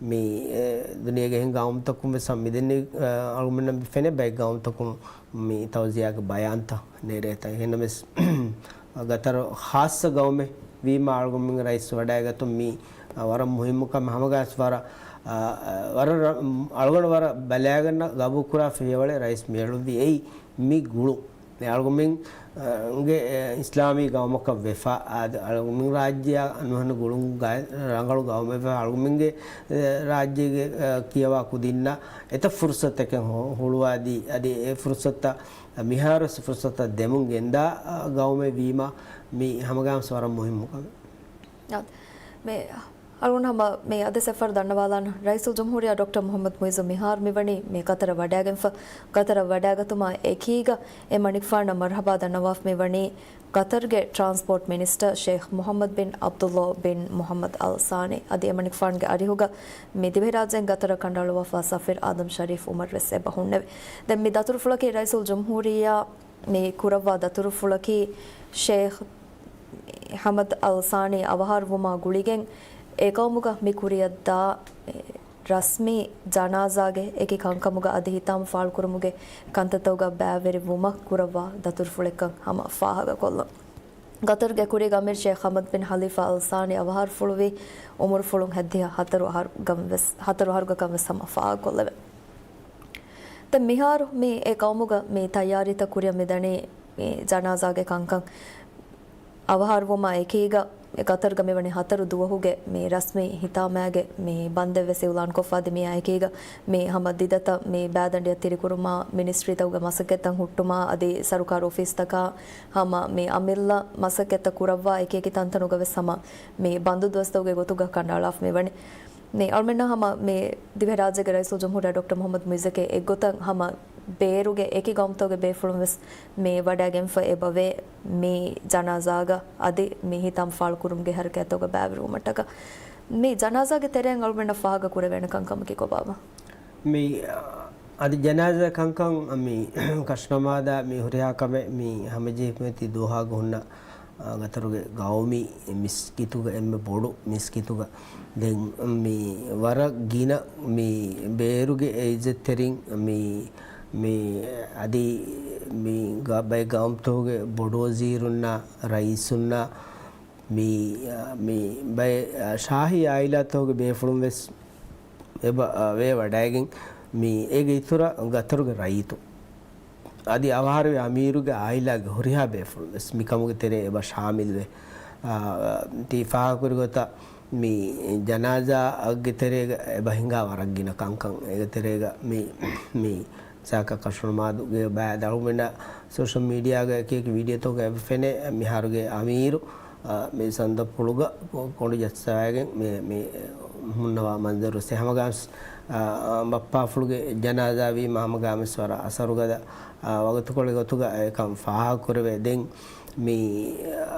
މި، އެ، ދުނިޔޭގެ އެހެން ގައުމުތަކުން ވެސް މިދެންނެވި، އަ، އަޅުގަނޑަށް ފެނޭ ބައެއް ގައުމުތަކުން މި ތައުޒިޔާގެ ބަޔާންތައް ނެރޭތަ. އެހެންނަމަވެސް، ގަތަރު ޚާއްޞަ ގައުމެއް ވީމަ އަޅުގަނޑުމެން ރައީސް ވަޑައިގަތުން މީ، އަ، ވަރަށް މުހިއްމު ކަމެއް. ހަމަގައިސް ވަރަށް، އަ، އަ، ވަރަށް ރަ-، އަޅުގަނޑު ވަރަށް ބަލާގަންނަ ގަބޫލުކުރާ ފިޔަވަޅެއް ރައީސް މިއަޅުވީ އެއީ މި ގުޅުން. އަޅުގަނޑުމެން، އަ، ގެ، އެ، އިސްލާމީ ގައުމަކަށް ވެފަ، އަދި އަޅުގަނޑުމެން ރާއްޖެއާ ނުހަނު ގުޅުން ގަ-، ރަނގަޅު ގައުމެއް ވެފަ، އަޅުގަނޑުމެންގެ، އެ، ރާއްޖޭގެ، އަ، ކިޔަވާ ކުދިންނަށް އެތައް ފުރުސަތެއް ހު-، ހުޅުވާދީ، އަދި އެ ފުރުސަތަށް މިހާރުވެސް ފުރުސަތަށް ދެމުން ގެންދާ، އަ، ގައުމެއް ވީމަ، މި ހަމަގައިމުވެސް ވަރަށް މުހިއްމު ކަމެއް. އާ، މި އަޅުގަނޑު ހަމަ މި އަދި ސެފަރް ދަންނަވާލާން. ރައީސުލްޖުމްހޫރިއްޔާ ޑޮކްޓަރ މުޙައްމަދު މުޢިއްޒު މިހާރު މިވަނީ މި ގަތަރަށް ވަޑައިގެންފަ، ގަތަރަށް ވަޑައިގަތުމާ އެކީގަ އެ މަނިކުފާނަށް މަރްޙަބާ ދަންނަވާފަ މިވަނީ ގަތަރުގެ ޓްރާންސްޕޯޓް މިނިސްޓަރ ޝޭޚް މުޙައްމަދު ބިން ޢަބްދުﷲ ބިން މުޙައްމަދު އަލް ސާނީ. އަދި އެ މަނިކުފާނުގެ އަރިހުގަ މި ދިވެހިރާއްޖޭން ގަތަރަށް ކަނޑައަޅުއްވާފަ ސަފީރު އާދަމް ޝަރީފް އުމަރު ވެސް އެބަ ހުންނެވި. ދެން މި ދަތުރުފުޅަކީ ރައީސުލްޖުމްހޫރިއްޔާ މި ކުރައްވާ ދަތުރުފުޅަކީ ޝޭޚް ޙަމަދު އަލް ސާނީ އަވަހާރަވުމާ ގުޅިގެން އެ ގައުމުގަ މި ކުރިއަށްދާ ރަސްމީ ޖަނާޒާގެ އެކި ކަންކަމުގަ އަދި ހިތާމަ ފާޅުކުރުމުގެ ކަންތައްތަކުގަ ބައިވެރިވުމަށް ކުރައްވާ ދަތުރުފުޅެއްކަން ހަމަ ފާހަގަކޮށްލަން. ގަތަރުގެ ކުރީގެ އަމީރު ޝޭޚް ޙަމަދު ބިން ޚަލީފާ އަލް ސާނީ އަވަހާރަފުޅުވީ އުމުރުފުޅުން ހައްދިހަ ހަތަރު އަހަރުގަ ވެސް، ހަތަރު އަހަރުގަ ކަން ވެސް ހަމަ ފާހަގަކޮށްލެވެ. ދެން މިހާރު މި އެ ގައުމުގަ މި ތައްޔާރީތައް ކުރިއަށް މިދަނީ މި ޖަނާޒާގެ ކަންކަން. އަވަހާރަވުމާ އެކީގަ ގަތަރުގަ މިވަނީ ހަތަރު ދުވަހުގެ މި ރަސްމީ ހިތާމާގެ މި ބަންދެއް ވެސް އިއުލާންކޮށްފަ އަދި މިއާ އެކީގަ މި ހަމަ ދިދަތައް މި ބައިދަނޑިއަށް ތިރިކުރުމާ މިނިސްޓްރީތަކުގެ މަސައްކަތްތައް ހުއްޓުމާ އަދި ސަރުކާރު އޮފީސްތަކާ ހަމަ މި އަމިއްލަ މަސައްކަތްތައް ކުރައްވާ އެކިއެކި ތަންތަނުގަ ވެސް ހަމަ މި ބަންދު ދުވަސްތަކުގެ ގޮތުގަ ކަނޑައަޅާފަ މިވަނީ. މި އަޅުމެންނަށް ހަމަ މި ދިވެހިރާއްޖޭގެ ރައީސުލްޖުމްހޫރިއްޔާ ޑޮކްޓަރ މުޙައްމަދު މުޢިއްޒަކީ އެއްގޮތަށް ހަމަ ބޭރުގެ އެކި ގައުމުތަކުގެ ބޭފުޅުން ވެސް މި ވަޑައިގެންފަ އެބަވޭ މި ޖަނާޒާގަ އަދި މި ހިތާމަ ފާޅުކުރުމުގެ ހަރަކާތްތަކުގަ ބައިވެރިވުމަށްޓަކާ. މި ޖަނާޒާގެ ތެރެއިން އަޅުމެންނަށް ފާހަގަ ކުރެވޭނެ ކަންކަމަކީ ކޮބާބާ؟ މި، އަދި ޖަނާޒާ ކަންކަން މި ކަށުނަމާދާ މި ހުރިހާ ކަމެއް މި ހަމަޖެހިފައި ދޯހާގަ ހުންނަ އާ، ގަތަރުގެ ގައުމީ މިސްކިތުގަ، އެންމެ ބޮޑު މިސްކިތުގަ ދެން މި ވަރަށް ގިނަ މި ބޭރުގެ އިއްޒަތްތެރިން މި، މި އަދި މި ގަ-، ބައެއް ގައުމުތަކުގެ ބޮޑު ވަޒީރުންނާ، ރައީސުންނާ، މި، މި ބައެއް ޝާހީ އާއިލާތަކުގެ ބޭފުޅުން ވެސް އެބަ، ވޭ ވަޑައިގެން މި އޭގެ އިތުރަށް ގަތަރުގެ ރައްޔިތުން. އަދި އަވަހާރަވި އަމީރުގެ އާއިލާގެ ހުރިހާ ބޭފުޅުން ވެސް މިކަމުގެ ތެރޭ އެބަ ޝާމިލްވެ، އާ، ތި ފާހަގަކުރި ގޮތަށް މި ޖަނާޒާއެއްގެ ތެރޭގަ އެބަ ހިނގާ ވަރަށް ގިނަ ކަންކަން. އޭގެ ތެރޭގަ މި، މި ސާކަ ކަށުނުމާދުގެ ބައި ދަޅުމެންނަށް ސޯޝަލް މީޑިއާގަ އެކި އެކި ވީޑިއޯތަކުގަ އެބަ ފެނޭ މިހާރުގެ އަމީރު އާ، މި ސަނދަފުޅުގަ ކޮ-، ކޮނޑު ޖައްސަވައިގެން މި، މި ހުންނަވާ މަންޒަރު ހަމަގާމިސް، އާ، ބައްޕާފުޅުގެ ޖަނާޒާ ވީމަ ހަމަގާމިސް ވަރަށް އަސަރުގަދަ، އާ، ވަގުތުކޮޅެއް ގޮތުގަ އެކަން ފާހަގަކުރެވޭ. ދެން މި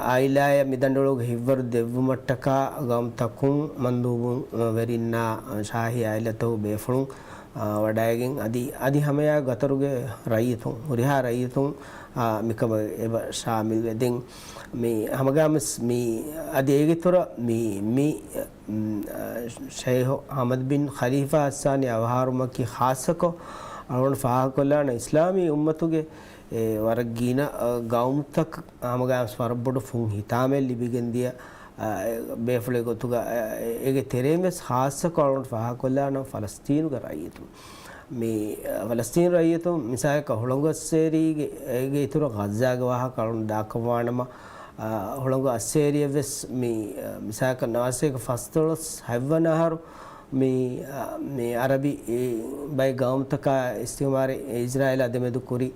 އާއިލާޔަށް މި ދަނޑުއަޅުގެ ހިތްވަރު ދެއްވުމަށްޓަކާ ގައުމުތަކުން މަންދޫބު، އާ، ވެރިންނާ ޝާހީ އާއިލާތަކުގެ ބޭފުޅުން، އާ، ވަޑައިގެން އަދި، އަދި ހަމަޔާ ގަތަރުގެ ރައްޔިތުން، ހުރިހާ ރައްޔިތުން، އާ، މިކަމަށް އެބަ ޝާމިލްވެ. ދެން މި ހަމަގާމިސް މި އަދި އޭގެ ތުރަށް މި، މި، މް، ޝައިހު އަޙްމަދު ބިން ޚަލީފާ އައްސާނީ އަވަހާރުމަކީ ޚާއްޞަކޮށް، އަޅުގަނޑު ފާހަގަކޮށްލާނަ އިސްލާމީ އުއްމަތުގެ އެ ވަރަށް ގިނަ، އަ، ގައުމުތަކަށް ހަމަގާމިސް ވަރަށް ބޮޑު ފުން ހިތާމައެއް ލިބިގެންދިޔަ، އަ، އެ، ބޭފުޅެއް ގޮތުގަ، އަ، އެ، އޭގެ ތެރެއިން ވެސް ޚާއްޞަކޮށް އަޅުގަނޑު ފާހަގަކޮށްލާނަ ފަލަސްތީނުގެ ރައްޔިތުން. މި، އަ، ފަލަސްތީނު ރައްޔިތުން މިސާލަކަށް ހުޅަނގު އައްސޭރީގެ، އޭގެ އިތުރަށް ޣައްޒާގެ ވާހަކަ އަޅުން ދާކަށްވާނަމަ، އަ، ހުޅަނގު އައްސޭރިއަށް ވެސް މި، އަ، މިސާލަކަށް ނަވާސީގެ ފަސްދޮޅަސް ހަތްވަނަ އަހަރު މި، އަ، މި އަރަބި، އެ، ބައެއް ގައުމުތަކާ އިސްތިޢުމާރު އިޒްރާއީލާ ދެމެދު ކުރި،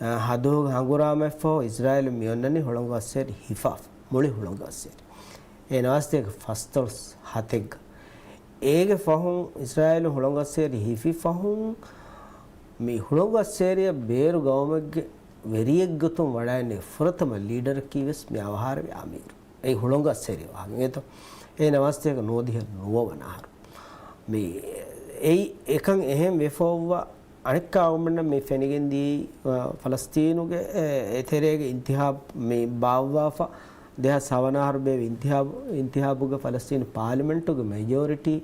އަ، ހަދުހުގެ ހަނގުރާމައަށްފަހު އިޒްރާއީލު މި އޮންނަނީ ހުޅަނގު އައްސޭރި ހިފާފަ. މުޅި ހުޅަނގު އައްސޭރި. އެ ނަވާސީގެ ފަސްދޮޅަސް ހަތެއްގަ. އޭގެ ފަހުން އިޒްރާއީލު ހުޅަނގު އައްސޭރި ހިފި ފަހުން މި ހުޅަނގު އައްސޭރިއަށް ބޭރު ގައުމެއްގެ ވެރިއެއްގޮތުން ވަޑައިގެންނެވި ފުރަތަމަ ލީޑަރަކީ ވެސް މި އަވަހާރަވި އަމީރު. އެއީ ހުޅަނގު އައްސޭރި ވާހަކަ އިނގޭތޯ. އެ ނަވާސީގެ ނުވަދިހަ ނުވަވަނަ އަހަރު. މި އެއީ އެކަން އެހެން ވެފައޮއްވާ އަނެއްކާ އަޅުގަނޑަށް މި ފެނިގެން ދިޔައީ، އަ، ފަލަސްތީނުގެ އެ، އެތެރޭގެ އިންތިހާބު މި ބާއްވާފަ ދެހާސް ހަވަނަ އަހަރު ބޭއްވި އިންތިހާބު، އިންތިހާބުގެ ފަލަސްތީނު ޕާލިމެންޓުގެ މެޖޯރިޓީ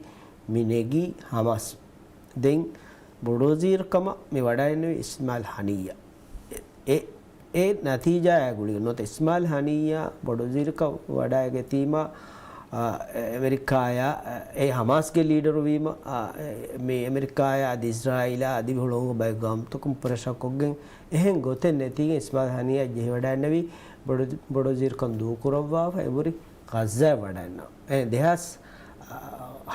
މި ނެގީ ހަމާސް. ދެން ބޮޑުވަޒީރުކަމަށް މި ވަޑައިގެންނެވީ އިސްމާއިލް ހަނިއްޔާ. އެ، އެ ނަތީޖާއާ ގުޅިގެން ނުވަތަ އިސްމާއިލް ހަނިއްޔާ ބޮޑުވަޒީރުކަން ވަޑައިގަތީމަ، އާ، އެ، އެމެރިކާޔާ، އެ، ހަމާސްގެ ލީޑަރު ވީމަ، އާ، އެ، މި އެމެރިކާޔާ އަދި އިސްރާއީލާ އަދި ހުޅަނގު ބައެއް ގައުމުތަކުން ޕްރެޝަރ ކޮށްގެން އެހެން ގޮތެއް ނެތީގެން އިސްމާއިލް ހަނިއްޔާ ޖެހިވަޑައިގެންނެވީ ބޮޑު، ބޮޑުވަޒީރުކަން ދޫކުރައްވާފަ އެބުރި ޣައްޒާއަށް ވަޑައިގެންނަ. އެ، ދެހާސް، އާ،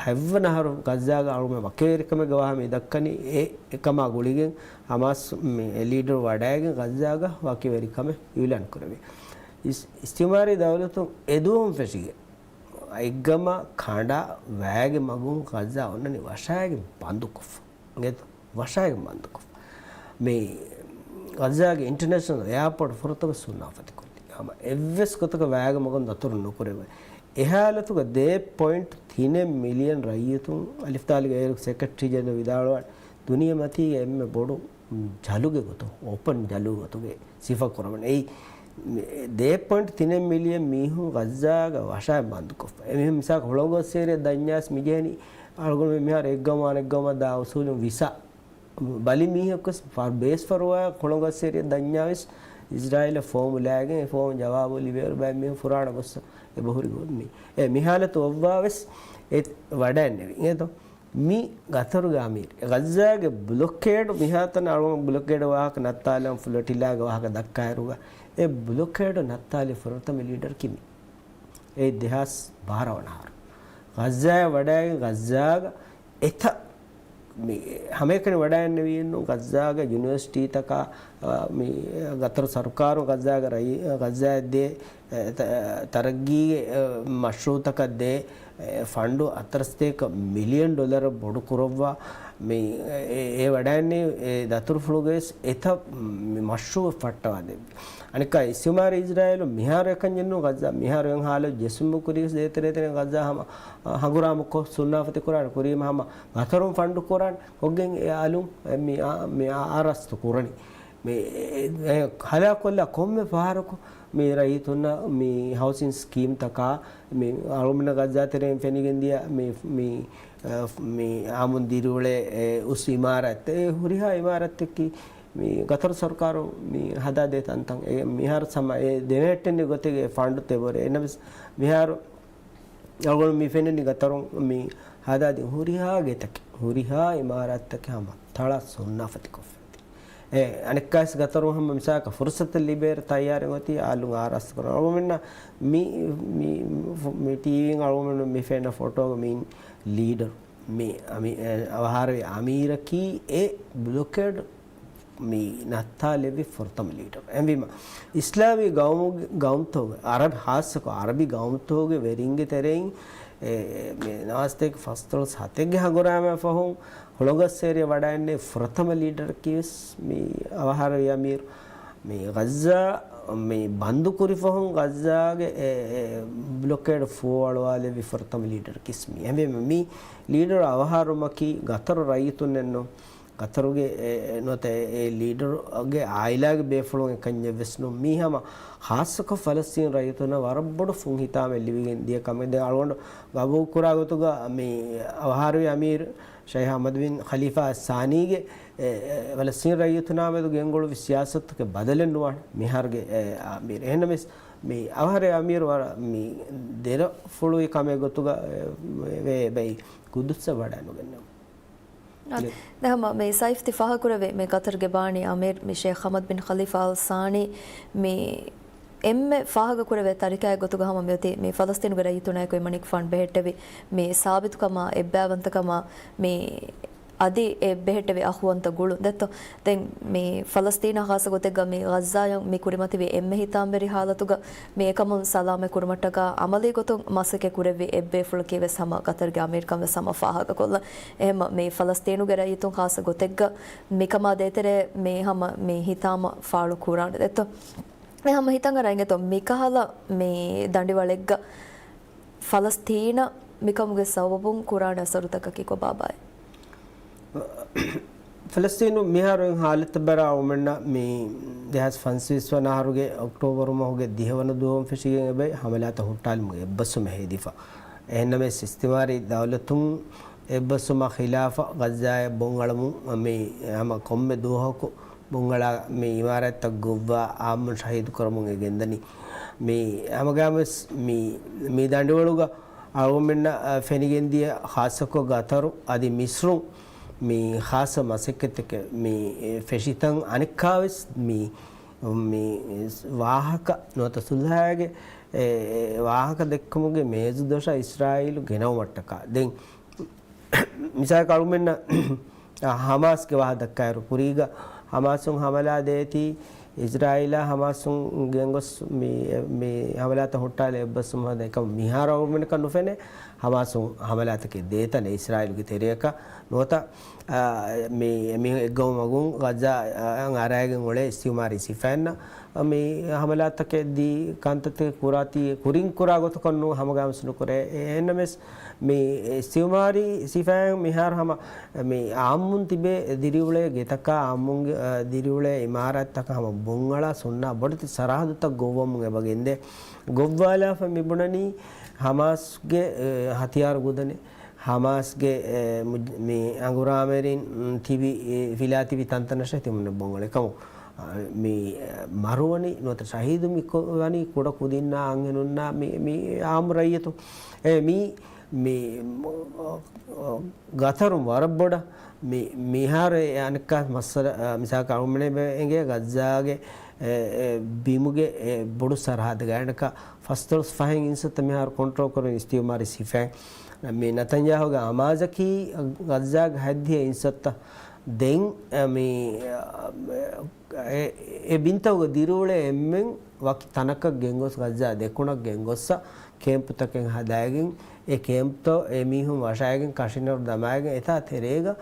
ހަތްވަނަ އަހަރު ޣައްޒާގަ އަޅުގަނޑު ވަކިވެރިކަމެއްގެ ވާހަކަ މި ދައްކަނީ އެ، އެކަމާ ގުޅިގެން ހަމާސް މި އެ ލީޑަރު ވަޑައިގެން ޣައްޒާގަ ވަކިވެރިކަމެއް އިއުލާން ކުރެވި. އިސް، އިސްތިމާރީ ދައުލަތުން އެދުވަހުން ފެށިގެން އެއްގަމާ ކަނޑާ ވައިގެ މަގުން ޣައްޒާ އޮންނަނީ ވަށާގެން ބަންދުކޮށްފަ. އިނގޭތޯ؟ ވަށާގެން ބަންދުކޮށް. މި ޣައްޒާގެ އިންޓަރނޭޝަނަލް އެއާޕޯޓް ފުރަތަމަ ސުންނާފަތިކޮށްލި. ހަމަ އެއްވެސް ގޮތަކަށް ވައިގެ މަގުން ދަތުރު ނުކުރެވޭ. އެ ހާލަތުގަ ދެ ޕޮއިންޓް ތިނެއް މިލިއަން ރައްޔިތުން އަލިފްދާލުގެ އޭރު ސެކްރެޓަރީ ޖެނެރަލް ވިދާޅުވާ ދުނިޔެމަތީގެ އެންމެ ބޮޑު ޖަލުގެ ގޮތުން، އޯޕަން ޖަލުގެ ގޮތުގެ ސިފަ ކުރަމުން. އެއީ، ދެ ޕޮއިންޓް ތިނެއް މިލިއަން މީހުން ޣައްޒާގަ ވަށާ ބަންދުކޮށްފަ. އެމީހުން މިސާލަކަށް ހުޅަނގު އައްސޭރިއަށް ދަންޏާސް މިޖެހެނީ އަޅުގަނޑު މިހާރު އެއްގައުމާ އަނެއްގައުމަށް ދާ އުސޫލުން ވިސާ. ބަލި މީހަކުވެސް ފާ-، ބޭސް ފަރުވާ ހުޅަނގު އައްސޭރިއަށް ދަންޏާވެސް އިސްރާއީލަށް ފޯމު ލާގެން އެ ފޯމު ޖަވާބު ލިބޭވަރު ބައެއް މީހުން ފުރާނަ ގޮއްސަ އެބަހުރި ގޮތް މީ. އެ މިހާލަތު އޮއްވާވެސް އެ ވަޑައެންނެވި. އިނގޭތޯ؟ މި ގަތަރުގެ އަމީރު. އެ ޣައްޒާގެ ބްލޮކޭޑް މިހާތަނަށް އަޅުގަނޑު ބްލޮކޭޑް ވާހަކަ ނައްތާލަން ފްލޮޓިލާގެ ވާހަކަ ދައްކާއިރުގަ، އެ ބްލޮކޭޑް ނައްތާލި ފުރަތަމަ ލީޑަރަކީ މި. އެ ދެހާސް ބާރަ ވަނަ އަހަރު. ޣައްޒާއަށް ވަޑައިގެން ޣައްޒާގަ އެތައް މި ހަމައެކަނި ވަޑައިގެންނެވީނު ޣައްޒާގެ ޔުނިވަރސިޓީތަކާ، އާ، މި ގަތަރު ސަރުކާރުން ޣައްޒާގެ ރައީ-، ޣައްޒާއަށް ދޭ އެ، ތަ-، ތަރައްގީގެ، އެ، މަޝްރޫއުތަކަށް ދޭ، އެ، ފަންޑު ހަތަރުސަތޭކަ މިލިއަން ޑޮލަރ ބޮޑު ކުރައްވާ މި، އެ، އެ ވަޑައިގެންނެވި، އެ، ދަތުރުފުޅުގައި ވެސް އެތައް މި މަޝްރޫއު ފައްޓަވާ ދެއްވި. އަނެއްކާ އިސްތިމާރީ އިސްރާއީލު މިހާރު އެކަންޏެއްނު ޣައްޒާ މިހާރު އެން ހާލަށް ޖެއްސުމު ކުރީސް ދޭތެރޭތެރެ ޣައްޒާ ހަމަ، އަ، ހަނގުރާމަ ކޮށް ސުންނާފަތި ކުރާނެ ކުރީމަ ހަމަ ގަތަރުން ފަންޑު ކުރާން ކޮށްގެން އެ އަލުން އެ މި، އާ، މި އާ، އާރާސްތު ކުރަނީ. މި، އެ، އެ، ހަލާކުކޮށްލާ ކޮންމެ ފަހަރަކު މި ރައްޔިތުންނަށް މި ހައުސިން ސްކީމްތަކާ، މި އަޅުގަނޑު ޣައްޒާ ތެރެއިން ފެނިގެންދިޔަ މި، މި، އަ، މި އާމުން ދިރިއުޅޭ އެ އުސް އިމާރާތް، އެ ހުރިހާ އިމާރާތްތަކަކީ މި ގަތަރު ސަރުކާރުން މި ހަދާދޭ ތަންތަން. އެ މިހާރު ސަމާ އެ ދެމެހެއްޓެން ގޮތެއްގެ ފަންޑު ތެބޮރޭ. އެނަމަވެސް މިހާރު އަޅުގަނޑު މި ފެންނަނީ ގަތަރުން މި ހަދާދިން ހުރިހާ ގެތަކެއް، ހުރިހާ އިމާރާތްތަކެއް ހަމަ ތަޅަ ސުންނާފަތިކޮށްފަ. އެ އަނެއްކާސް ގަތަރުން ހަމަ މިސާލަކަށް ފުރުސަތެއް ލިބޭއިރު ތައްޔާރެއް އޮތީ އަލުން އާރާސްތު ކުރަން. އަޅުގަނޑުމެންނަށް މި، މި، މި ޓީވީން އަޅުގަނޑު މި ފެންނަ ފޮޓޯގަ މި ލީޑަރު މި އަމި-، އެ، އަވަހާރަވި އަމީރަކީ އެ ބްލޮކޭޑް މި ނައްތާލެއްވި ފުރަތަމަ ލީޑަރު. އެހެންވީމަ، އިސްލާމީ ގައުމު-، ގައުމުތަކުގެ، އަރަބި، ހާއްސަކޮށް އަރަބި ގައުމުތަކުގެ ވެރިންގެ ތެރެއިން، އެ، މި ނަވާސްތޭކަ ފަސްދޮޅަސް ހަތެއްގެ ހަނގުރާމައިން ފަހުން ހުޅަނގު އައްސޭރިއަށް ވަޑައިގެންނެވި ފުރަތަމަ ލީޑަރަކީވެސް މި އަވަހާރަވި އަމީރު. މި ޣައްޒާ މި ބަންދުކުރި ފަހުން ޣައްޒާގެ އެ، އެ، ބްލޮކޭޑް ފޫއަޅުވާލެއްވި ފުރަތަމަ ލީޑަރަކީވެސް މީ. އެހެންވީމަ، މި ލީޑަރު އަވަހާރުވުމަކީ ގަތަރު ރައްޔިތުންނެއްނު. ގަތަރުގެ އެ، އެ، ނުވަތަ އެ، އެ ލީޑަރުގެ އާއިލާގެ ބޭފުޅުން އެކަންޏެއްވެސް ނޫން. މީ ހަމަ ހާއްސަކޮށް ފަލަސްތީން ރައްޔިތުންނަށް ވަރަށް ބޮޑު ފުން ހިތާމައެއް ލިބިގެން ދިޔަ ކަމެއް. ދެން އަޅުގަނޑު ގަބޫލުކުރާ ގޮތުގަ މި އަވަހާރަވި އަމީރު ޝައިހް ހަމަދު ބިން ޚަލީފާ އައްސާނީގެ އެ، އެ، ފަލަސްތީން ރައްޔިތުނާ މެދު ގެންގުޅުވި ސިޔާސަތުގެ ބަދަލެއް ނުވާނެ މިހާރުގެ، އެ، އަމީރު. އެހެންނަމަވެސް މި އަވަހާރަވި އަމީރު ވަރަށް މި ދެރަފުޅުވި ކަމެއް ގޮތުގަ، އެ، ވެ، ވެ، ބައި ގުދުއްސަށް ވަޑައިނުގެންނެވުނު. އަ، ދެ ހަމަ މި ސައިފްތި ފާހަގަކުރެވޭ މި ގަތަރުގެ ބާނީ އަމީރު މި ޝޭޚް ހަމަދު ބިން ޚަލީފާ އަލް ސާނީ މި އެންމެ ފާހަގަކުރެވޭ ތަރިކައެއް ގޮތުގަ ހަމަ މިއޮތީ މި ފަލަސްތީނުގެ ރައްޔިތުންނާއެކު އެމަނިކުފާނު ބެހެއްޓެވި މި ސާބިތުކަމާ އެއްބައިވަންތަކަމާ މި އަދި އެ ބެހެއްޓެވި އަޚުވަންތަ ގުޅުން ދެއްތޯ. ދެން މި ފަލަސްތީނާ ޚާއްޞަ ގޮތެއްގަ މި ޣައްޒާޔަށް މި ކުރިމަތިވި އެންމެ ހިތާމަވެރި ހާލަތުގަ މި އެކަމުން ސަލާމަތް ކުރުމަށްޓަކާ އަމަލީ ގޮތުން މަސައްކަތް ކުރެއްވި އެއްބޭފުޅަކީ ވެސް ހަމަ ގަތަރުގެ އަމީރުކަން ވެސް ހަމަ ފާހަގަކޮށްލަން. އެހެންމަ މި ފަލަސްތީނުގެ ރައްޔިތުން ޚާއްޞަ ގޮތެއްގަ މިކަމާ ދޭތެރޭ މި ހަމަ މި ހިތާމަ ފާޅު ކުރާނެ ދެއްތޯ. އެ ހަމަ ހިތަށް އަރަން އިނގޭތޯ މިކަހަލަ މި ދަނޑިވަޅެއްގަ ފަލަސްތީނަށް މިކަމުގެ ސަބަބުން ކުރާނެ އަސަރުތަކަކީ ކޮބާބާއޭ؟ ފަލަސްތީނު މިހާރު އިން ހާލަތަށް ބަރާ އަޅުގަނޑުމެންނަށް މި ދެހާސް ފަންސަވީސް ވަނަ އަހަރުގެ އޮކްޓޯބަރު މަހުގެ ދިހަ ވަނަ ދުވަހުން ފެށިގެން އެބައި ހަމަލާތައް ހުއްޓާލުމުގެ އެއްބަސްވުމެއް ހެދިފަ. އެހެންނަމަވެސް އިސްތިމާރީ ދައުލަތުން އެއްބަސްވުމާ ޚިލާފަށް ޣައްޒާއަށް ބޮން އަޅަމުން މި ހަމަ ކޮންމެ ދުވަހަކު ބޮން އަޅާ މި އިމާރާތްތައް ގޮއްވާ އާއްމުން ޝަހީދު ކުރަމުން އެ ގެންދަނީ. މި ހަމަގައިމުވެސް މި، މި ދަނޑިވަޅުގަ އަޅުގަނޑުމެންނަށް ފެނިގެންދިޔަ ޚާއްޞަކޮށް ގަތަރު އަދި މިސްރުން މި ޚާއްޞަ މަސައްކަތްތަކެއް މި ފެށިތަން އަނެއްކާވެސް މި، މި ވާހަކަ ނުވަތަ ސުލްހައިގެ އެ، އެ ވާހަކަ ދެއްކުމުގެ މޭޒުދޮށަށް އިސްރާއީލު ގެނައުމަށްޓަކާ. ދެން މިސާލަކަށް އަޅުމެންނަށް ހަމާސްގެ ވާހަކަ ދައްކާއިރު، ކުރީގަ ހަމާސުން ހަމަލާ ދޭތީ، އިސްރާއީލާ ހަމާސުން ގެންގޮސް މި، މި ހަމަލާތައް ހުއްޓާލެ އެއްބަސްވުމަށް އެކަމަ މިހާރު އަޅުމެންނަކަށް ނުފެނޭ ހަމާސުން ހަމަލާތަކެއް ދޭތަނެއް އިސްރާއީލުގެ ތެރެއަކަށް ނުވަތަ، އާ، މި، މި އެއްގައުމަކުން ޣައްޒާ، އާ، އަރައިގެން އުޅޭ އިސްތިއުމާރީ ސިފައިންނަށް މި ހަމަލާތަކެއް ދީ ކަންތައްތަކެއް ކުރާތީ، ކުރިން ކުރާ ގޮތަކަށް ނޫން ހަމަގައިމުވެސް ނުކުރޭ. އެ، އެހެންނަމަވެސް މި އިސްތިއުމާރީ ސިފައިން މިހާރު ހަމަ މި އާއްމުން ތިބޭ ދިރިއުޅޭ ގެތަކާ، އާއްމުންގެ، އާ، ދިރިއުޅޭ އިމާރާތްތަކަށް ހަމަ ބޮން އަޅާ ސުންނާ ބޮޑެތި ސަރަހައްދުތައް ގޮއްވަމުން އެބަ ގެންދޭ. ގޮއްވާލާފަ މި ބުނަނީ ހަމާސްގެ، އެ، ހަތިޔާރު ގުދަނެއް، ހަމާސްގެ، އެ، މުޖް-، މި އަނގުރާމައިރިން ތިބި، އެ، ފިލާ ތިބި ތަންތަނަށް ތިމުން ބޮން އަޅާ ކަމު. އާ، މި، އެ، މަރުވަނީ ނުވަތަ ޝަހީދު މި ކޮ-، ވަނީ ކުޑަ ކުދިންނާ އަންހެނުންނާ މި، މި އާއްމު ރައްޔިތުން. އެ، މި، މި، ގަތަރުން ވަރަށް ބޮޑަށް މި، މިހާރު އެ އަނެއްކާ މައްސަލަ، އާ، މިސާލަކަށް އަޅުމެން އެނގޭ ޣައްޒާގެ، އެ، އެ، ބިމުގެ، އެ، ބޮޑު ސަރަހައްދުގަ އަނެއްކާ ފަސްދޮޅަސް ފަހެއް އިންސައްތަ މިހާރު ކޮންޓްރޯލް ކުރަން އިސްތިއުމާރީ ސިފައިން. މި ނަތަންޔާހުގެ އަމާޒަކީ ޣައްޒާގެ ހަތްދިހަ އިންސައްތަ ދެން، އެ، މި، އެ، އެ ބިންތަކުގަ ދިރިއުޅޭ އެންމެން ވަކި ތަނަކަށް ގެންގޮސް ޣައްޒާ ދެކުނަށް ގެންގޮއްސަ ކޭމްޕުތަކެއް ހަދައިގެން، އެ ކޭމްޕްތައް އެ މީހުން ވަށައިގެން ކަށިނެރު ދަމާގެން އެތާ ތެރޭގަ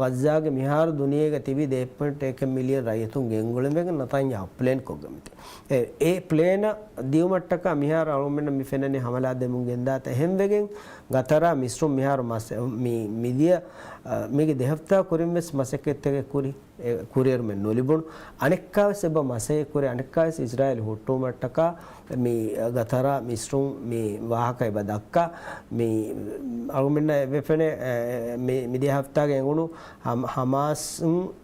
ޣައްޒާގެ މިހާރު ދުނިޔޭގަ ތިބި ދެ ޕޮއިންޓް އެކެއް މިލިއަން ރައްޔިތުން ގެންގުޅެމެގެން ނަތަންޔާހު ޕްލޭން ކޮށްގެން މިތި. އެ، އެ ޕްލޭނަށް ދިއުމަށްޓަކާ މިހާރު އަޅުމެންނަށް މި ފެންނަނީ ހަމަލާ ދެމުން ގެންދާތަ އެހެންވެގެން ގަތަރާ މިސްރުން މިހާރު މަސް-، މި، މިދިޔަ، އަ، މީގެ ދެ ހަފްތާ ކުރިން ވެސް މަސައްކަތްތަކެއް ކުރި. އެ ކުރިއެރުމެއް ނުލިބުނު. އަނެއްކާވެސް އެބަ މަސައްކަތް ކުރި، އަނެއްކާވެސް އިސްރާއީލް ހުއްޓުވުމަށްޓަކާ މި ގަތަރާ މިސްރުން މި ވާހަކަ އެބަ ދައްކާ. މި އަޅުމެންނަށް އެބަ ފެނޭ، އެ، މި، މިދިޔަ ހަފްތާގަ އެނގުނު ހަމް-، ހަމާސް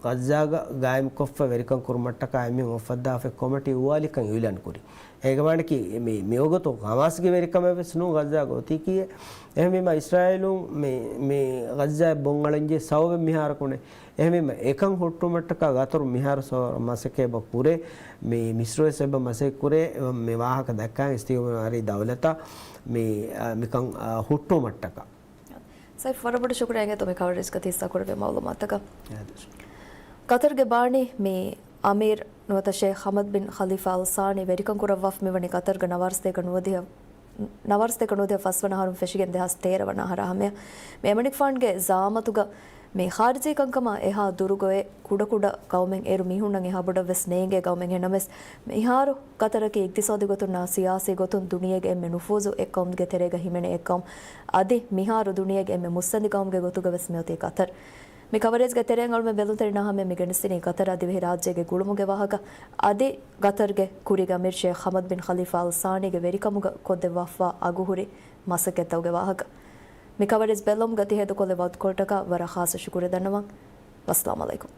ޣައްޒާގަ ގާއިމްކޮށްފަ ވެރިކަން ކުރުމަށްޓަކާ އެމީހުން އޮފަށްދާފައި ކޮމިޓީ އުވާލިކަން އިއުލާން ކުރި. އޭގެ މާނައަކީ މި، މިވަގުތު ހަމާސްގެ ވެރިކަމެއް ވެސް ނޫން ޣައްޒާގަ އޮތީކީއެއް. އެހެންވީމަ އިސްރާއީލުން މި، މި ޣައްޒާއަށް ބޮން އަޅަންޖެހި ސަބަބެއް މިހާރަކުނެ. އެހެންވީމަ އެކަން ހުއްޓުވުމަށްޓަކާ ގަތަރު މިހާރު ސޯ މަސައްކަތް އެބަ ކުރޭ. މި މިސްރު ވެސް އެބަ މަސައްކަތް ކުރޭ. މި ވާހަކަ ދައްކާ އިސްތިއުމާރީ ދައުލަތަށް މި، އަ، މިކަން، އަ، ހުއްޓުވުމަށްޓަކާ. ސައިފް، ވަރަށް ބޮޑަށް ޝުކުރިއްޔާ އިނގޭތޯ މި ކަވަރޭޖްގަ ތި ހިއްސާ ކުރެއްވި މައުލޫމާތަކަށް. އާދެ. ޤަތަރުގެ ބާނީ މި އަމީރު ނުވަތަ ޝޭޚް ޙަމަދު ބިން ޚަލީފާ އަލް ސާނީ ވެރިކަން ކުރައްވާފަ މިވަނީ ޤަތަރުގެ ނަވާރަސަތޭކަ ނުވަދިހަ، ނަވާރަސަތޭކަ ނުވަދިހަ ފަސްވަނަ އަހަރުން ފެށިގެން ދެހާސް ތޭރަ ވަނަ އަހަރާ ހަމަޔަށް. މި އެމަނިކުފާނުގެ ޒަޢާމަތުގަ މި ޚާރިޖީ ކަންކަމާ އެހާ ދުރުގައި ކުޑަކުޑަ ޤައުމެއް އޭރު މީހުންނަށް އެހާ ބޮޑަށް ވެސް ނޭނގޭ ޤައުމެއް. އެހެންނަމަވެސް މިހާރު ޤަތަރަކީ އިޤްތިޞާދީ ގޮތުންނާ ސިޔާސީ ގޮތުން ދުނިޔޭގެ އެންމެ ނުފޫޒު އެއް ޤައުމުގެ ތެރޭގަ ހިމެނޭ އެއް ޤައުމު. އަދި މިހާރު ދުނިޔޭގެ އެންމެ މުއްސަނދި ޤައުމުގެ ގޮތުގަ ވެސް މިއޮތީ ޤަތަރު. މި ކަވަރޭޖްގެ ތެރެއިން އަޅުމެން ބެލުންތެރިންނާ ހަމަޔަށް މި ގެނެސްދިނީ ޤަތަރާ ދިވެހިރާއްޖޭގެ ގުޅުމުގެ ވާހަކަ، އަދި ޤަތަރުގެ ކުރީގެ އަމީރު ޝޭޚް ޙަމަދު ބިން ޚަލީފާ އަލް ސާނީގެ ވެރިކަމުގަ ކޮށްދެއްވާފަ އަގުހުރި މަސައްކަތްތަކުގެ ވާހަކަ. މި ކަވަރޭޖް ބެލުމުގަ ތި ހޭދަކޮށްލި ވަގުތުކޮޅަށްޓަކާ ވަރަށް ޚާއްޞަ ޝުކުރެއް ދަންނަވަން. ވައްސަލާމް ޢަލައިކުމް.